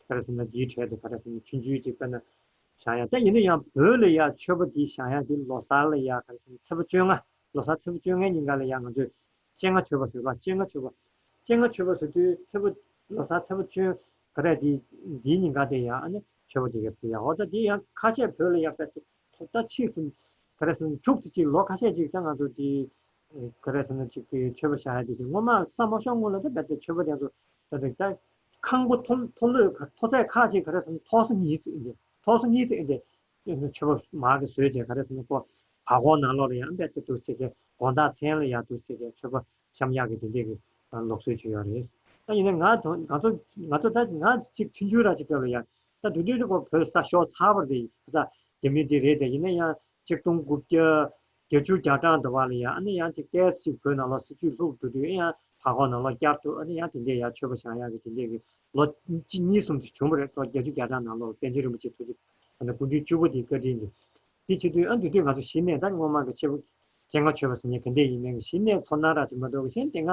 ག་རེ་ཟེར་ན་དེའི་གྲས་དེ་ག་རེ་ཟེར་ན་ཆུང་ཆུང་ཅིག་དཔེར་ན་བཞེངས་ཡག་ད་ཡིན་ན་ཡང་བོད་ལ་ཡང་མཆོད་པ་དེ་བཞེངས་ཡག་དེ་ལོ་གསར་ལ་ཡང་ག་རེ་ཟེར་ན་ཚེས་པ་བཅོ་ལྔ། ལོ་གསར་ཚེས་པ་བཅོ་ལྔའི་ཉིན་ག་ལ་ཡང་ང་ཚོས་སྤྱན་སྔ་མཆོད་པ་ཟེར་བ། སྤྱན་སྔ་མཆོད་པ། སྤྱན་སྔ་མཆོད་པ་ཟེར་དུས་ཚེས་པ་ལོ་གསར་ཚེས་པ་བཅོ་ག་རེ་དེ་འདིའི་ཉིན་ག་དེ་ཡང་ཨ་ནི་མཆོད་པ་དེ་ག་ཕུལ་ཡག་འོ་ད་དེ་ཡང་ཁ་ཤས་བོད་ལ་ཡག་པའི་ཐོག་ད་ཕྱིས་སུ་ག་རེ་ཟེར་ན་འཁྱུག་ཙམ་ཅིག་ལོ་ཁ་ཤས་ཅིག་ད་ང་ཚོ་དེ་ག་རེ་ཟེར་ན་ཅིག་དེ་མཆོད་པ་བཞེངས་ཡག་དེ་ཅིག་སྔོན་མ་ས་མ་ཤོར་སྔོན་ལ་ད་རྦད་དེ་མཆོད་པ་དེ་ཚོ་ད་དེ་ད་ཁང་པ་མཐོ་མཐོ་ལོས་མཐོ་ཚད་ཁག་ཅིག་ག་རེ་ཟེར་ན་མཐོ་ས་གཉིས་ཙམ་ཨེ་འདྲ་མཐོ་ས་གཉིས་ཙམ་ཨེ་འདྲ། མཆོད་པ་མར་གྱི་བཟོས་བྱས་ག་རེ་ཟེར་ན་ཁོ་བར་སྐོར་ནང་ལོགས་ལ་ཡང་རྦད་དེ་འདུག་བྱས་བྱས་དགོང་དག་མཚན་ལ་ཡང་འདུག་བྱས་བྱས་མཆོད་པ་བཤམས་ཡག་གི་དེ་འདྲས་ཀྱི་ལུགས་སྲོལ་ཅིག་ཡོད་རེད། ད་ཡིན་ན་ང་ད་ང་ཚོ་ང་ཚོ་ད་ང་ཅིག་ཆུང་ཆུང་ར་ཅིག་སྐབས་ལ་ཡང་ད་དུས་དུས་དུ་ཁོ་བོད་ས་ཤོར་ཚར་བ་རེད། ས་རྒྱ་མི་དེ་རེད་དེ་ཡིན་ན་ཡང་གཅིག་སྟོང་དགུ་བརྒྱ་བརྒྱད་ཅུ་གྱ་གྲངས་འདྲ་བ་ལ་ཡང་ཨ་ནི་ཡང་ཅིག་ཏོག་ཙམ་ཅིག་བོད་ནང་ལོགས་སྲིད་ཇུས་ལྷུག་འགྲོ་དུས་ཡང་བར་སྐོར་ནང་ལོགས་བསྐྱར་དུ་ཨ་ནི་ཡང་དེ་འདྲས་ཡང་མཆོད་པ་བཞེངས་ཡག་གི་དེ་འདྲས་ཀྱི་ལོ་གཅིག་གཉིས་གསུམ་ཅིག་བྱུང་བ་རེད། ལོ་བརྒྱད་ཅུ་གྱ་གྲངས་ནང་ལོགས་པཎ་ཆེན་རིན་པོ་ཆེ་ཐུགས་རྗེ་ཨ་ནི་སྐུ་ཕྲེང་བཅུ་པ་དེའི་བཀའ་དྲིན་གྱིས། དེ་བྱེད་དུས་ཨ་འདི་དུས་ང་ཚོ་གཞི་ནས་ད་སྔོན་མ་གི་མཆོད་པ་སྤྱན་སྔ་མཆོད་པ་ཟེར་མཁན་ག་འདྲས་ཡིན་མིན་གྱི་གཞི་ནས་ཚོར་སྣང་ར་ཅིག་མ་གཏོགས་གཞན་དེ་སྔ་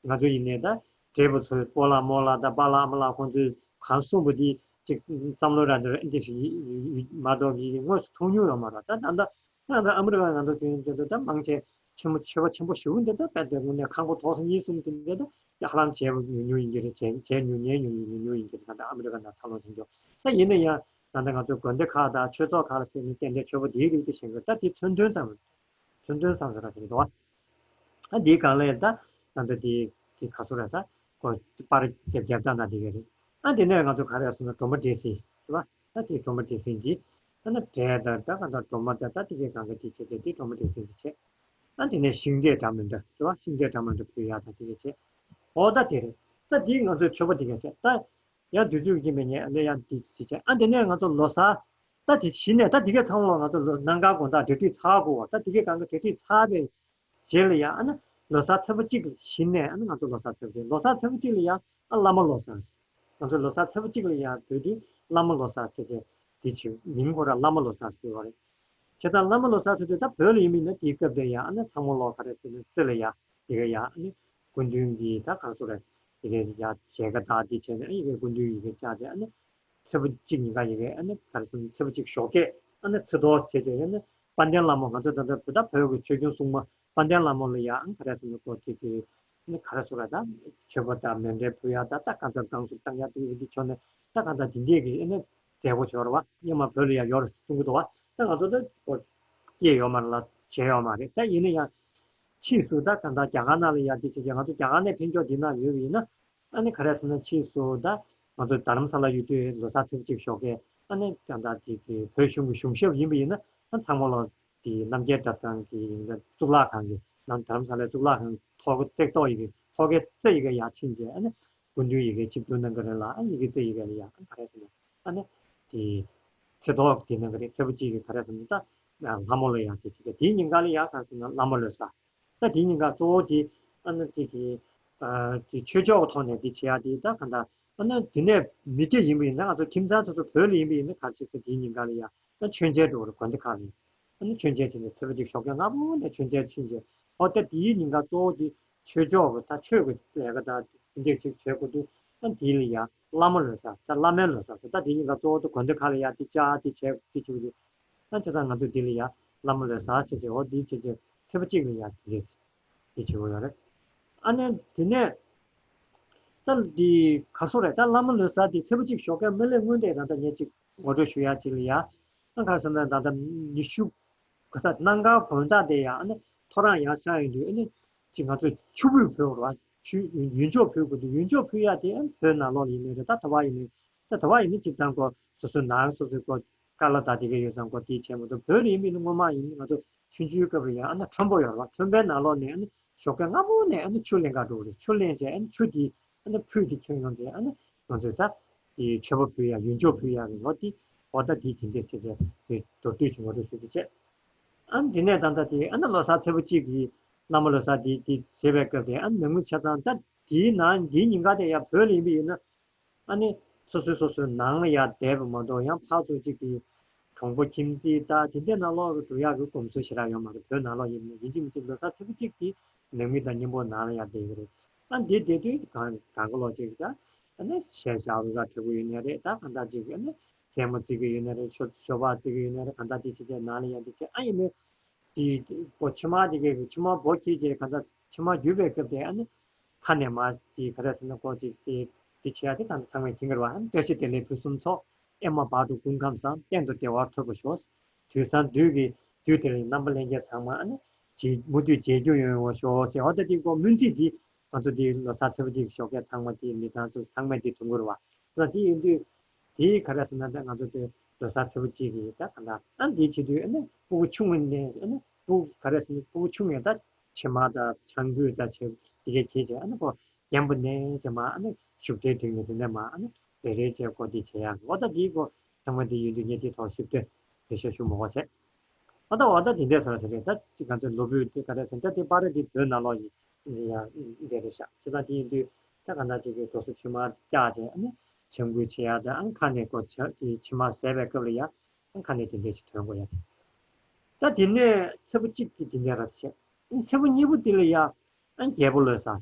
ང་ཚོ་ཡིན་ནའི་ད་བགྲེས་པོ་ཚོའི་སྤོ་ལགས་རྨོ་ལགས་དང་པཱ་ལགས་ཨ་མ་ལགས་ཁོང་ཚོས་གང་གསུངས་པ་འདི་ཅིག་བསམ་བློ་ར་འདི་ར་ཨེ་འདྲ་ཞིག་ཡི་ཡི་མ་གཏོགས་ཀྱི་དངོས་སུ་མཐོང་མྱོང་ཡོད་མ་རེད། ད་ད་ལྟ་ང་ཚོ་ཨ་མི་རི་ཀ་ང་ཚོ་དེ་འདི་ད་མང་ཆེ་ཆེན་པོ་མཆོད་པ་ཆེན་པོ་ཞེ་པོ་འདི་ད་དཔེ་དེ་དངོས་གནས་ཁང་པ་ཐོག་ས་གཉིས་གསུམ་དེ་འདི་ད་ཧ་ལམ་བྱས་པ་ཉུང་ཉུང་ཡིན་གྱི་རེད། བྱས་བྱས་ཉུང་ཉུང་ཉུང་ཉུང་ཉུང་ཡིན་གྱི་རེད། ད་ལྟ་ཨ་མི་རི་ཀ་ནང་འཚར་ལོངས་ཕྱིན་ཀྱང་ད་ཡིན་ན་ཡང་ད་ལྟ་ང་ཚོ་དགོན་སྡེ་ཁག་དང་ཆོས་ཚོགས་ཁག་ལ་ཕེབས་ནས་ཏན་ཏན་མཆོད་པ་འདིའི་རིགས་དེ་བཞེངས་དགོས། ད་དེ་མཚོན་དོན་ཙམ་མཚོན་དོན་ཙམ་ཟེར་ར་ཞིག་རེད་དོ། ཨ་འདིའི་སྒང་ལ་ད་ད་ལྟ་དེ་དེ་ག་ཚོད་རེད། ད་ཁོ་པར་རྒྱབ་རྒྱབ་སྟངས་དང་དེ་ག་རེད། ཨ་དེ་ནས་ང་ཚོ་ག་རེ་ཟེར་ན་སྒྲོལ་མ་འབྲས་སིལ་རེད་བ། ད་དེ་སྒྲོལ་མ་འབྲས་སིལ་འདི་ཨ་ན་འབྲས་དང་ད་ག་ད་སྒྲོལ་མ་དང་ད་དེ་གའི་གང་ག་དེ་བྱས་ཏེ་དེ་སྒྲོལ་མ་འབྲས་སིལ་འདི་བྱས། ཨ་དེ་ནས་ཤིང་འབྲས་སྦྲགས་མི་འདྲ་རེད་བ། ཤིང་འབྲས་སྦྲགས་མི་འདྲ་ཕུལ་ཡག་དང་དེ་ག་བྱས། འོ་ད་དེ་རེད། ད་དེ་ང་ཚོའི་མཆོད་པ་དེ་ག་བྱས་ད། ཡང་དུས་ཚོད་ཀྱིས་མི་ཉན་ཨ་ནི་ཡང་འདི་ཅི་བྱས། ཨ་འདི་ནས་ང་ཚོ་ལོ་གསར་ད་དེ་གཞི་ནས་ད་དེ་གའི་ཚང་མ་ང་ཚོ་ལོ་གནམ་གང་དགོང་དག་གྲ་སྒྲིག་ཚར་དགོས་བ། ད་དེ་གའི་གང་ག་གྲ་སྒྲིག་ཚར་བའི་རྗེས་ལ་ཡང་ཨ་ནི་ལོ་གསར་ཚེས་པ་གཅིག་གཞི་ནས་ཨ་ནི་ང་ཚོ་ལོ་གསར་ཚེས་པ་གཅིག་ལོ་གསར་ཚེས་པ་གཅིག་ལ་ཡང་ཨ་བླ་མ་ལོ་གསར། ང་ཚོ་ལོ་གསར་ཚེས་པ་གཅིག་ལ་ཡང་དུས་དུས་བླ་མ་ལོ་གསར་ཟེར་ཏེ་དེ་ཆེ་མིང་ཁོ་ར་བླ་མ་ལོ་གསར་ཟེར་བ་རེད། བྱས་ཙང་བླ་མ་ལོ་གསར་ཟེར་དུས་ད་བོད་ལ་ཡིན་མིན་ན་དེའི་སྐབས་དེ་ཡང་ཨ་ནི་ཚང་མ་ལོ་ག་རེ་ཟེར་ན་རྩེ་ལ་ཡ་དེ་ག་ཡ་ཨ་ནི། སྐུ་མདུན་གྱི་ད་ག་རེ་ཟེར་རེད། ཡི་གེ་ཡ་མཇལ་ཁ་དང་དེ་བྱས་ནས་ཡི་གེ་སྐུ་མདུན་ཡི་གེ་བཅར་ཏེ་ཨ་ནི་ཚེས་པ་གཅིག་ཉིན་ཀ་ཡི་གེ་ཨ་ནི་ག་རེ་ཟེར་ཚེས་པ་གཅིག་ཞོགས་ཀས་ཨ་ནི་ཚེས་ཐོག་བྱས་བྱས་ཨ་ནི་དཔལ་ལྡན་ལྷ་མོ་ང་ཚོ་ད་ལྟ་བོད་ད་བོད་ཀྱི་ཆོས་སྐྱོང་སྲུང་མ་དཔལ་ལྡན་ལྷ་མོ་ལ་ཡ་ཨ་ནི་ག་རེ་ཟེར་ན་ཁོ་དེ་དེ་ཨ་ནི་ག་རེ་ཟེར་རེད། ད་མཆོད་པ་དང་མཎྜལ་ཕུལ་ཡ་ད་ད་གང་ལྟར་བདག་སྐྱོང་བཏང་ཡ་དེ་ཡི་གེ་ཆོག་ནས་ད་གང་ལྟར་དེ་འདྲས་ཀྱི་ཨ་ནི་མཛད་སྒོ་ཆོག་རེད་བ། སྔོན་མ་བོད་ལ་ཡ་ཡོད་རེད་གསུང་གི་འདུག་བ། ད་ང་ཚོ་ད་ཁོ་སྐྱེས་ཡོད་མ་རེད་ལ་བྱས་ཡོད་མ་རེད། ད་ཡིན་ན་ཡང་ཕྱིས་སུ་ད་གང་ལྟར་རྒྱ་གར་ནང་ལ་ཡ་དེ་བྱས་བྱས་ང་ཚོ་རྒྱ་གར་ནས་ཕན་ཆོག་འདི་ན་ཡོད་པ་ཡིན་ན། ཨ་ནི་ག་རེ་ཟེར་ན་ཕྱིས་སུ་ད་ང་ཚོ་རྡ་རམ་ས་ལ་ཡོད་དུས་ལོ་གསར་ཚེས་གཅིག་ཞོགས་ཀས་ཨ་ནི་ད་ལྟ་དེ་དེ་བོད་གཞུང་གི་གཞུང་ཞབས་ཡིན་པ་ཡིན་ན་ཨ་ཚང་མ་ལོ་དེ་རྣམ་རྒྱལ་གྲྭ་ཚང་གི་ཡིན་ན་གཙུག་ལག་ཁང་གི་ནང་རྡ་རམ་ས་ལའི་གཙུག་ལག་ཁང་ཐོག་གི་བརྩེགས་ཐོག་ཡི་གེ་ཐོག་གི་རྩེ་ཡི་གེ་ཡར་ཕྱིན་རྗེས་ཨ་ནི་སྐུ་མདུན་ཡི་གེ་ཆིབས་བསྒྱུར་གནང་གི་རེད་ལ་ཨ་ཡི་གེ་རྩེ་ཡི་གེ་ལ་ཡ་ཨ་ག་རེ་ཟེར་ན་ཨ་ནི་དེ་ཚེས་ཐོག་དེ་གནང་གི་རེད། ཚེས་པ་གཅིག་གི་ག་རེ་ཟེར་ན་ད་ལྷ་མོ་ལ་ཡ་དེ་བྱེད་ཀྱི་དེའི་ཉིན་ཀ་ལ་ཡ་ག་རེ་ཟེར་ན་བླ་མ་ལོ་གསར། ད་དེའི་ཉིན་ཀ་གཙོ་བོ་དེ་ཨ་ནི་ཅིག་གི་ཨ་དེ་ཆོས་ཕྱོགས་ཀྱི་ཐོག་ནས་དེ་བྱེད་ཡ་དེ་ད་ག་འདྲ་ཨ་ནི་དེ་ནས་མི་སྐྱ་ཡིན་པ་ཡིན་ན་ང་ཚོ་ཁྱིམ་ཚང་སོ་སོ་བོད་ལ་ཡིན་པ་ཡིན་ན་ག་རེ་བྱེད་ཟེར་དེའི་ཉིན་ཀ་ལ་ཡ་ད་མཆོད་མཇལ་འགྲོ་བ་རེད་དགོན་སྡེ་ཁག་ལ་ཡ། ཨ་ནི་མཆོད་མཇལ་བྱས་ནས་ཚེས་པ་གཅིག་ཞོགས་ཀས་སྔ་པོ་ནས་མཆོད་མཇལ་ཕྱིན་རྗེས་ཨོ་ད་དེའི་ཉིན་ཀ་གཙོ་བོ་དེ་ ཆོས་ཕྱོགས་ཀྱི་ད་ཆོས་ཀྱི་ལས་ཀ་དང་དེ་འདྲས་ཅིག་བྱེད་དགོས་དུས། ད་དེ་ལ་ཡ་བླ་མ་ལོ་གསར། ད་བླ་མའི་ལོ་གསར་ཟེར། ད་དེ་གཉིས་ཀ་གཙོ་བོ་ད་དགོན་སྡེ་ཁག་ལ་ཡ་དེ་བཅའ་དེ་བྱས་དེ་བྱེད་དགོས་དུས། ད་བྱས་ཙང་ང་ཚོས་དེ་ལ་ཡ་བླ་མ་ལོ་གསར་བྱས་བྱས། འོ་དེ་བྱས་བྱས་ཚེས་པ་གཅིག་ལ་ཡ་དེ་འདྲས་དེ་བྱེད་དགོས་ཡོད་རེད། ཨ་ནི་དེ་ནས་ད་དེ་ག་སོ་རེད། ད་བླ་མ་ལོ་གསར་དེ་ཚེས་པ་གཅིག་ཞོགས་ཀས་མི་ལས་སྔོན་དེ་ད་ལྟ་ངས་ཅིག་ངོ་སྤྲོད་ཞུ་ཡ་ཅིག་ལ་ཡ། ཨ་ག་ཟེར་ན་ད་ལྟ་ཉི་ཤུ་ག་ས་གནམ་གང་དགོང་དག་དེ་ཡ། ཨ་ནི་ཐོ་རངས་ཡར་ཤར་ཡོང་དུས། ཨ་ནི་ཅིག་ང་ཚོས་ཆུ་ཕུད་ཕུལ་བ་རེད་བ། ཆུ་ཡོན་ཆབ་ཕུལ་དགོས་འདུག་ཡོན་ཆབ་ཕུལ་ཡ་དེ་ཨ་ནི་བོད་ནང་ལོགས་ལ་ཡིན་ནའི་རེད། ད་དོ་བ་ཡིན་ནའི། ད་དོ་བ་ཡིན་ནའི་སྤྱིར་བཏང་ཁོ་སོ་སོའི་ནང་སོ་སོའི་ཁོ་ཀ་ལ་དང་དེ་ག་ཡོད་ཙང་ཁོ་དེ་བྱས་མ་གཏོགས། བོད་ལ་ཡིན་པའི་སྔོན་མ་ཡིན་ན་ང་ཚོ་ཆུང་ཆུང་སྐབས་ལ་ཡ། ཨ་ནི་ཁྲོན་པ་ཡོད་རེད་བ། ཁྲོན་པའི་ནང་ལོགས་ནས་ཨ་ནི་ཞོགས་ཀས་སྔ་མོ་ནས་ཨ་ནི་ཆུ་ལེན་ག་འགྲོ་གི་རེད། ཆུ་ལེན་བྱས་ཨ་ནི་ཆུ་དེ་ཨ་ནི་ཕུད་དེ་ཁྱེར་ཡོང་བྱས། ཨ་ནི་ང་ཚོས་ད་དེ་མཆོད་པ་ཕུལ་ཡ། ཡོན་ཆབ་ཕུལ་ཡ་གི་ལོ་དེ། འོ་ད་དེ་དེ་འདྲས་བྱས་བྱས་དེ་མདོར་བསྡུས་ཀྱི་ངོ་སྤྲོད་ཞུ་རྒྱུ་བྱས། ཨ་ནི་དེ་ནས་ད་ལྟ་དེ་ཨ་ནི་ལོ་གསར་ཚེས་པ་གཅིག་གི་བླ་མ་ལོ་གསར་དེ་དེ་བྱེད་པའི་སྐབས་དེ། ཨ་ནི་ནང་མི་ཆ་ཚང་ད་དེའི་ནང་དེའི་ཉིན་ཀ་དེ་ཡ་བོད་ལ་ཡིན་པ་ཡིན་ན། ཨ་ནི་སོ་སོའི་སོ་སོའི་ནང་ལ་ཡ་བསྡད་པ་མ་གཏོགས། ཡང་ཕར་ཚུར་གཅིག་གི་གྲོང་པ་ཁྱིམ་མཚེས་ད་དེ་འདྲའི་ནང་ལོགས་ལ་འགྲོ་ཡག་གི་གོམས་སྲོལ་ཞེ་དྲག་ཡོད་མ་རེད། བོད་ནང་ལོགས་ཡིན་ན། ཡིན་གཅིག་མིན་གཅིག་ལོ་གསར་ཚེས་པ་གཅིག་དེ་ནང་མི་དང་མཉམ་པོ་ནང་ལ་ཡ་བསྡད་ཀྱི་རེད། ཨ་འདི་བསྡད་དུས་གང་གང་ག་ལོག་ཅིག་ད་ཨ་ནི་གཞས་ཞབས་བྲོ་ག་འཁྲབ་ཀྱི་ཡོད་ནའི་རེད། ད་གང་ལྟར་ཅིག་ཨ་ནི་གད་མོ་བརྩེ་གི་ཡོད་ནའི་རེད། ཤོ་ཤོ་སྦག་བརྩེ་གི་ཡོད་ནའི་རེད། གང་ལྟར་དེ་བྱས་བྱས་ནང་ལ་ཡ་འདི་བྱས། ཨ་ཡིན་ནའི་དེ་ཕྱི་མ་དེ་གའི་ཕྱི་མ་སྦོ་ཁྱེར་བྱས། གང་ལྟར་ཕྱི་མ་བརྒྱུད་པའི་སྐབས་དེ་ཨ་ནི་ཁ་ནས་མར་དེ་ག་རེ་ཟེར་ན་ཀོ་ཅིག་དེ་དེ་བྱེད་ཡ་དེ་གང་ལྟར་ཚང་མས་མཁྱེན་གྱི་རེད་བ། ཨ་ནི་བཀྲ་ཤིས་བདེ་ལེགས་ཕུན་སུམ་ཚོགས། ཨེ་མ་བར་དུ་སྐུ་ཁམས་བཟང་། གཏན་དུ་བདེ་བ་འཕྲོད་པར་ཤོག། དུས་སང་དུས་ཀྱི་དུས་དེར་རྣམ་པ་ལྷན་རྒྱས་ཚང་མ་ཨ་ནི་མུ་མཐུད་མཇལ་རྒྱུ་ཡོང་བར་ཤོག་ཟེར། འོ་ད་དེ་ཀོ་སྨོན་ཚིག་དེ་ང་ཚོ་དེ་ལོ་གསར་ཚེས་པ་གཅིག་ཞོགས་ཀས་ཚང་མ་དེ་མི་ཚང་ཚོ་ཚང་མས་དེ་འཐུང་གི་རེད་བ། ད་དེ་ཡིན་དུས་དེ་ག་རེ་ཟེར་ན། ད་ང་ཚོ་དེ་ལོ་གསར་ཚེས་པ་གཅིག་གི་ད་ག་ད་ཨ་འདི་བྱེད་དུས་ཨ་ནི་སྤུ་གུ་ཆུང་ངུ་ནས་ཨ་ནི་སྤུ་གུ་ག་རེ་ཟེར་ན། སྤུ་གུ་ཆུང་ངས་ད་ཕྱེ་མར་དང་ཆང་ཕུད་དང་བྱས་དེ་གས་བྱས་བྱས། ཨ་ནི་ཀོ་རྒན་པོ་ནས་བྱས་མར་ཨ་ནི་བཞུགས་གྲལ་སྒྲིག་ནས་དེ་ནས་མར་ཨ་ནི་རེ་རེ་བྱས་ཀོ་དེ་བྱེད་ཡག་གི། འོ་ད་དེའི་ཀོ་ཚང་མ་དེ་ཡིན་དུས་ངས་དེའི་ཐོག་ཞིབ་ཕྲ་འགྲེལ་བཤད་ཞུ་མི་དགོས་བྱས། འོ་ད་འོ་ད་དེ་འདྲས་ཟེར་ཟེར་རེད། ད་ཅིག་ང་ཚོའི་ལོ་ཕུད་དེ་ག་རེ་ཟེར། ད་དེ་པར་དེ་བོད་ནང་ལོགས་ཡིན་ཡང་འདྲ་རེད་ཤག་བྱས་ཙང་དེ་ཡིན་དུས་ད་ག་ན་ཅིག་གི་འགྲོ་སོང་ཕྱེ་མར་བཀྱག་བྱས། ཨ་ནི་ཆང་ཕུད་བྱེད་ཡག་དང་། ཨ་ནི་ཁ་ནས་ཀོ་ཆ་དེ་ཕྱེ་མར་ཟས་པའི་སྐབས་ལ་ཡ། ཨ་ནི་ཁ་ནས་དེ་འདྲས་ཅིག་ཐོན་དགོས་ཡ། ད་དེ་ནས་ཚེས་པ་གཅིག་དེ་དེ་འདྲས་ར་བྱས། ཨ་ནི་ཚེས་པ་གཉིས་པོ་དེ་ལ་ཡ། ཨ་ནི་རྒྱལ་པོ་ལོ་གསར།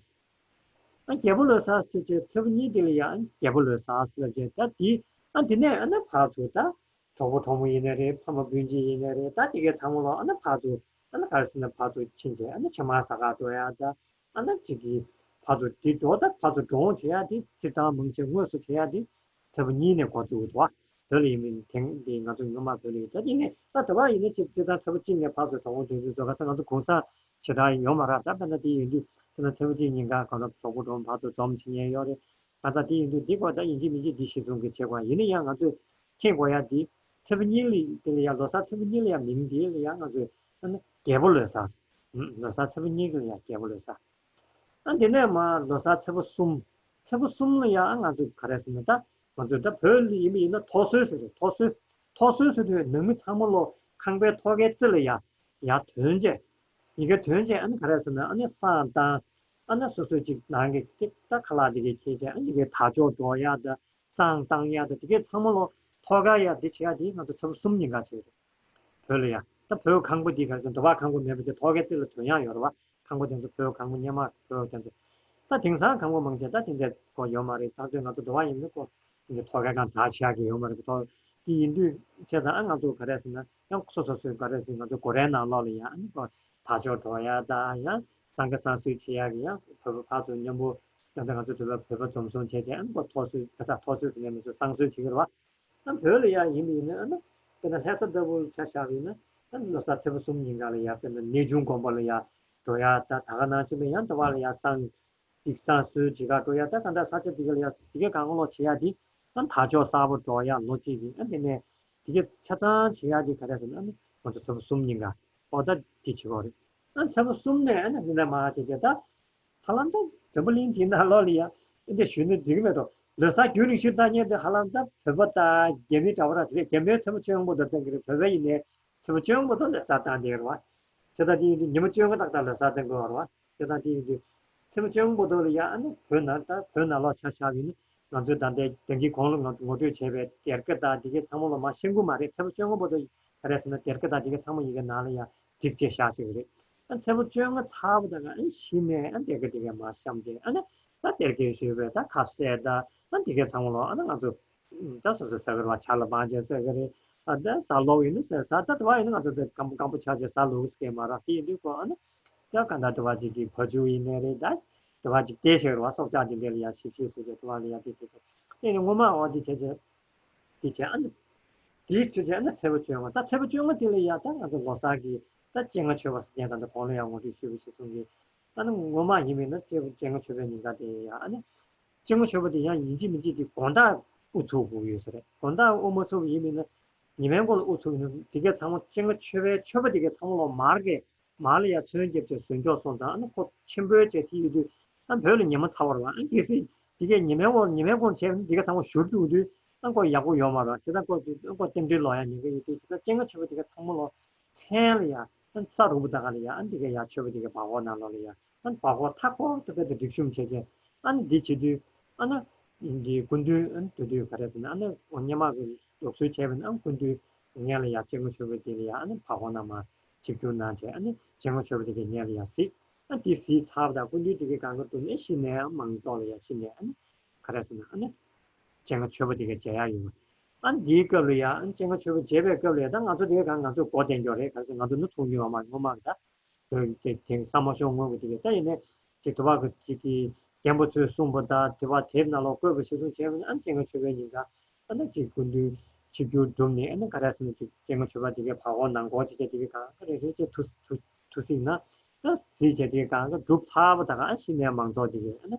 ཨ་ནི་རྒྱལ་པོ་ལོ་གསར་ཟེར་བྱས། ཚེས་པ་གཉིས་དེ་ལ་ཡ་ཨ་ནི་རྒྱལ་པོ་ལོ་གསར་ཟེར་ལབ་བྱས། ད་དེ་ཨ་ནི་དེ་ནས་ཨ་ནི་ཕར་ཚུར་ད་གྲོགས་པོ་གྲོགས་མོ་ཡིན་ནའི་རེད། ཕ་མ་སྤུན་མཆེད་ཡིན་ནའི་རེད། ད་དེ་གའི་ཚང་མ་ལོ་ཨ་ནི་ཕར་ཚུར་ཨ་ནི་ག་རེ་ཟེར་ན་ཕར་ཚུར་ཕྱིན་བྱས། ཨ་ནི་ཕྱེ་མར་ཟ་གར་འགྲོ་ཡ་ད། ཨ་ནི་ཅིག་གིས་ཕར་ཚུར་དེ་འགྲོ་ད་ཕར་ཚུར་འགྲོ་འོང་བྱེད་ཡ་དེ་སྤྱིར་བཏང་མང་ཆེ་དངོས་སུ་བྱེད་ཡ་དེ་ཚེས་པ་གཉིས་ནས་འགོ་བཙུགས་འདུག་བ། བོད་ལ་ཡིན་མིན་དེང་འདི་ང་ཚོ་སྔོན་མ་བོད་ལ་ཡོད། ད་དེ་ནས་ད་དེ་བ་ཡིན་ན་ཅིག་སྤྱིར་བཏང་ཚེས་པ་གཅིག་ནས་ཕར་ཚུར་གྲོགས་པོ་འགྲོ་འདུག་ཚོ་ག་ས་ང་ཚོ་གུང་སེང་ཞེ་དྲག་ཡོད་མ་རེད། ད་དཔེར་ན་དེ་ཡིན་དུས་ཚེས་ན་ཚེས་པ་གཅིག་ཉིན་ཀ་གང་ལྟར་གྲོགས་པོ་གྲོགས་མོ་ཕར་ཚུར་འཛོམས་བྱེད་མཁན་ཡོད་རེད། ང་ཚོ་དེ་ཡིན་དུས་འདི་སྐོར་ད་ཡིན་གཅིག་མིན་གཅིག་འདི་གཞི་བཟུང་གི་བྱེད་དགོས། ཡིན་ན་ཡང་ང་ཚོས་མཁྱེན་དགོས་ཡ་འདི་ཚེས་པ་གཉིས་ལ་དེ་ལ་ཡ་ལོ་གསར་ཚེས་པ་གཉིས་ལ་ཡ་མིང་འདི་ལ་ཡ་ང་ཚོས་ཨ་ནི་རྒྱལ་པོ་ལོ་གསར། ལོ་གསར་ཚེས་པ་གཉིས་ལ་ཡ་རྒྱལ་པོ་ལོ་གསར། ཨ་འདི་ནས་མ་ལོ་གསར་ཚེས་པ་གསུམ། ཚེས་པ་གསུམ་ལ་ཡ་ཨ་ང་ཚོས་ག་རེ་ཟེར་ན། ད་ང་ཚོས་ད་བོད་ལ་ཡིན་པ་ཡིན་ན་ཐོག་གསོལ་ཟེར་རེད། ཐོག་གསོལ། ཐོག་གསོལ་ཟེར་དུས་ནང་མི་ཚང་མ་ལོ་ཁང་པའི་ཐོག་ཁའི་རྩེ་ལ་ཡ་ཡར་ཐོན་བྱས། ཡ་གི་ཐོན་བྱས་ཨ་ནི་ག་རེ་ཟེར་ན། ཨ་ནི་བསང་བཏང་། ཨ་ནི་སོ་སོའི་ཅིག་ནང་གི་ཅིག་ད་ཁ་ལག་དེ་གའི་ཁྱེར་བྱས། ཨ་ནི་ཡ་གི་དར་ལྕོག་སྒྲོག་ཡ་དང་བསང་བཏང་ཡ་དང་དེ་གའི་ཚང་མ་ལོ་ཐོག་ཁ་ཡ་དེ་བྱེད་ཡ་དེ་ང་ཚོ་ཚེས་པ་གསུམ་ཉིན་ཀ་བྱེད་རེད། བོད་ལ་ཡ། ད་བོད་ཁང་པ་འདི་ག་རེ་ཟེར། འདུ་བ་ཁང་པ་མེད་པ་བྱས་ཐོག་ཁའི་རྩེ་ལ་ཐོན་ཡག་ཡོད་རེད་བ། ཁང་པ་དེ་ཚོ་བོད་ཁང་པ་སྔོན་མ་བོད་དེ་ཚོ། ད་དེང་སང་ཁང་པ་མང་ཆེ་ད་དེ་འདྲ་ཀོ་ཡོད་མ་རེད། ད་དེ་ང་ཚོ་འདུ་བ་ཡིན་ན་ཀོ་དེ་འདྲ་ཐོག་ཁའི་སྒང་དར་ཆགས་ཀྱི་ཡོད་མ་རེད། ཐོག་དེ་ཡིན་དུས་བྱས་ཙང་ཨ་ང་ཚོ་ག་རེ་ཟེར་ན། ཡང་སོ་སོ་སོའི་ག་རེ་ཟེར། ང་ཚོ་སྒོ་རའི་ནང་ལོགས་ལ་ཡ་ཨ་ནི་ཀོ་དར་ལྕོག་སྒྲོག་ཡ་ད་ཡང་བསང་ཁ་བསང་གསོལ་བྱེད་ཡ་གི་ཡང་བོད་པ་ཕར་ཚུར་མཉམ་པོ་ད་ལྟ་ང་ཚོ་འདི་ལ་བོད་པ་འཛོམས་སོང་བྱས་བྱས། ཨ་ནི་ཀོ་ཐོག་གསོལ། ག་ས་ཐོག་གསོལ་ཟེར་ནས་མི་ཚོ་བསང་གསོལ་བྱེད་ཀྱི་རེད་བ། ཨ་བོད་ལ་ཡ་ཡིན་པ་ཡིན་ན་ཨ་ནི་དཔེར་ན་ལྷ་ས་ལྟ་བུ་ཆ་བཞག་པ་ཡིན་ན། ཨ་ནི་ལོ་གསར་ཚེས་པ་གསུམ་ཉིན་ཀ་ལ་ཡ་དཔེར་ན་གནས་ཆུང་དགོན་པ་ལ་ཡ་འགྲོ་ཡ་ད། ད་ག་ནང་བཞིན་ལ་ཡ་འདུ་བ་ལ་ཡ་བསང་སྒྲིག་བསང་གསོལ་བྱེད་ག་འགྲོ་ཡ་ད། ག་འདྲ་ས་ཆ་དེ་ག་ལ་ཡ་དེ་གའི་གང་ལོག་བྱེད་ཡ་དེ་ཨ་ནི་དར་ལྕོག་གསར་པ་སྒྲོག་ཡ་ལོ་གཅིག་གི། ཨ་དེ་ནས་དེ་གའི་ཆ་ཚང་བྱེད་ཡ་དེ་ག་རེ་ཟེར་ན། ཨ་ནི་ང་ཚོ་ཚེས་པ་གསུམ་ཉིན་ཀ་ཨོ་ད་དེ་བྱེད་དགོས་རེད། ཨ་ནི་ཚེས་པ་གསུམ་ནས་ཨ་ནི་དེ་འདྲ་མ་བྱེད་བྱེད་ད། ཧ་ལམ་ད་འཛམ་བུ་གླིང་འདིའི་ནང་ལོགས་ལ་ཡ་འདི་འདྲ་ཞུས་ན་འགྲིག་གི་མེད་དོ། ལོ་གསར་རྒྱུན་རིང་ཞུ་བཏང་མཁན་དེ་ཧ་ལམ་ད་བོད་པ་དང་རྒྱ་མི་འདྲ་བོ་ར་ཟེར། རྒྱ་མིའི་ཚེས་པ་བཅོ་ལྔ་པོ་དང་བསྟན་གྱི་རེད། བོད་པ་ཡིན་ནའི་ཚེས་པ་བཅོ་ལྔ་པོ་དང་ལོ་གསར་བཏང་བསྡད་ཡོད་རེད་བ། བྱས་ཙང་དེ་ཡིན་དུས་ཉི་མ་བཅོ་ལྔ་ཏག་ཏག་ལོ་གསར་བཏང་དགོས་རེད་བ། བྱས་ཙང་དེ་ཡིན་དུས་ཚེས་པ་བཅོ་ལྔ་པོ་དེ་ལ་ཡ་ཨ་ནི་བོད་ནང་ད་བོད་ནང་ལོགས་ཆ་བཞག་པ་ཡིན་ན་ང་ཚོའི་ད་ལྟའི་ད་གིན་གོང་ལ་ང་ངོ་སྤྲོད་བྱས་པའི་སྡེར་ཁ་དང་དེ་གའི་ཚང་མ་ལ་མ་ཤེས་ཀྱི་མ་རེད། ཚེས་པ་བཅོ་ལྔ་པོ་དེ་ག་རེ་ཟེར་ན་སྡེར་ཁ་དང་དེ་གའི་ཚང་མ་ཡི་གེ་ནང་ལ་ཡ་བསྒྲིགས་བྱས་བཞག་ཟེར་གི་རེད། ཨ་ཚེས་པ་བཅོ་ལྔ་ཚར་བ་དང་ཨ་ནི་གཞི་ནས་ཨ་ནི་དེ་ག་དེ་ག་མར་བཤམས་བྱས། ཨ་ནི་ད་དེར་གའི་ཞོལ་པའི་ད་ཁ་ཟས་ད་ཨ་ནི་དེ་གའི་ཚང་མ་ལོ་ཨ་ནི་ང་ཚོ་ད་སོ་སོའི་ཟ་གི་རེད་བ། ཇ་ལ་སྦང་བྱས་ཟ་གི་རེད། ཨ་ད་ཟ་ལོག་ཡིན་ན་ཟ། ཟ་ད་དེ་བ་ཡིན་ན་ང་ཚོ་དེ་སྐམ་པོ་སྐམ་པོ་ཆགས་བྱས་ཟ་ལོག་ཟེར་གི་མ་རེད། དེ་ཡིན་དུས་ཁོ་ཨ་ནི་ད་ག་ད་དེ་བ་ཅིག་གི་བ་ཕྱུགས་ཡིན་ནའི་རེད། ད་དེ་བ་ཅིག་སྟེར་བྱས་རེད་བ། སྲོག་ཆགས་དེ་འདྲ་ལ་ཡ་ཞིབ་ཞིབ་ཟེར་བྱས་དེ་བ་ལ་ཡ་དེ་བྱས་བྱས། དེ་ནི་སྔོན་མ་འོ་དེ་བྱས་བྱས། དེ་བྱས་ཨ་ནི་དེའི་ཚུལ་བྱས་ཨ་ནི་ཚེས་པ་བཅོ་ལྔ། ད་ཚེས་པ་བཅོ་ལྔ་དེ་ལ་ཡ་ད་ང་ཚོ་ལོ་གསར་གྱི་ད་སྤྱན་སྔ་མཆོད་པ་ཟེར་མཁན་ད་ལྟ་གོང་ལ་ཡང་ངོ་སྤྲོད་ཞུས་པ་ཞིག་གསུང་གི། ཨ་ནི་སྔོན་མ་ཡིན་མིན་ན་སྤྱན་སྤྱན་སྔ་མཆོད་པའི་ཉིན་ཀ་དེ་ཡ་ཨ་ནི་སྤྱན་སྔ་མཆོད་པ་དེ་ཡང་ཡིན་གཅིག་མིན་གཅིག་དེ་དགོང་དག་དབུ་ཚུགས་དགོས་ཡོད་ས་རེད། དགོང་དག་དབུ་མ་ཚུགས་པ་ཡིན་མིན་ན་ཉི་མའི་མགོ་ལ་དབུ་ཚུགས་ཡིན་ན་དེ་གའི་ཚང་མ་སྤྱན་སྔ་མཆོད་པའི་མཆོད་པ་དེ་གའི་ཚང་མ་ལོ་མར་གས་མར་ལ་ཡ་ཚོན་རྒྱབ་བྱས་ཟོན་ཀྱོག་སོང་ཙང་ཨ་ནི་ཁོ་ཆེན་པོའི་བྱས་དེ་ཡོད་དུས་ཨ་བོད་ལ་ཉི་མ་ཚ་བ་རེད་བ། ཨ་གལ་སྲིད་དེ་གས་ཉི་མའི་འོག་ཉི་མའི་འོག་བྱས་ན་དེ་ག་ཚང་མ་བཞུར་འགྲོ་དུས་ཨ་ཁོ་ཡག་པོ་ཡོད་མ་རེད་བ། བྱས་ཙང་ཁོ་ཁོ་རྟེན་འབྲེལ་ལོག་ཡ་ཉེན་ཁ་ཡོད་དུས། བྱས་ཙང་སྤྱན་སྔ་མཆོད་པ་དེ་ག་ཚང་མ་ལོ་མཚན་ལ་ཡ་ཨ་ས་རུབ་ད་ག་ལ་ཡ་ཨ་དེ་ག་ཡ་མཆོད་པ་དེ་ག་བར་སྐོར་ནང་ལོགས་ལ་ཡ་ཨ་བར་སྐོར་མཐའ་སྐོར་དུ་དཔེ་དེ་སྒྲིག་གཤོམ་བྱས་བྱས་ཨ་ནི་འདི་བྱེད་དུས་ཨ་ནི་འདི་སྐུ་མདུན་ཨ་ནི་དུས་དུས་ག་རེ་ཟེར་ན་ཨ་ནི་སྔོན་མ་གི་ལུགས་སྲོལ་བྱས་པ་ཡིན་ན་ཨ་སྐུ་མདུན་སྔོན་ལ་ཡ་སྤྱན་སྔ་མཆོད་པ་དེ་ལ་ཡ་ཨ་ནི་བར་སྐོར་ནང་མར་ཆིབས་བསྒྱུར་གནང་བྱས་ཨ་ནི་སྤྱན་སྔ་མཆོད་པ་དེ་གའི་སྔོན་ལ་ཡ་གཟིགས། ཨ་དེ་གཟིགས་ཚར་བ་དང་སྐུ་མདུན་དེ་གའི་སྒང་ག་འགྲོ་ནས་གཞི་ནས་མང་ཚོགས་ལ་ཡ་གཞི་ནས་ཨ་ནི་ག་རེ་ཟེར་ན་ཨ་ནི་སྤྱན་སྔ་མཆོད་པ་དེ་གའི་མཇལ་ཡ་ཡོད། ཨ་འདིའི་སྐབས་ལ་ཡ་ཨ་ནི་སྤྱན་སྔ་མཆོད་པ་མཇལ་བའི་སྐབས་ལ་ཡ་ད་ང་ཚོ་དེ་གའི་སྒང་ང་ཚོ་མགོ་བསྟན་རྒྱུ་རེད། ག་རེ་ཟེར་ང་ཚོ་ནི་མཐོང་མྱོང་ཡོད་མ་རེད། སྔོན་མ་གི་ད་དེ་དེ་ས་མ་ཤོར་སྔོན་གྱི་དེ་གའི་ད་ཡིན་ནའི་ཅིག་དུ་བ་གི་ཅིག་གི་རྒན་པོ་ཚོས་གསུངས་པ་དང་དེ་བ་དེབ་ནང་ལོགས་བཀོད་པ་ཞིག་གསུང་བྱས་པ་ནི་ཨ་ནི་སྤྱན་སྔ་མཆོད་པའི་ཉིན་ཀ་ཨ་ནི་ཅིག་སྐུ་མདུན་ཆིབས་བསྒྱུར་གྲུབ་ནས་ཨ་ནི་ག་རེ་ཟེར་ན་ཅིག་སྤྱན་སྔ་མཆོད་པ་དེ་གའི་བར་སྐོར་ནང་སྐོར་ཅིག་བྱས་དེ་གའི་སྒང་ག་རེ་རེ་བྱས་ཐུགས་ཐུགས་ཐུགས་གཟིགས་ན་ཨ་གཟིགས་བྱས་དེ་གའི་སྒང་ག་གྲུབ་ཚར་བ་དང་ཨ་གཞི་ནས་མང་ཚོགས་དེ་གའི་ཨ་ནི་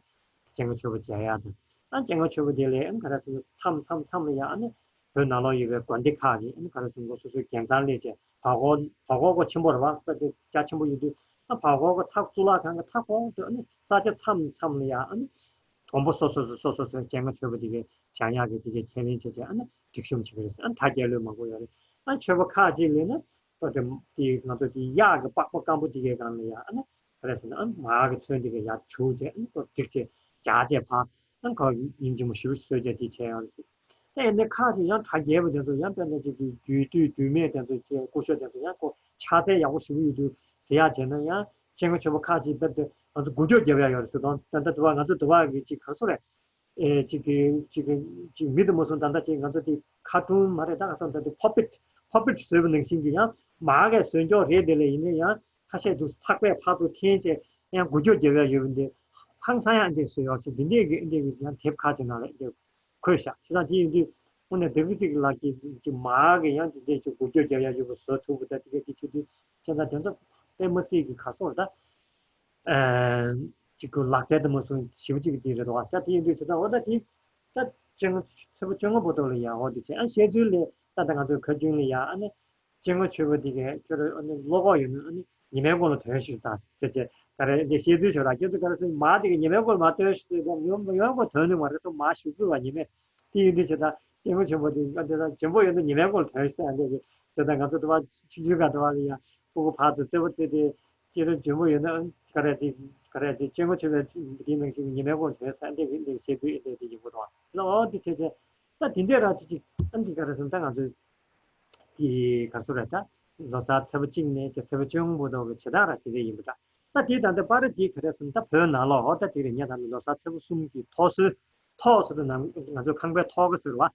སྤྱན་སྔ་མཆོད་པ་མཇལ་ཡ་དང་ཨ་སྤྱན་སྔ་མཆོད་པ་དེ་ལས་ཨ་ནི་ག་རེ་ཟེར་ན་མཚམས་མཚམས་མཚམས་ལ་ཡ་ཨ་ནི་བོད་ནང་ལོགས་ཡོད་པའི་དགོན་སྡེ་ཁག་གི་ཨ་ནི་ག་རེ་ཟེར་ན་སོ་སོའི་རྒྱལ་མཚམས་སླེབས་བྱས་བར་སྐོར་བར་སྐོར་ཁོ་ཆེན་པོ་རེད་བ། ས་དེ་རྒྱ་ཆེན་པོ་ཡོད་དུས་ཨ་བར་སྐོར་གྱི་མཐའ་གཙུག་ལག་ཁང་གི་མཐའ་གོང་དུ་ཨ་ནི་ས་ཆ་མཚམས་མཚམས་ལ་ཡ་ཨ་ནི་དགོན་པ་སོ་སོ་སོ་སོ་སོ་སོའི་སྤྱན་སྔ་མཆོད་པ་དེ་གའི་བཞེངས་ཡག་གི་དེ་གའི་ཁས་ལེན་བྱས་བྱས་ཨ་ནི་སྒྲིག་གཤོམ་བྱེད་ཀྱི་རེད། ཨ་ནི་ད་རྒྱ་ལོས་མང་པོ་ཡོད་རེད། ཨ་མཆོད་པ་ཁག་ཅིག་ལས་ན་ཨ་དེ་དེ་ང་ཚོ་དེ་གཡག་གི་པགས་པ་སྐམ་པོ་དེ་གའི་སྒང་ལ་ཡ་ཨ་ནི་ག་རེ་ཟེར་ན་ཨ་མར་གྱི་ཚོན་དེ་གའི་ཡར་བྱུགས་བྱས་ཨ་ནི་ཁོ་བསྒྲིགས་བྱས་སྦྱར་བྱས་ཕར་ཨ་ནི་ཁོ་ཡིན་གཅིག་མིན་གཅིག་ཞིབ་བཟོས་བྱས་དེ་བྱས་ཡོད་རེད། ད་ཡིན་ནའི་ཁག་ཅིག་ཡང་གྲ་རྒྱས་པ་དེ་ཚོ་ཡང་དཔེར་ན་ཅིག་གི་རྒྱུད་སྟོད་རྒྱུད་སྨད་དེ་ཚོ་བཅས་སྐུ་ཞབས་དེ་ཚོ་ཡང་ཁོ་ཕྱག་འཚལ་ཡག་པོ་ཞེ་པོ་ཡོད་དུས་ཟེར་ཡག་བྱས་ན་ཡང་སྤྱན་སྔ་མཆོད་པ་ཁག་ཅིག་དཔེར་ན་ང་ཚོ་འགུལ་སྐྱོད་རྒྱབ་ཡག་ཡོད་རེད་ཟེར་དང་། ད་ལྟ་དུ་བ་ང་ཚོ་དུ་བ་གི་ཅིག་ག་རེ་ཟེར་རེད། ཨེ་ཅིག་གི་ཅིག་གི་ཅིག་མི་དུ་མ་སོང་། ད་ལྟ་ཅིག་ང་ཚོ་དེ་ཁ་ཀྲུང་མ་རེད། ད་ག་ས་ད་དེ་ཕོ་པིཊ་ཕོ་པིཊ་བཟོས་པ་ནང་བཞིན་གྱི་ཡང་མར་གས་བཟོས་འཇོག་རེད། དེ་ལས་ཡིན་ནའི་ཡང་ཁ་ཤས་འདུག་ཐག་པས་ཕར་ཚུར་འཐེན་བྱས་ཡང་འགུལ་སྐྱོད་རྒྱབ་ཡག་ཡོད་པ་འདི་ཧང་སང་ཡག་འདི་བཟོས་ཡོད་ཅིག་འདི་འདྲས་ཀྱི་འདི་འདྲས་ཀྱི་ཡང་དེབ་ཁག་ཅིག་ནང་ལ་འདི། འཁོད་བཞག་བྱས་ཙང་དེ་ཡིན་དུས་དངོས་གནས་བདེ་སྐྱིད་ཀྱི་ལགས་ཀྱི་ཀྱི་མར་གྱི་ཡང་དེ་འདྲས་ཀྱི་འགུལ་སྐྱོད་རྒྱག་ཡག་ཡོད་པ་བཟོ་ཐུབ་པ་ད་དེ་ག་དེ་བྱེད་དུས་བྱས་ཙང་དེ་ཚོ་དཔེ་མི་སྲིད་ཀྱི་ག་སོགས་ད་ཨ་ཅིག་གི་ལག་རྩལ་དུ་མ་སོང་ཞེ་པོ་ཅིག་གི་དེ་རེད་དོ། ད་དེ་ཡིན་དུས་བྱས་ཙང་འོ་ད་དེ་ད་སྤྱན་སྔ་ཚེས་པ་བཅོ་ལྔ་བར་དུ་ལ་ཡག་འོ་དེ་བྱས། ཨ་བཤད་ཚུལ་ལས་ད་ལྟ་ང་ཚོའི་ཁ་རྒྱུན་ལ་ཡག་ཨ་ནི། སྤྱན་སྔ་མཆོད་པ་འདི་གས་ཁྱོད་རང་ཨ་ནི་བློ་ཁོག་ཡོད་ན་ཨ་ནི་ཉི་མའི་མགོ་ལ་ཐོན་ཤིག་དང་ཟེར་བྱས་ག་རེ་འདི་བཤད་ཚུལ་ཞིག་ར། ཁྱོད་ཚོ་ག་རེ་ཟེར་མར་འདི་གས་ཉི་མའི་མགོ་ལ་མར་ཐོན་ཤིག་ཟེར་དང་ཉི་མའི་མགོ་ཐོན་ནི་མ་རེད་སོ། མར་ཞུགས་དགོས་པ་ཉི་མས། དེ་ཡིན་དུས་བྱས་ད་སྤྱན་སྔ་མཆོད་པ་འདི་ཨ་འདི་ད་འཇོན་པོ་ཡོད་ན་ཉི་མའི་མགོ་ལ་ཐོན་ཤིག་ཟེར། ཨ་འདི་གས་བྱས་ད་ང་ཚོ་དུ་བ་ཆུང་ཆུང་ག་དུ་བ་ལ་ཡ་ཕྲུ་གུ་ཕར་ཚུར་རྩེད་པ་རྩེ་དེ་ཁྱོད་རང་འཇོན་པོ་ཡོད་ན་ཨ་ག་རེ་འདི་ག་རེ་འདི་སྤྱན་སྔ་མཆོད་པའི་འདི་ནང་བཞིན་ཉི་མའི་མགོ་ལ་ཐོན་ཟེར། ཨ་འདི་གས་འདི་བཤད་ཚུལ་ཨ་འདི་འདི་ཡིན་པ་དང་ལ་འོ་འདི་བྱས་བྱས་ད་དེ་འདྲས་ར་ཅིག་ཅིག་ཨ་འདི་ག་རེ་ཟེར་ན་ད་ང་ཚོའི། དེ་ག་ཚོད་རེད། ད་ལོ་གསར་ཚེས་པ་གཅིག་ནས་ཚེས་པ་བཅོ་ལྔ་བར་དུ་གི་བྱེ་བྲག་ར་དེ་འདྲ་ཡིན་པ་འདྲ། ད་དེ་ད་ལྟ་པར་དེ་ག་རེ་ཟེར་ན་ད་བོད་ནང་ལོགས་འོ་ད་དེ་རེད། ངས་ད་ནི་ལོ་གསར་ཚེས་པ་གསུམ་གྱི་ཐོག་སྲོལ། ཐོག་ཟེར་དུས་ནང་ང་ཚོ་ཁང་པའི་ཐོག་ག་ཟེར་བ།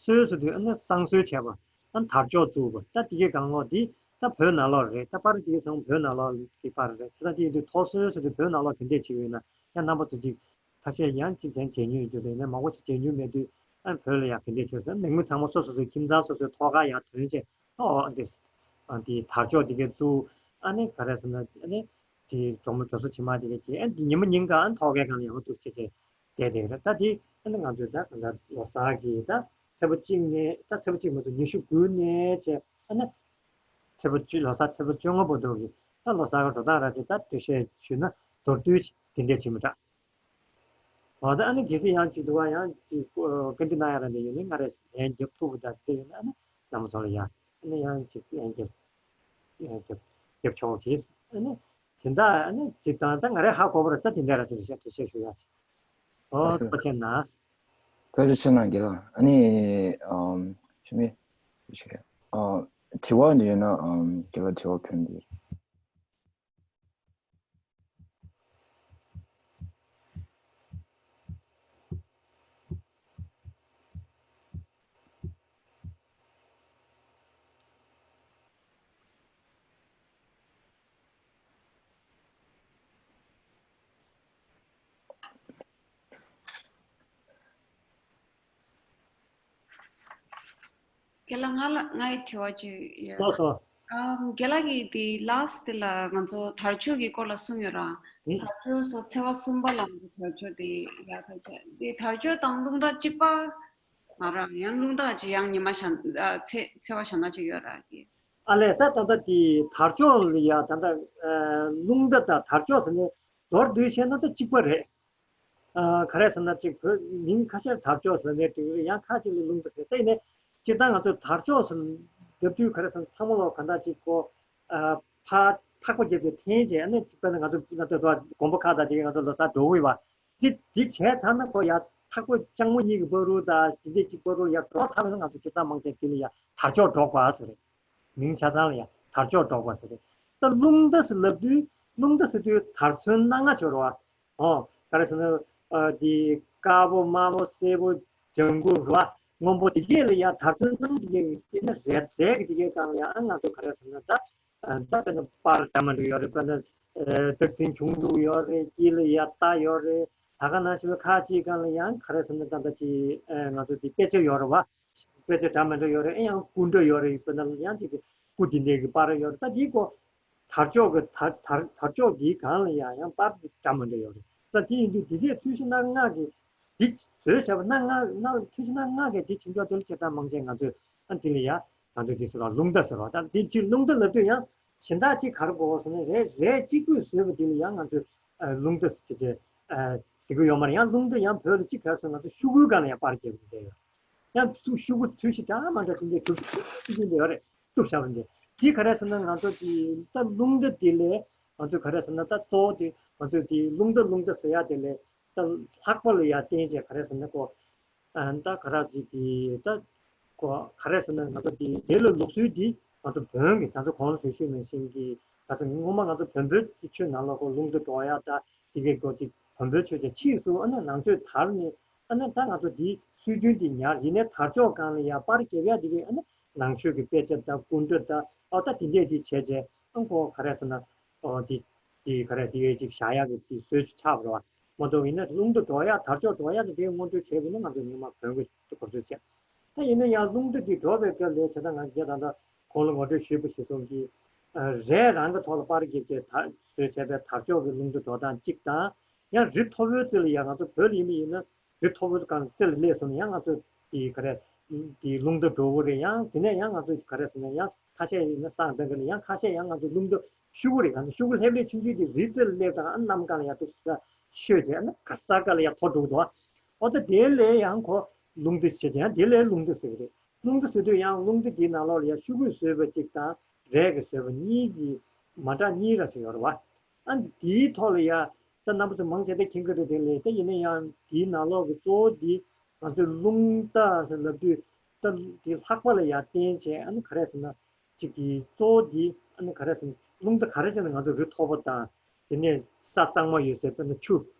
སྲོལ་ཟེར་དུས་ཨ་ནི་བསང་གསོལ་བྱས་པ། ཨ་ནི་དར་ལྕོག་བཙུགས་པ། ད་དེ་གའི་སྒང་ལོགས་དེ་ད་བོད་ནང་ལོགས་རེད། ད་པར་དེ་གའི་ཚང་བོད་ནང་ལོགས་ཀྱི་པར་རེད། ད་དེ་ཡིན་དུས་ཐོག་སྲོལ་ཟེར་དུས་བོད་ནང་ལོགས་ག་འདྲས་བྱེད་ཀྱི་ཡོད་ན་ཡང་རྣམ་པ་ཚོ་ཅིག་ཁ་ཤས་ཡང་གཅིག་ཀྱང་མཇལ་མྱོང་ཡོད་རྒྱུ་རེད། ཡང་མང་པོ་ཞིག་མཇལ་མྱོང་མེད་དུས་ཨ་བོད་ལ་ཡང་ག་འདྲས་བྱས་ཟེར་ན་ནང་མི་ཚང་མ་སོ་སོ་སོའི་ཁྱིམ་ཚང་སོ་སོའི་ཐོག་ཁར་ཡར་ཐོན་བྱས་ཨོ་འདི་ཨ་འདི་དར་ལྕོག་འདི་གས་བཙུགས། ཨ་ནི་ག་རེ་ཟེར་ན་ཨ་ནི་དེ་གྲོགས་མོ་གྲོགས་སུ་ཕྱི་མ་འདི་གས་ཀྱིས་ཨ་འདི་ཉི་མ་ཉིན་གང་ཨ་ཐོག་ཁའི་སྒང་ལ་ཡང་འདུག་བྱས་བྱས་བསྡད་བསྡད་རེད། ད་དེ་ཨ་ནི་ང་ཚོའི་ད་གང་ལྟར་ལོ་གསར་གྱི་ད་ཚེས་པ་གཅིག་ནས་ད་ཚེས་པ་གཅིག་མ་གཏོགས་ཉི་ཤུ་དགུ་ནས་བྱས་ཨ་ནི་ཚེས་པ་བཅུ་ལོ་གསར་ཚེས་པ་བཅོ་ལྔ་བར་དུ་གི་ད་ལོ་གསར་གྱི་འགྲོ་སྟངས་ར་ཅིག་ད་འགྲེལ་བཤད་ཞུས་ན་མདོར་བསྡུས་ཅིག་དེ་འདྲས་བྱེད་མི་དྲག་འོ་ད་ཨ་ནི་གལ་སྲིད་ཡང་ཅིག་འདུག་བ་ཡང་ཅིག་བཀའ་འདྲི་གནང་ཡ་ར་འདི་ཡོད་ན་ང་རེ་ལན་རྒྱབ་ཐུབ་པ་ད་དེ་ཡོད་ན་ཨ་ནི་རྣམ་པ་ཚོ་ལ་ཡ་ཨ་ནི་ཡང་ཅིག་ལན་རྒྱབ་ཡང་རྒྱབ་རྒྱབ་ཆོག་གི། ཨ་ནི་དེ་འདྲ་ཨ་ནི་ཅིག་དང་ད་ང་རེ་ཧ་གོ་བ་ར་ད་དེ་འདྲ་ར་ཅིག་བཤད་བཤད་ཞུ་ཡ་ཅིག་ཨོ་ཐུགས་རྗེ་ཆེ་གནང་། ཐུགས་རྗེ་ཆེ་གནང་རྒན་ལགས། ཨ་ནི་ཨམ་ཞུ་མི་ཞུ་གི་ཨ་དྲི་བ་འདི་ཡོད་ན་ཨམ་རྒན་ལགས་དྲི་བ་ཕུལ་འདི། རྒན་ལགས། ང་ལ་ངའི་དྲི་བ་ཅིག་ཡོད། སོ་སོ། ཨམ། རྒན་ལགས་ཀྱིས་དེ་last་དེ་ལ་ང་ཚོ་དར་ལྕོག་གི་སྐོར་ལ་གསུངས་ཡོད་ར། ཨུ། དར་ལྕོག་སོགས་ཚེས་པ་གསུམ་པ་ལ་ང་ཚོ་དར་ལྕོག་དེ་ཡར་ཐོན་བྱས། དེ་དར་ལྕོག་དང་རླུང་རྟ་གཅིག་པ་མ་རེད། ཡང་རླུང་རྟ་ཅིག་ཡང་ཉི་མ་གཞན་ཨ་ཚེས་ཚེས་པ་གཞན་ན་ཅིག་ཡོད་ར་གི། ཨ་ལས། ད་ད་ལྟ་དེ་དར་ལྕོག་ལ་ཡ་ད་ལྟ་ཨ་རླུང་རྟ་དང་དར་ལྕོག་ཟེར་ནས་མདོར་བསྡུས་བཤད་ན་ད་གཅིག་པ་རེད། ཨ་ག་རེ་ཟེར་ན་ཅིག་བོད་མིང་ཁ་ཤས་དར་ལྕོག་ཟེར་ནས་འགྲིག་རེད། ཡང་ཁ་ཅིག་ལ་རླུང་རྟ་ཟེར། ད་ཡིན་ནའི་སྤྱིར་བཏང་ང་ཚོ་དར་ལྕོག་ཟེར་ལབ་དུས་ག་རེ་ཟེར་ན་ཚང་མ་ལོ་ག་འདྲ་ཅིག་གོ་ཨ་ཕར་ཐག་པ་བརྒྱབ་སྟེ་འཐེན་བྱས། ཨ་ནི་དཔེར་ན་ང་ཚོ་ང་ཚོ་དགོན་པ་ཁག་དང་དེ་གའི་ང་ཚོ་ལོ་གསར་འགྲོ་གི་ཡོད་པ། འདི་འདི་བྱས་ཚར་ན་ཁོ་ཡ་ཐག་པ་གཅིག་མོ་གཉིས་ཀྱི་བར་དུ་དང་དེ་འདྲས་ཀྱི་བར་དུ་ཡ་འགྲོ་ཚར་བ་ན་ང་ཚོ་སྤྱིར་བཏང་མང་ཆེ་དེ་ལ་ཡ་དར་ལྕོག་སྒྲོག་པ་ཟེར་རེད། མིང་ཆ་ཚང་ལ་ཡ་དར་ལྕོག་སྒྲོག་པ་ཟེར་རེད། ད་རླུང་རྟ་ཟེར་ལབ་དུས་རླུང་རྟ་ཟེར་དུས་དར་ཚོན་སྣ་ལྔ་ཅིག་ཡོད་རེད་པ། ཨོ་ག་རེ་ཟེར་ན་ཨ་དེ་དཀར་པོ་དམར་པོ་སེར་པོ་ལྗང་གུ་རེད་པ། སྔོན་པོ་དེ་གས་ལ་ཡ་དར་ཚོན་སྣ་ལྔ་དེ་གས་དེ་ནི་རས་རས་ཀྱི་དེ་གས་སྒང་ལ་ཡ་ཨ་ང་ཚོ་ག་རེ་ཟེར་ན་ད། ད་དཔེར་ན་སྤར་འདྲ་མི་འདྲ་ཡོད་རེད། དཔེར་ན་སྟག་སེང་ཁྱུང་འབྲུག་ཡོད་རེད། དཀྱིལ་ལ་ཡ་རྟ་ཡོད་རེད། ད་ག་ནང་བཞིན་ཁ་ཅིག་སྒང་ལ་ཡང་ག་རེ་ཟེར་ན་ད་ལྟ་ཅིག་ང་ཚོ་དེ་དཔེ་ཆ་ཡོད་རེད་པ། དཔེ་ཆ་འདྲ་མི་འདྲ་ཡོད་རེད། ཨེ་ཡང་སྐུ་འདྲ་ཡོད་རེད། དཔེར་ན་ཡང་ཅིག་སྐུ་དེ་འདྲས་ཀྱི་པར་ཡོད་རེད། ད་དེའི་སྐོར་དར་ལྕོག་གི་དར་དར་དར་ལྕོག་དེའི་སྒང་ལ་ཡང་ཡང་པར་འདྲ་མི་འདྲ་ཡོད་རེད། ད་དེ་ཡིན་དུས་དེ་གས་ཚོས་གཞི་སྣ་ལྔ་གི་འདི་བཟོས་བྱས་པ་སྣ་ལྔ་སྣ་ཚོས་གཞི་སྣ་ལྔ་གི་འདི་བྱེད་ཆོག་དེ་ལ་སྤྱིར་བཏང་མང་ཆེ་ང་ཚོས་ཨ་འདི་ལ་ཡ་ང་ཚོས་འདི་ཟེར་བ་རླུང་རྟ་ཟེར་བ། ད་འདི་ཅིག་རླུང་རྟ་ལབ་དུས་ཡང་གཞན་དག་ཅིག་ག་རེ་གོ་ཟེར་ན་རས་རས་གཅིག་པུས་བཟོས་པ་འདི་ལ་ཡང་ང་ཚོས་ཨ་རླུང་རྟ་ཟེར་བྱས་ཨ་ཟེར་གི་ཡོད་མ་རེད། ཡང་རླུང་རྟ་ཡང་བོད་ལ་གཅིག་ག་རེ་ཟེར་ན་ང་ཚོ་ཤུ་གུའི་སྒང་ལ་ཡང་པར་རྒྱབ་ཀྱི་འདུག་ཡང་ཤུ་ཤུ་གུ་ཚོས་གཞི་འདྲ་མི་འདྲ་དེ་འདྲས་གྲུབ་ཚུལ་ཅིག་འདི་ཡོད་རེད། གཏུབ་བཞག་པ་འདི། འདི་ག་རེ་ཟེར་ན་ང་ཚོ་འདི་ད་རླུང་རྟ་འདི་ལས་ང་ཚོས་ག་རེ་ཟེར་ན་ད་གཙོ་བོ་དེ་ང་ཚོས་འདི་རླུང་རྟ་རླུང་རྟ་ཟེར་ཡ་དེ་ལས་ད་ལྷག་པ་ལ་ཡ་བརྟེན་བྱས་ག་རེ་ཟེར་ན་ཀོ། ཨ་ད་ག་རེ་ཟེར་གི་ད་ཀོ་ག་རེ་ཟེར་ན་ང་ཚོ་འདི་དེ་ལ་ལུགས་སྲོལ་འདི་ང་ཚོ་བོན་གྱི་ང་ཚོ་གོང་ལ་ཞུས་ནང་བཞིན་གྱི་ང་ཚོ་སྔོན་མ་ང་ཚོ་བོན་པོའི་ཆོས་ནང་ལ་ཀོ་རླུང་རྟ་སྒྲོག་ཡ་ད་དེ་གའི་ཀོ་དེ་བོན་པོའི་ཆོས་ཀྱི་ཕྱིས་སུ་ཨ་ནི་ནང་ཆོས་དར་ནས། ཨ་ནི་ད་ང་ཚོ་འདིའི་སྲོལ་རྒྱུན་འདི་ཉར། ཡིན་ནའི་དར་ལྕོག་སྒང་ལ་ཡ་པར་རྒྱབ་ཡ་འདི་གའི་ཨ་ནི་ནང་ཆོས་ཀྱི་དཔེ་ཆ་དང་སྐུ་འདྲ་དང་ཨ་ད་དེ་འདྲས་འདི་བྱས་བྱས་ཨ་ཁོ་ག་རེ་ཟེར་ན་ཨོ་འདི་འདི་ག་རེ་འདི་གའི་ཅིག་བཞག་ཡ་གི་འདི་སྲོལ་ཅིག་ཆགས་པ་རེད་པ། མ་གཏོགས་ཡིན་ན་རླུང་རྟ་སྒྲོག་ཡ་དར་ལྕོག་སྒྲོག་ཡ་དེ་འདྲའི་སྔོན་འགྲོ་བྱས་པ་ཡིན་ན་ང་ཚོ་སྔོན་མ་བོན་གྱི་གོ་ཚོད་བྱས། ད་ཡིན་ན་ཡང་རླུང་རྟ་འདི་སྒྲོག་པའི་སྐབས་ལ་བྱས་ད་ང་རྒྱ་ད་ལྟ་གོང་ལ་ངོ་སྤྲོད་ཞུས་པ་ཞིག་སོང་གི་རས་རང་གི་ཐོག་ལ་པར་རྒྱབ་བྱས་ད་བཟོས་བྱས་པའི་དར་ལྕོག་གི་རླུང་རྟ་སྒྲོག་སྟངས་གཅིག་དང་། ཡང་རི་མཐོ་པོའི་རྩེ་ལ་ཡང་ང་ཚོ་བོད་ལ་ཡིན་པ་ཡིན་ན་རི་མཐོ་པོའི་སྒང་རྩེ་ལ་སླེབས་སོང་ན་ཡང་ང་ཚོ་དེ་ག་རེ་དེ་རླུང་རྟ་སྒྲོག་གི་རེད། ཡང་དེ་ནས་ཡང་ང་ཚོ་ག་རེ་ཟེར་ན་ཡང་ཁ་ཤས་ཡིན་ན་སང་ད་ག་ལ་ཡང་ཁ་ཤས་ཡང་ང་ཚོ་རླུང་རྟ་ཤུ་གུ་རེད། ང་ཚོ་ཤུ་གུ་ལྷེབ་ལྷེབ་ཆུང་ཆུང་དེ་རི་རྩེ་ལ་སླེབས་དང་ཨ་གནམ་གང་ལ་ཡང་ཏོག་ཙམ་ཤོད་བྱས་ཨ་ན་ག་ས་ག་ལ་ཡང་མཐོ་འགྲོ་གི་འདུག་ཨོ་ད་དེ་ལས་ཡང་ཁོ་རླུང་རྟ་བྱས་ཀྱང་དེ་ལས་རླུང་རྟ་ཟེར་གི་རེད། རླུང་རྟ་ཟེར་དུས་ཡང་རླུང་རྟ་དེའི་ནང་ལོགས་ལ་ཡང་ཤུ་གུས་བཟོས་པ་གཅིག་དང་རས་ཀྱིས་བཟོས་པ་གཉིས་ཀྱི་མ་འདྲ་གཉིས་ར་ཅིག་ཡོད་རེད་བ། ཨ་འདིའི་ཐོག་ལ་ཡང་ད་རྣམ་པ་ཚོ་མང་ཆེ་ད་མཁྱེན་གྱི་རེད། དེ་ལས་ད་ཡིན་ན་ཡང་དེའི་ནང་ལོགས་ཀྱི་གཙོ་བོ་འདི་ང་ཚོས་རླུང་རྟ་ཟེར་ལབ་དུས་ད་དེ་ལྷག་པ་ལ་ཡང་བརྟེན་བྱས་ཨ་ནི་ག་རེ་ཟེར་ན་གཅིག་གི་གཙོ་བོ་འདི་ཨ་ནི་ག་རེ་ཟེར་ན་རླུང་རྟ་ག་རེ་བྱས་ན་ང་ཚོ་རི་མཐོ་པོ་དང་དེ་ནས་ས་གཙང་མ་ཡོད་སའི་དཔེར་ན་ཆུ་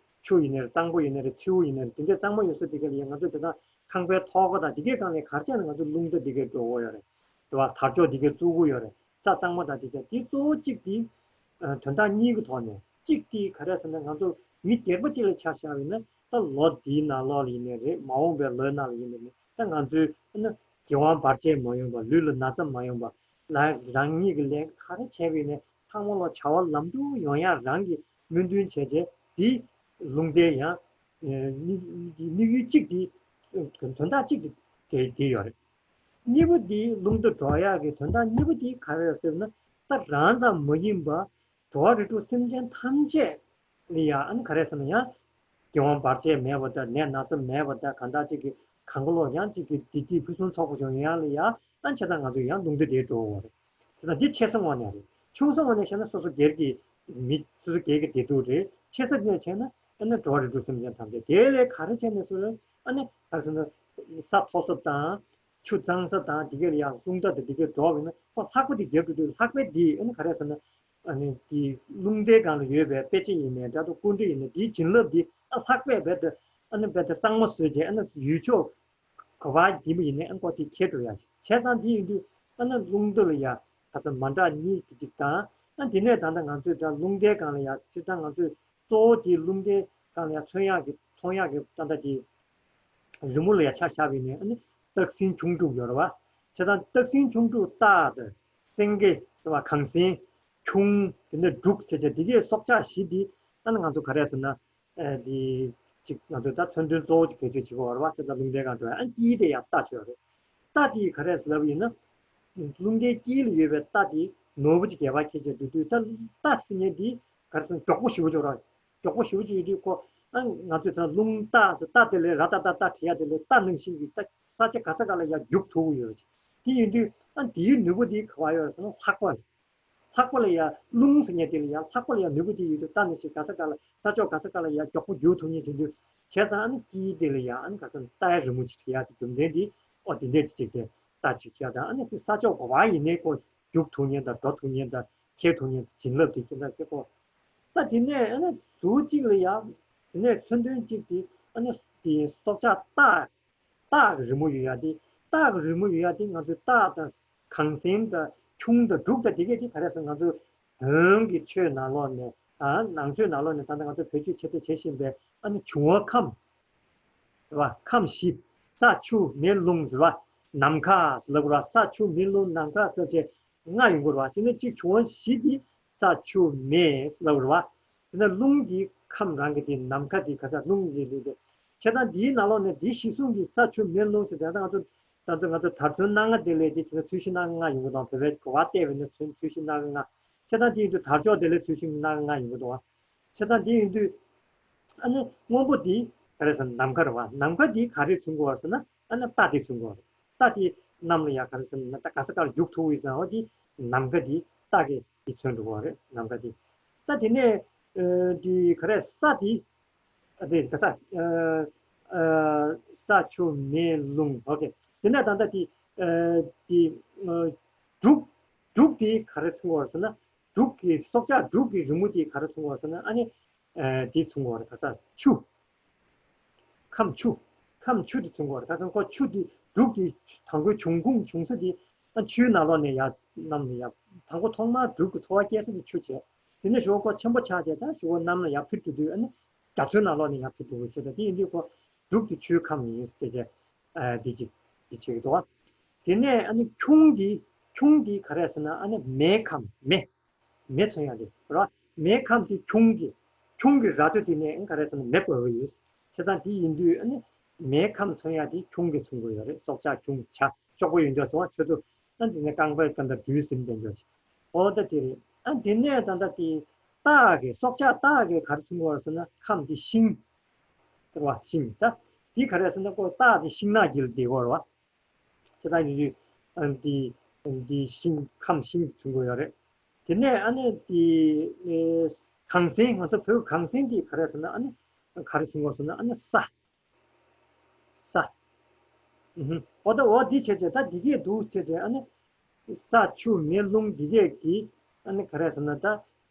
ཆུ་ཡིན་ནའི་རེད། གཙང་པོ་ཡིན་ནའི་རེད། མཚེའུ་ཡིན་ནའི་རེད། དེ་འདྲའི་གཙང་མ་ཡོད་ས་དེ་ག་ལ་ཡང་ང་ཚོ་དེ་དང་ཁང་པའི་ཐོག་ཁ་དང་དེ་གའི་སྒང་ལ་ག་རེ་བྱས་ན་ང་ཚོ་རླུང་རྟ་དེ་གའི་སྒྲོག་གི་ཡོད་རེད། རེད་བ། དར་ལྕོག་དེ་གའི་བཙུགས་ཀྱི་ཡོད་རེད། ས་གཙང་མ་དང་དེ་གའི་དེ་གཙོ་བོ་གཅིག་དེ་དོན་དག་གཉིས་ཀྱི་ཐོག་ནས་གཅིག་དེ་ག་རེ་ཟེར་ན་ང་ཚོ་མི་སྡེ་པ་གཅིག་ལ་ཆ་བཞག་པ་ཡིན་ན་ད་ལོ་འདིའི་ནང་ལོགས་ལ་ཡིན་ནའི་རེད། མ་འོངས་པའི་ལོའི་ནང་ལ་ཡིན་ནའི་རེད། ད་ང་ཚོའི་ཨ་ནི་དགེ་བ་བར་ཆད་མ་ཡོང་བ། ལུས་ལ་ན་ཚ་མ་ཡོང་བ། ལ་རང་ཉིད་ཀྱི་ལས་ཀ་ག་རེ་བྱས་པ་ཡིན་ནའི་ཚང་མ་ལ་བྱ་བ་ལམ་འགྲོ་ཡོང་ཡག་རང་གི་སྨོན་འདུན་བྱས་བྱས་འདི་རླུང་རྟའི་ཡང་དམིགས་དམིགས་ཡུལ་གཅིག་འདི་དོན་དག་གཅིག་འདི་དེ་དེ་ཡོད་རེད། གཉིས་པ་འདི་རླུང་རྟ་སྒྲོག་ཡག་གི་དོན་དག་གཉིས་པ་འདི་ག་རེ་རེད་ཟེར་ན་ད་རང་ཙམ་མ་ཡིན་པ་འགྲོ་བ་རིགས་དྲུག་སེམས་ཅན་ཐམས་ཅད་ལ་ཡང་ཨ་ནི་ག་རེ་ཟེར་ན་ཡང་དགེ་བ་བར་ཆད་མེད་པ་དང་ནད་ན་ཚ་མེད་པ་དང་གང་དག་ཅིག་གི་གང་ག་ལོག་ཡང་ཅིག་གི་བདེ་སྐྱིད་ཕུན་སུམ་ཚོགས་པ་བྱུང་ཡག་ལ་ཡང་ཨ་ནི་བྱས་ཙང་ང་ཚོས་ཡང་རླུང་རྟ་དེ་སྒྲོག་དགོས་རེད། དེ་དང་འདི་ཆེ་ས་ངོས་ནས་རེད། ཆུང་ས་ངོས་ནས་བཤད་ན་སོ་སོ་སྒེར་གྱི་མི་སོ་སོ་སྒེར་གྱི་བདེ་སྡུག་རེད། ཆེ་ས་ནས་བྱས་ན་ཨ་ནི་འགྲོ་བ་རིགས་དྲུག་སེམས་ཅན་ཐམས་ཅད་དེ་ལས་ག་རེ་བྱས་ནས་སོ་ཨ་ནི་ག་རེ་ཟེར་ན་ས་མཐོ་ས་དང་ཆུ་གཙང་ས་དང་དེ་གའི་ལ་ཡང་རླུང་རྟ་དང་དེ་གའི་འགྲོ་བ་ཡིན་ན་ཁོ་ལྷག་པ་དེ་རྒྱབ་ཏུ་དུས་ལྷག་པའི་དེ་ཨ་ནི་ག་རེ་ཟེར་ན་ཨ་ནི་དེ་རླུང་རྟའི་སྒང་ལ་ཡོད་པའི་དཔེ་ཆ་ཡིན་ནའི་འདྲ་འདུག་སྐུ་འདྲ་ཡིན་ནའི་དེའི་བྱིན་རླབས་དེ་ཨ་ལྷག་པའི་རྦད་དེ་ཨ་ནི་རྦད་དེ་གཙང་མ་བཟོས་བྱས་ཨ་ནི་ཡུལ་ཕྱོགས་ག་པར་ཡིན་པ་ཡིན་ནའི་ཨ་ནི་ཁོ་དེ་ཁྱེར་འགྲོ་ཡག་བྱས་ཙང་དེ་ཡིན་དུས་ཨ་ནི་རླུང་རྟ་ལ་ཡ་ག་ས་མ་འདྲ་གཉིས་དེ་གཅིག་དང་ཨ་དེ་ནས་ད་ལྟ་ང་ཚོས་ད་རླུང་རྟའི་སྒང་ལ་ཡ་སྤྱིར་བཏང་ང་ཚོས་གཙོ་བོ་དེ་རླུང་རྟའི་སྒང་ལ་ཡ་མཚོན་ཡག་གི་མཚོན་ཡག་གི་ད་ལྟ་དེ་རི་མོ་ལ་ཡ་ཆ་བཞག་པ་ཡིན་ནའི་ཨ་ནི་སྟག་སེང་ཁྱུང་འབྲུག་ཡོད་རེད་བ། བྱས་ཙང་སྟག་སེང་ཁྱུང་འབྲུག་སྟག་དང་། སེང་གེ་ཟེར་བ། གངས་སེང་། ཁྱུང་། དེ་ནས་འབྲུག་བྱས་བྱས་དེ་གའི་སྲོག་ཆགས་བཞི་འདི་ཨ་ནི་ང་ཚོ་ག་རེ་ཟེར་ན། ཨ་འདི་ཅིག་ང་ཚོ་ད་མཚོན་དོན་གཙོ་བོ་ཅིག་བེད་སྤྱོད་བྱེད་དགོས་པ་རེད་བ། བྱས་ཙང་རླུང་རྟའི་སྒང་འགྲོ་ཡ་ཨ་དཀྱིལ་དེ་ཡ་རྟ་བྱས་པ་རེད། རྟ་དེ་ག་རེ་ཟེར་ལབ་ཡིན་ན། རླུང་རྟའི་དཀྱིལ་ལ་ཡོད་པའི་རྟ་དེ་ནོར་བུ་ཅིག་རྒྱས་པ་ཁྱེར་བྱས་འགྲོ་དུས་ད་རྟ་ཟེར་མཁན་དེ་ག་རེ་ཟེར་ན་མགྱོགས་པོ་ཞེ་པོ་ཅིག་རེད། མགྱོགས་པོ་ཞེ་པོ་ཅིག་ཡོད་དུས་ཁོ། ཨ་ང་ཚོས་ད་རླུང་རྟ་ཟེར་རྟ་དེ་ལས་ར་ཏ་ཏ་ཏ་བྲིས་ཡ་དེ་ལས་རྟ་ནང་བཞིན་གྱི་རྟ་ས་ཆ་ག་ས་ག་ལ་ཡ་རྒྱུག་ཐུབ་ཀྱི་ཡོད། དེ་ཡིན་དུས་ཨ་དེའི་ནུས་པ་དེ་ག་པར་ཡོད་ཟེར་ན་ལྷགས་པ་ལ། ལྷགས་པ་ལ་ཡ་རླུང་ཟེར་མཁན་དེ་ལ་ཡ་ལྷགས་པ་ལ་ཡ་ནུས་པ་དེ་ཡོད་དུས་རྟ་ནང་བཞིན་ག་ས་ག་ལ་ས་ཕྱོགས་ག་ས་ག་ལ་ཡ་མགྱོགས་པོ་རྒྱུག་ཐུབ་མཁན་བྱེད་དུས། བྱས་ཙང་ཨ་ནི་དཀྱིལ་དེ་ལ་ཡ་ཨ་ནི་ག་ས་རྟའི་རི་མོ་ཅིག་བྲིས་ཡ་དེ་རྒྱུ་མཚན་དེ་ཨོ་དེ་འདྲས་ཅིག་བྱས་རྟ་ཅིག་བྱས་དང་ཨ་ནི་དེ་ས་ཕྱོགས་ག་པར་ཡིན་ནའི་ཁོ་རྒྱུག་ཐུབ་མཁན་དང་འགྲོ་ཐུབ་མཁན་དང་འཁྱེར་ཐུབ་མཁན་བྱིན་རླབས་དེ་ཅི་འདྲ་ཁྱེད་ཁོ། ད་དེ་ནས་ཨ་ནི་ཟུར་གཅིག་ལ་ཡ། དེ་ནས་མཚོན་དོན་གཅིག་དེ་ཨ་ནི་དེ་སྲོག་ཆགས་སྟག་སྟག་གི་རི་མོ་ཡོད་ཡ་དེ། སྟག་གི་རི་མོ་ཡོད་ཡ་དེ་ང་ཚོའི་སྟག་དང་གངས་སེང་དང་ཁྱུང་དང་འབྲུག་དང་དེ་གས་དེ་ག་རེ་ཟེར་ང་ཚོའི་བོན་གྱི་ཆོས་ནང་ལོགས་ནས་ཨ་ནང་ཆོས་ནང་ལོགས་ནས་ད་ལྟ་ང་ཚོ་བེད་སྤྱོད་ཆེད་དུ་བྱེད་བཞིན་པའི་ཨ་ནི་འབྱུང་བ་ཁམས། རེད་བ། ཁམས་བཞི། ས་ཆུ་མེ་རླུང་ཟེར་བ། ནམ་མཁའ་ཟེར་ལབ་དགོས་རེད་བ། ས་ཆུ་མེ་རླུང་ནམ་མཁའ་ཟེར་བྱས། ལྔ་ཡོང་གི་རེད་བ། དེ་ནས་གཅིག་འབྱུང་བ་བཞི་དེ་ས་ཆུ་མེ་ལབ་རེད་བ། དེ་ནས་རླུང་དེ་ཁམས་རང་གི་དེ་ནམ་མཁའ་དེ་ག་ས་རླུང་གི་རེད་དེ། བྱས་ཙང་དེའི་ནང་ལོགས་ནས་དེ་གཞི་བཟུང་གི་ས་ཆུ་མེ་རླུང་ཟེར་དེ་ད་ང་ཚོ་ད་ཚོ་ང་ཚོ་དར་ཚོན་སྣ་ལྔ་དེ་ལས་དེ་བྱས་ན་ཚོས་གཞི་སྣ་ལྔ་ཡོང་གི་དང་བོད་པའི་གོ་བ་བལྟས་པས་ན་ཚོས་ཚོས་གཞི་སྣ་ལྔ། བྱས་ཙང་དེ་ཡིན་དུས་དར་ལྕོག་དེ་ལས་ཚོས་གཞི་སྣ་ལྔ་ཡོང་གི་འདུག་བ། བྱས་ཙང་དེ་ཡིན་དུས། ཨ་ནི་སྔོན་པོ་དེ་ག་རེ་ཟེར་ན་ནམ་མཁའ་རེད་བ། ནམ་མཁའ་དེ་ག་རེ་མཚོན་གྱི་ཡོད་ཟེར་ན་ཨ་ནི་རྟ་དེ་མཚོན་གྱི་ཡོད་རེད། རྟ་དེ་གནམ་ལ་ཡ་ག་རེ་ཟེར་ན་ད་ག་ས་ག་ལ་རྒྱུག་ཐུབ་ཡོད་ཙང་འོ་དེ་ནམ་མཁའ་དེ་རྟ་གི་དེ་མཚོན་འགྲོ་གི་ཡོད་རེད་ནམ་མཁའ་དེ། ད་དེ་ནས་ཨ་དེ་ག་རེ་ས་དེ་ཨ་དེ་ག་ས་ཨ་ཨ་ས་ཆུ་མེ་རླུང་ཨོ་ཁེ། དེ་ནས་ད་ལྟ་དེ་ཨ་དེ་ཨ་འབྲུག་འབྲུག་དེ་ག་རེ་མཚོན་གྱི་ཡོད་ཟེར་ན། འབྲུག་གི་སྲོག་ཆགས་འབྲུག་གི་རི་མོ་དེ་ག་རེ་མཚོན་གྱི་ཡོད་ཟེར་ན་ཨ་ནི། ཨ་དེ་མཚོན་གྱི་ཡོད་རེད་ག་ས་ཆུ། ཁམས་ཆུ། ཁམས་ཆུ་དེ་མཚོན་གྱི་ཡོད་རེད་ག་ས་ཁོ་ཆུ་དེ་འབྲུག་གི་དང་པོའི་འབྱུང་ཁུངས་བྱུང་ས་དེ་ཨ་ཆུའི་ནང་ལོགས་ནས་ཡར་གནམ་ནས་ཡར་དང་པོ་ཐོག་མར་འབྲུག་གི་འཚོ་བ་སྐྱེལ་ས་དེ་ཆུ་བྱས། དེ་ནས་ཞོགས་ཁོ་ཆེན་པོ་ཆགས་བྱས་ད་ཞོགས་གནམ་ལ་ཡར་འཕུར་འགྲོ་དུས་ཨ་ནི་རྒྱ་མཚོའི་ནང་ལོགས་ནས་ཡར་འཕུར་འགྲོ་དགོས་ཆེ་ད་དེ་ཡིན་དུས་ཁོ་འབྲུག་དེ་ཆུའི་ཁམས་ཡིན་ཟེར་བྱས་ཨ་དེ་ཅིག་དེ་བྱེད་ཀྱི་འདུག་བ། དེ་ནས་ཨ་ནི་ཁྱུང་འདི་ཁྱུང་འདི་ག་རེ་ཟེར་ན་ཨ་ནི་མེའི་ཁམས་མེ། མེ་མཚོན་ཡག་དེ་ར། མེའི་ཁམས་དེ་ཁྱུང་གི་ཁྱུང་གི་རྭ་ཅོ་དེ་ནས་ག་རེ་ཟེར་ན་མེ་འབར་གྱི་ཡོད། བྱས་ཙང་དེ་ཡིན་དུས་ཨ་ནི་མེའི་ཁམས་མཚོན་ཡག་དེ་ཁྱུང་གི་མཚོན་གྱི་ཡོད་རེད། སྲོག་ཆགས་ཁྱུང་བྱ་གཤོག་པོ་ཡོད་འཇོག་སོང་བ་ཆུ་ཚོད་ཨ་དེ་ནས་རྐང་པའི་ཀ་འདྲ་སྦྲུལ་ཟིན་དེ་འཇོག་ཞིག་འོ་ད་དེ་རེད། ཨ་དེ་ནས་ད་ལྟ་དེ་སྟག་གི་སྲོག་ཆགས་སྟག་གི་ག་རེ་མཚོན་གྱི་ཡོད་ཟེར་ན་ཁམས་དེ་ཤིང་། རེད་བ་ཤིང་ད་དེ་ག་རེ་ཟེར་ན་ཁོ་སྟག་དེ་ཤིང་ནགས་དཀྱིལ་བསྡད་ཡོད་རེད་བ། བྱས་ཙང་ཡིན་དུས་ཨ་འདི་འདི་ཤིང་ཁམས་ཤིང་གི་ཚུན་དགོས་ཡོད་རེད། དེ་ནས་ཨ་ནི་འདི་ཨེ་གངས་སེང་ང་ཚོ་བོད་གངས་སེང་འདི་ག་རེ་ཟེར་ན་ཨ་ནི་ག་རེ་ཚུན་དགོས་ཟེར་ན་ཨ་ནི་ས། ས། ཨུ་ཧུ། འོ་ད་འོ་འདི་བྱས་བྱས་ད་འདི་གས་འདུག་བྱས་བྱས་ཨ་ནི་ས་ཆུ་མེ་རླུང་འདི་གས་ཀྱི་ཨ་ནི་ག་རེ་ཟེར་ན་ད་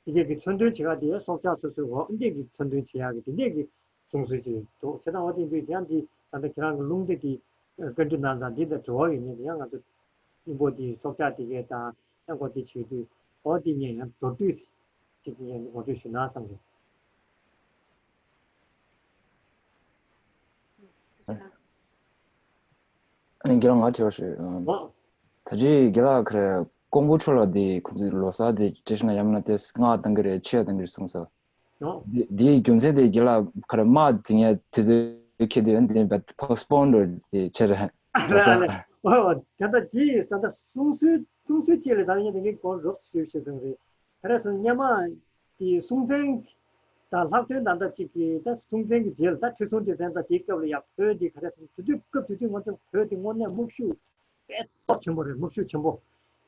འདི་གས་ཀྱི་མཚོན་དོན་བྱེད་ཡག་དེ་སྲོག་ཆགས་སོ་སོའི་འོ་འདི་གས་ཀྱི་མཚོན་དོན་བྱེད་ཡག་གི་འདི་འདྲས་ཀྱི་གསུང་སྲོལ་ཅིག་འདུག་བྱས་ཙང་འོ་དེ་འདུག་ཡང་འདི་ད་ལྟ་ཁྱེད་རང་གི་རླུང་རྟ་འདི་བཀའ་འདྲི་གནང་ཙང་འདི་ལ་དྲི་བ་ཡོད་མེད་ཡང་ང་ཚོ་སྙིང་པོ་འདི་སྲོག་ཆགས་དེ་གས་དང་ཡང་གོ་འདི་བྱེད་དུས་འོ་དེ་ངས་ཡང་མདོར་བསྡུས་ཅིག་ངས་ངོ་སྤྲོད་ཞུ་ན་བསམ་གི། ཨ་ནི་རྒན་ལགས་ང་དྲི་བ་ཞུ། ཨོ། ད་ཅི་རྒན་ལགས་ག་རེ་ཀོང་པོ་ཆོས་ལགས་དེ་ཁོ་ཚོའི་ལོ་གསར་དེ་བཀྲ་ཤིས་ན་ཡམ་ན་དེ་སྔ་བཏང་གི་རེད་ཕྱི་ཡ་བཏང་གི་རེད་གསུངས་སོང་། ཨོ། དེ་དེའི་རྒྱུ་མཚན་དེ་རྒན་ལགས་ག་རེ་དམག་འཛིང་ཡ་དུས་ཚོད་ཁེལ་དུས་ཨ་ནི་དེ་ནི་postpone་འགྲོ་དེ་ཆེ་རེད་ལོ་གསར། ཨོ་ཨོ་ད་ལྟ་དེ་ད་ལྟ་གསུང་སྲོལ་གསུང་སྲོལ་ཅིག་ལས་ད་ལྟ་ངས་དེ་གའི་སྐོར་རོབ་ཞུས་ཞེས་གསུངས་རེད། ག་རེ་ཟེར་ན་སྔོན་མ་དེ་སྲོང་བཙན་དང་ལྷག་དོན་ད་ལྟ་གཅིག་གིས་ད་སྲོང་བཙན་གྱི་རྗེས་ལ་ད་ཁྲི་སྲོང་ལྡེ་བཙན་ད་དེའི་སྐབས་ལ་ཡང་བོད་འདི་ག་རེ་ཟེར་ན་དེ་དུས་སྐབས་དེ་དུས་ང་ཚོ་བོད་འདི་དངོས་གནས་དམག་ཤུགས་དཔེ་སྟོབས་ཆེན་པོ་རེད། དམག་ཤུགས་ཆེན་པོ་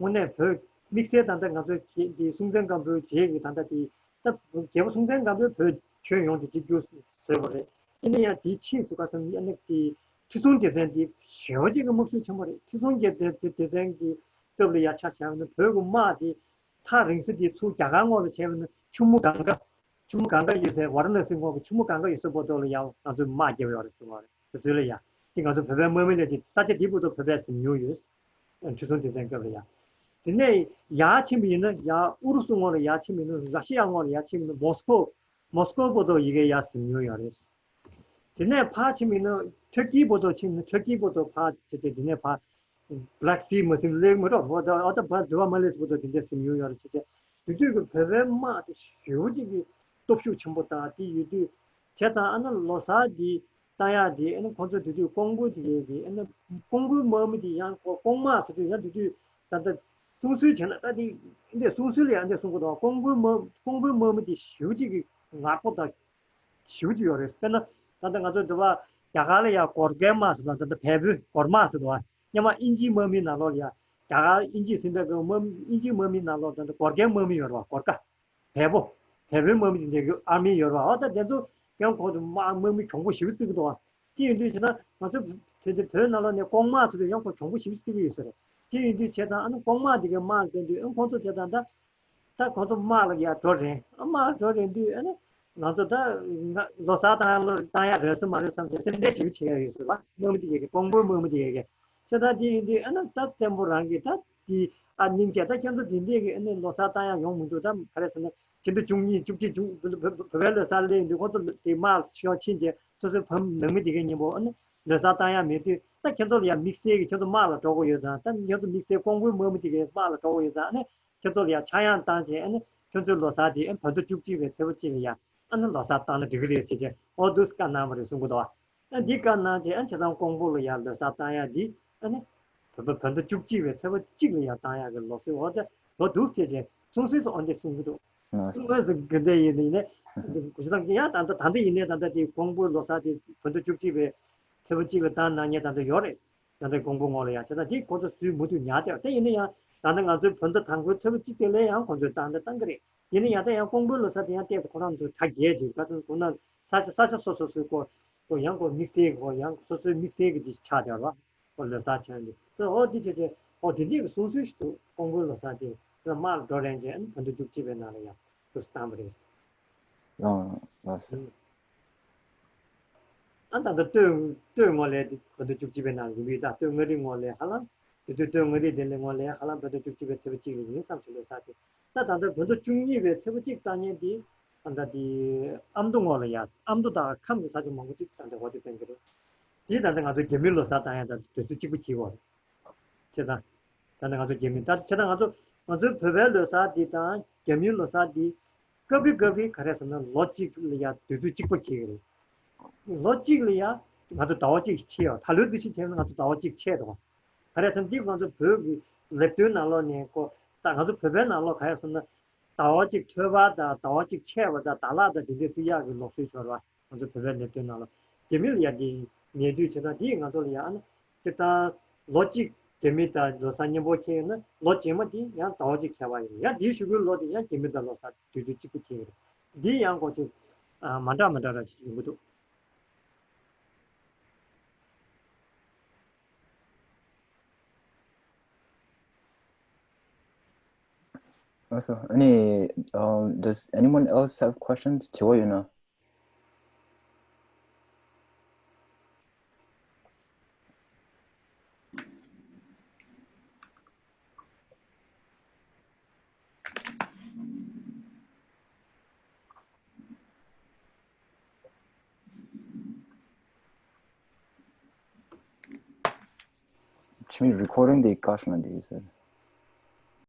དངོས་གནས་བོད་དམིགས་བསལ་ད་ལྟ་ང་ཚོ་འདི་སྲོང་བཙན་སྒམ་པོའི་རྗེས་ཀྱི་ད་ལྟ་དེ་ད་རྒྱལ་པོ་སྲོང་བཙན་སྒམ་པོས་བོད་ཁྱོན་ཡོངས་ཀྱི་གཅིག་གྱུར་བཟོས་པ་རེད། ཡིན་ན་ཡང་དེའི་ཕྱིས་སུ་ག་ཟེར་ན་ཨ་ནི་དེ་ཁྲི་སྲོང་ལྡེ་བཙན་དེ་ཞེ་པོ་ཅིག་གི་དམག་ཤུགས་ཆེན་པོ་རེད། ཁྲི་སྲོང་ལྡེ་ལྡེ་ལྡེ་བཙན་གྱི་སྐབས་ལ་ཡ་ཆ་བཞག་ན་བོད་ཀྱི་དམག་དེ་ཐག་རིང་ས་དེ་ཚུར་རྒྱ་གར་ངོས་ལ་བྱས་པ་ན་ཆུ་མོ་གངྒཱ། ཆུ་མོ་གངྒཱ་ཡོད་སའི་ཝཱ་ར་ཎ་སི་ངོས་ཀྱི་ཆུ་མོ་གངྒཱ་ཡོད་ས་བར་དུ་ལ་ཡང་ང་ཚོས་དམག་རྒྱབ་ཡོད་རེད་ཟེར་བ་རེད། དེ་ཚོ་ལ་ཡ་དེ་ང་ཚོ་བོད་པའི་དམག་མི་ལ་ཅིག་ས་ཆ་དེ་བར་དུ་བོད་པས་ཟིན་མྱོང་ཡོད། ཁྲི་སྲོང་ལྡེ་བཙན་སྐབས་ལ་ཡ། དེ་ནས་ཡར་ཕྱིན་པ་ཡིན་ན་ཡར་ཨུ་རུ་སུ་ངོས་ལ་ཡར་ཕྱིན་པ་ཡིན་ན་ར་ཤི་ཡ་ངོས་ལ་ཡར་ཕྱིན་པ་ཡིན་ན་མོ་སི་ཀོ། མོ་སི་ཀོ་བར་དུ་ཡ་གིར་ཡར་ཟིན་མྱོང་ཡོད་རེད། དེ་ནས་ཕར་ཕྱིན་པ་ཡིན་ན་ཊར་ཀི་བར་དུ་ཕྱིན་ན་ཊར་ཀི་བར་དུ་ཕར་བྱས་ཏེ་དེ་ནས་ཕར་ Black Sea མ་ཟིན་ལེགས་མ་རོ་འོ་ད་འོ་ད་བ་འདི་བ་མ་ལེགས་པོ་ད་དེ་འདྲ་ཟིན་ཡོང་ཡོད་རེད་ཅེས་བྱས། དེ་དུས་ཀྱི་བོད་པའི་དམག་དེ་ཞེ་པོ་ཅིག་གི་སྟོབས་ཤུགས་ཆེན་པོ་དང་དེ་ཡོད་དུས་བྱས་ཙང་ཨ་ནི་ལོ་གསར་འདི་བཏང་ཡག་འདི་ཨ་ནི་ཁོང་ཚོ་དེ་དུས་ཀོང་པོ་དེ་གའི་གི་ཨ་ནི་ཀོང་པོའི་དམག་མི་དེ་ཡང་ཀོང་དམག་ཟེར་དུས་ཡང་དེ་དུས་ད་ལྟ་གསུང་སྲོལ་བྱས་ན་ད་དེ་འདི་གསུང་སྲོལ་ཡང་འདི་གསུང་གི་འདུག་ཀོང་པོའི་དམག་ཀོང་པོའི་དམག་མི་དེ་ཞེ་པོ་ཅིག་གི་ངར་པོ་དང་། ཞེ་པོ་ཅིག་ཡོད་རེད། དཔེར་ན་ད་ལྟ་ང་ཚོ་འདི་བ་རྒྱ་གར་ལ་ཡང་གོར་ཀའི་དམག་ཟེར་དང་ད་ལྟ་བལ་པོའི་གོར་དམག་ཟེར་དང་སྔོན་མ་ཨིན་ཇིའི་དམག་མིའི་ནང་ལོགས་ལ་ཡང་རྒྱ་གར་ཨིན་ཇི་ཟིན་པའི་སྐབས་དམག་ཨིན་ཇིའི་དམག་མིའི་ནང་ལོགས་ད་ལྟ་གོར་ཀའི་དམག་མི་ཡོད་རེད་བ། གོར་ཀ་བལ་པོ་བལ་པོའི་དམག་མི་དེ་འདྲའི་ཨར་མི་ཡོད་རེད་བ། འོ་ད་དེ་ཚོ་ཀྱང་ཁོང་ཚོ་དམག་དམག་མི་གྱོང་པོ་ཞེ་པོ་བརྩི་གི་འདུག་བ། དེ་ཡིན་དུས་བྱས་ན་ང་ཚོ་དེ་དེ་བོད་ནང་ལོགས་ནས་ཀོང་དམག་ཚོ་ལ་ཡང་ཁོ་གྱོང་པོ་ཞེ་པོ་བརྩི་གི་ཡོད་ས་རེད། དེ་ཡིན་དུས་བྱས་ཙང་ཨ་ནི་ཀོང་དམག་དེ་གའི་དམག་བསྟན་དུས་ཨ་ཁོང་ཚོ་བྱས་ཙང་ད། ད་ཁོང་ཚོ་དམག་ལ་ཡར་འགྲོ་རན། ཨ་དམག་ལ་འགྲོ་རན་དུས་ཨ་ནི་ང་ཚོ་ད་ང་ལོ་གསར་བཏང་ཡ་ལོ་བཏང་ཡ་རེད་སོ་མ་རེད་བསམ་བྱས་སེམས་ཁྲལ་ཞེ་པོ་བྱེད་ཡ་ཡོད་ཟེར་བ། དམག་མི་དེ་གས་ཀྱི་ཀོང་པོའི་དམག་མི་དེ་གས་ཀྱི་བྱས་ཙང་དེ་ཡིན་དུས་ཨ་ནི་ད་བཙན་པོ་རང་གིས་ད་དེ་ཨ་སྙིང་རྗེ་ད་ཁྱེད་ཚོ་དེ་འདྲས་ཀྱི་ཨ་ནི་ལོ་གསར་བཏང་ཡ་ཡོང་མི་འདུག་ད་ག་རེ་ཟེར་ན་ཁྱེད་ཚོ་བཅུ་གཉིས་བཅུ་གཅིག་བཅུ་བོད་པའི་ལོ་གསར་སླེབས་ཡོང་དུས་ཁོང་ཚོ་དེ་དམག་ཤོག་ཕྱིན་བྱས་སོ་སོའི་བུ་ནང་མི་དེ་གས་མཉམ་པོ་ཨ་ནི་ལོ་གསར་བཏང་ཡ་མེད་དུས་ད་ཁྱེད་ཚོ་ལ་ཡ་དམིགས་བསལ་གྱི་ཁྱེད་ཚོ་དམག་ལ་འགྲོ་དགོས་ཡོད་ཙང་ད་ཁྱེད་ཚོ་དམིགས་བསལ་ཀོང་པོའི་དམག་མི་དེ་གས་དམག་ལ་འགྲོ་དགོས་ཡོད་ཙང་ཨ་ནི། ཁྱེད་ཚོ་ལ་ཡང་ཆག་ཡང་བཏང་བྱས་ཨ་ནི་ཁྱོད་ཚོའི་ལོ་གསར་དེ་ཨ་ནི་བོད་ཟླ་བཅུ་གཅིག་པའི་ཚེས་པ་གཅིག་ལ་ཡང་ཨ་ནི་ལོ་གསར་བཏང་ན་འགྲིག་གི་རེད་ཟེར་བྱས་ཨོ་འདུག་སེ་བཀའ་གནང་བ་རེད་གསུང་གི་འདུག་བ། ཨ་འདི་བཀའ་གནང་བྱས་ཨ་ནི་བྱས་ཙང་ཀོང་པོ་ལ་ཡང་ལོ་གསར་བཏང་ཡ་འདི་ཨ་ནི་བོད་པ་བོད་ཟླ་བཅུ་གཅིག་པའི་ཚེས་པ་གཅིག་ལ་ཡང་བཏང་ཡ་གི་ལོ་སྲོལ་འོ་དེ་ལོ་འདུག་ཟེར་བྱས་གསུང་སྲོལ་སུ་ཨོ་འདི་གསུང་གི་འདུག་གསུང་སྲོལ་སུ་དགོན་སྡེ་ཡིན་ནི་ཡིན་ནས་གུ་ཤི་ཐང་ཡང་ད་ལྟ་ད་ལྟ་ཡིན་ནས་ད་ལྟ་དེ་ཀོང་པོའི་ལོ་གསར་དེ་བོད་ཟླ་བཅུ་གཅིག་པའི་ཚེས་པ་གཅིག་ལ་བཏང་གནང་མཁན་ད་ལྟ་ཡོད་རེད། ད་ལྟ་ཀོང་པོ་ངོས་ལ་ཡང་བྱས་ཙང་དེ་ཁོང་ཚོ་སུས་མུ་མཐུད་ཉར་བསྡད་པ་དེ་ཡིན་ན་ཡང་ད་ལྟ་ང་ཚོའི་བོད་ཟླ་དང་པོའི་ཚེས་པ་གཅིག་དེ་ལས་ཡང་ཁོང་ཚོས་བཏང་དང་བཏང་གི་རེད། ཡིན་ན་ཡང་ད་ཡང་ཀོང་པོའི་ལོ་གསར་དེ་ཡང་བལྟས་ཚེ་ཁོ་རང་ཚོ་གྲ་རྒྱས་ཅིག་ག་ཚོད་ཁོ་ན་ས་ཆ་ས་ཆ་སོ་སོ་སོའི་སྐོར་ཁོ་ཡང་ཁོ་དམིགས་བསལ་གྱི་ཁོ་ཡང་སོ་སོའི་དམིགས་བསལ་གྱི་དེ་ཆགས་བསྡད་པ་ཁོ་ལོ་གསར་ཆགས་འདུག་ཚོ་ཨོ་དེ་བྱས་བྱས་ཨོ་དེ་འདྲས་ཀྱི་གསུང་སྲོལ་ཞིག་འདུག་ཀོང་པོའི་ལོ་གསར་དེ་ཁོ་དམག་ལ་འགྲོ་རན་བྱས་ཨ་ནི་བོད་ཟླ་བཅུ་གཅིག་པའི་ནང་ལ་ཡང་དུ་བཏང་བ་རེད། ལགས་ལགས་སོ། ཨ་ད་ལྟ་སྟོད་སྟོད་ངོས་ལས་དེ་བོད་ཟླ་བཅུ་གཅིག་པའི་ནང་ཡིན་པས་ད་སྟོད་མངའ་རིས་ངོས་ལས་ཧ་ལམ་དེ་དུས་སྟོད་མངའ་རིས་དེ་ལས་ངོས་ལས་ཧ་ལམ་བོད་ཟླ་བཅུ་གཅིག་པའི་ཚེས་པ་གཅིག་ལ་ཡིན་བསམ་གྱི་ལོ་གསར་དེ་ད་ད་ལྟ་བོད་ཟླ་བཅུ་གཉིས་པའི་ཚེས་པ་གཅིག་བཏང་མཁན་དེ་ད་ལྟ་དེ་ཨ་མདོ་ངོས་ལ་ཡ་ཨ་མདོ་དང་ཁམས་ཀྱི་ས་ཆ་མང་པོ་ཅིག་ད་ལྟ་འོ་དེ་ཕན་གྱི་རེད། དེ་ད་ལྟ་ང་ཚོ་རྒྱ་མིའི་ལོ་གསར་བཏང་ཡ་ད་དུས་ཚོད་གཅིག་པ་གྱིས་འོ་རེད། བྱས་ཙང་། ད་ནི་ང་ཚོ་རྒྱ་མི་ད་བྱས་ཙང་ང་ཚོ་ང་ཚོའི་བོད་པའི་ལོ་གསར་འདི་དང་རྒྱ་མིའི་ལོ་གསར་འདི་སྐབས་རེ་སྐབས་རེ་ག་རེ་ཟེར་ན་ལོ་གཅིག་ལ་ཡ་དུས་ཚོད་གཅིག་པ་འཁེལ་གི་རེད། ལོ་གཅིག་ལ་ཡ་ང་ཚོ་ཟླ་བ་གཅིག་ཆད་ཡོད། ད་ལོའི་རྩིས་ཆེན་བྱས་ན་ང་ཚོ་ཟླ་བ་གཅིག་ཆད་འདུག་ག་རེ་ཟེར་ན་འདི་ང་ཚོ་བོད་ཀྱི་ལེབ་སྟོན་ནང་ལོགས་ནས་ཀོ་ད་ང་ཚོ་བོད་པའི་ནང་ལོགས་ག་རེ་ཟེར་ན་ཟླ་བ་གཅིག་ཐོལ་པ་དང་ཟླ་བ་གཅིག་ཆད་པ་དང་ཟླ་ལྷག་དང་འདི་འདྲའི་རྩིས་ཡག་གི་ལུགས་སྲོལ་ཤོར་བ། ང་ཚོ་བོད་པའི་ལེབ་སྟོན་ནང་ལ་རྒྱ་མི་ལ་ཡ་འདི་ངེས་དུས་བྱེད་སྟངས་འདིས་ང་ཚོ་ལ་ཡ་ཨ་ནི་སྤྱིར་བཏང་ལོ་གཅིག་རྒྱ་མི་དང་ལོ་གསར་མཉམ་པོ་འཁེལ་ཡོད་ན་ལོ་རྗེས་མ་འདི་ཡང་ཟླ་བ་གཅིག་ཁྱད་པར་ཡོད་རེད། ཡང་འདིའི་གཞུག་གུའི་ལོ་འདི་ཡང་རྒྱ་མི་དང་ལོ་གསར་དུས་ཚོད་གཅིག་པ་འཁེལ་ཡོད་རེད། འདི་ཡང་གོ་ཚོད་མ་འདྲ་མ་འདྲ་ར་ཞིག་ཡོང་གི་འདུག་ཨ་སོ། ཨ་ནི། Um, does anyone else have questions? དྲི་བ་ཡོད་ན། ཁྱིམ་རི་ཀོར་ཌིང་དེ་བཀག་ཤོག་ན་འགྲིག་ཟེར།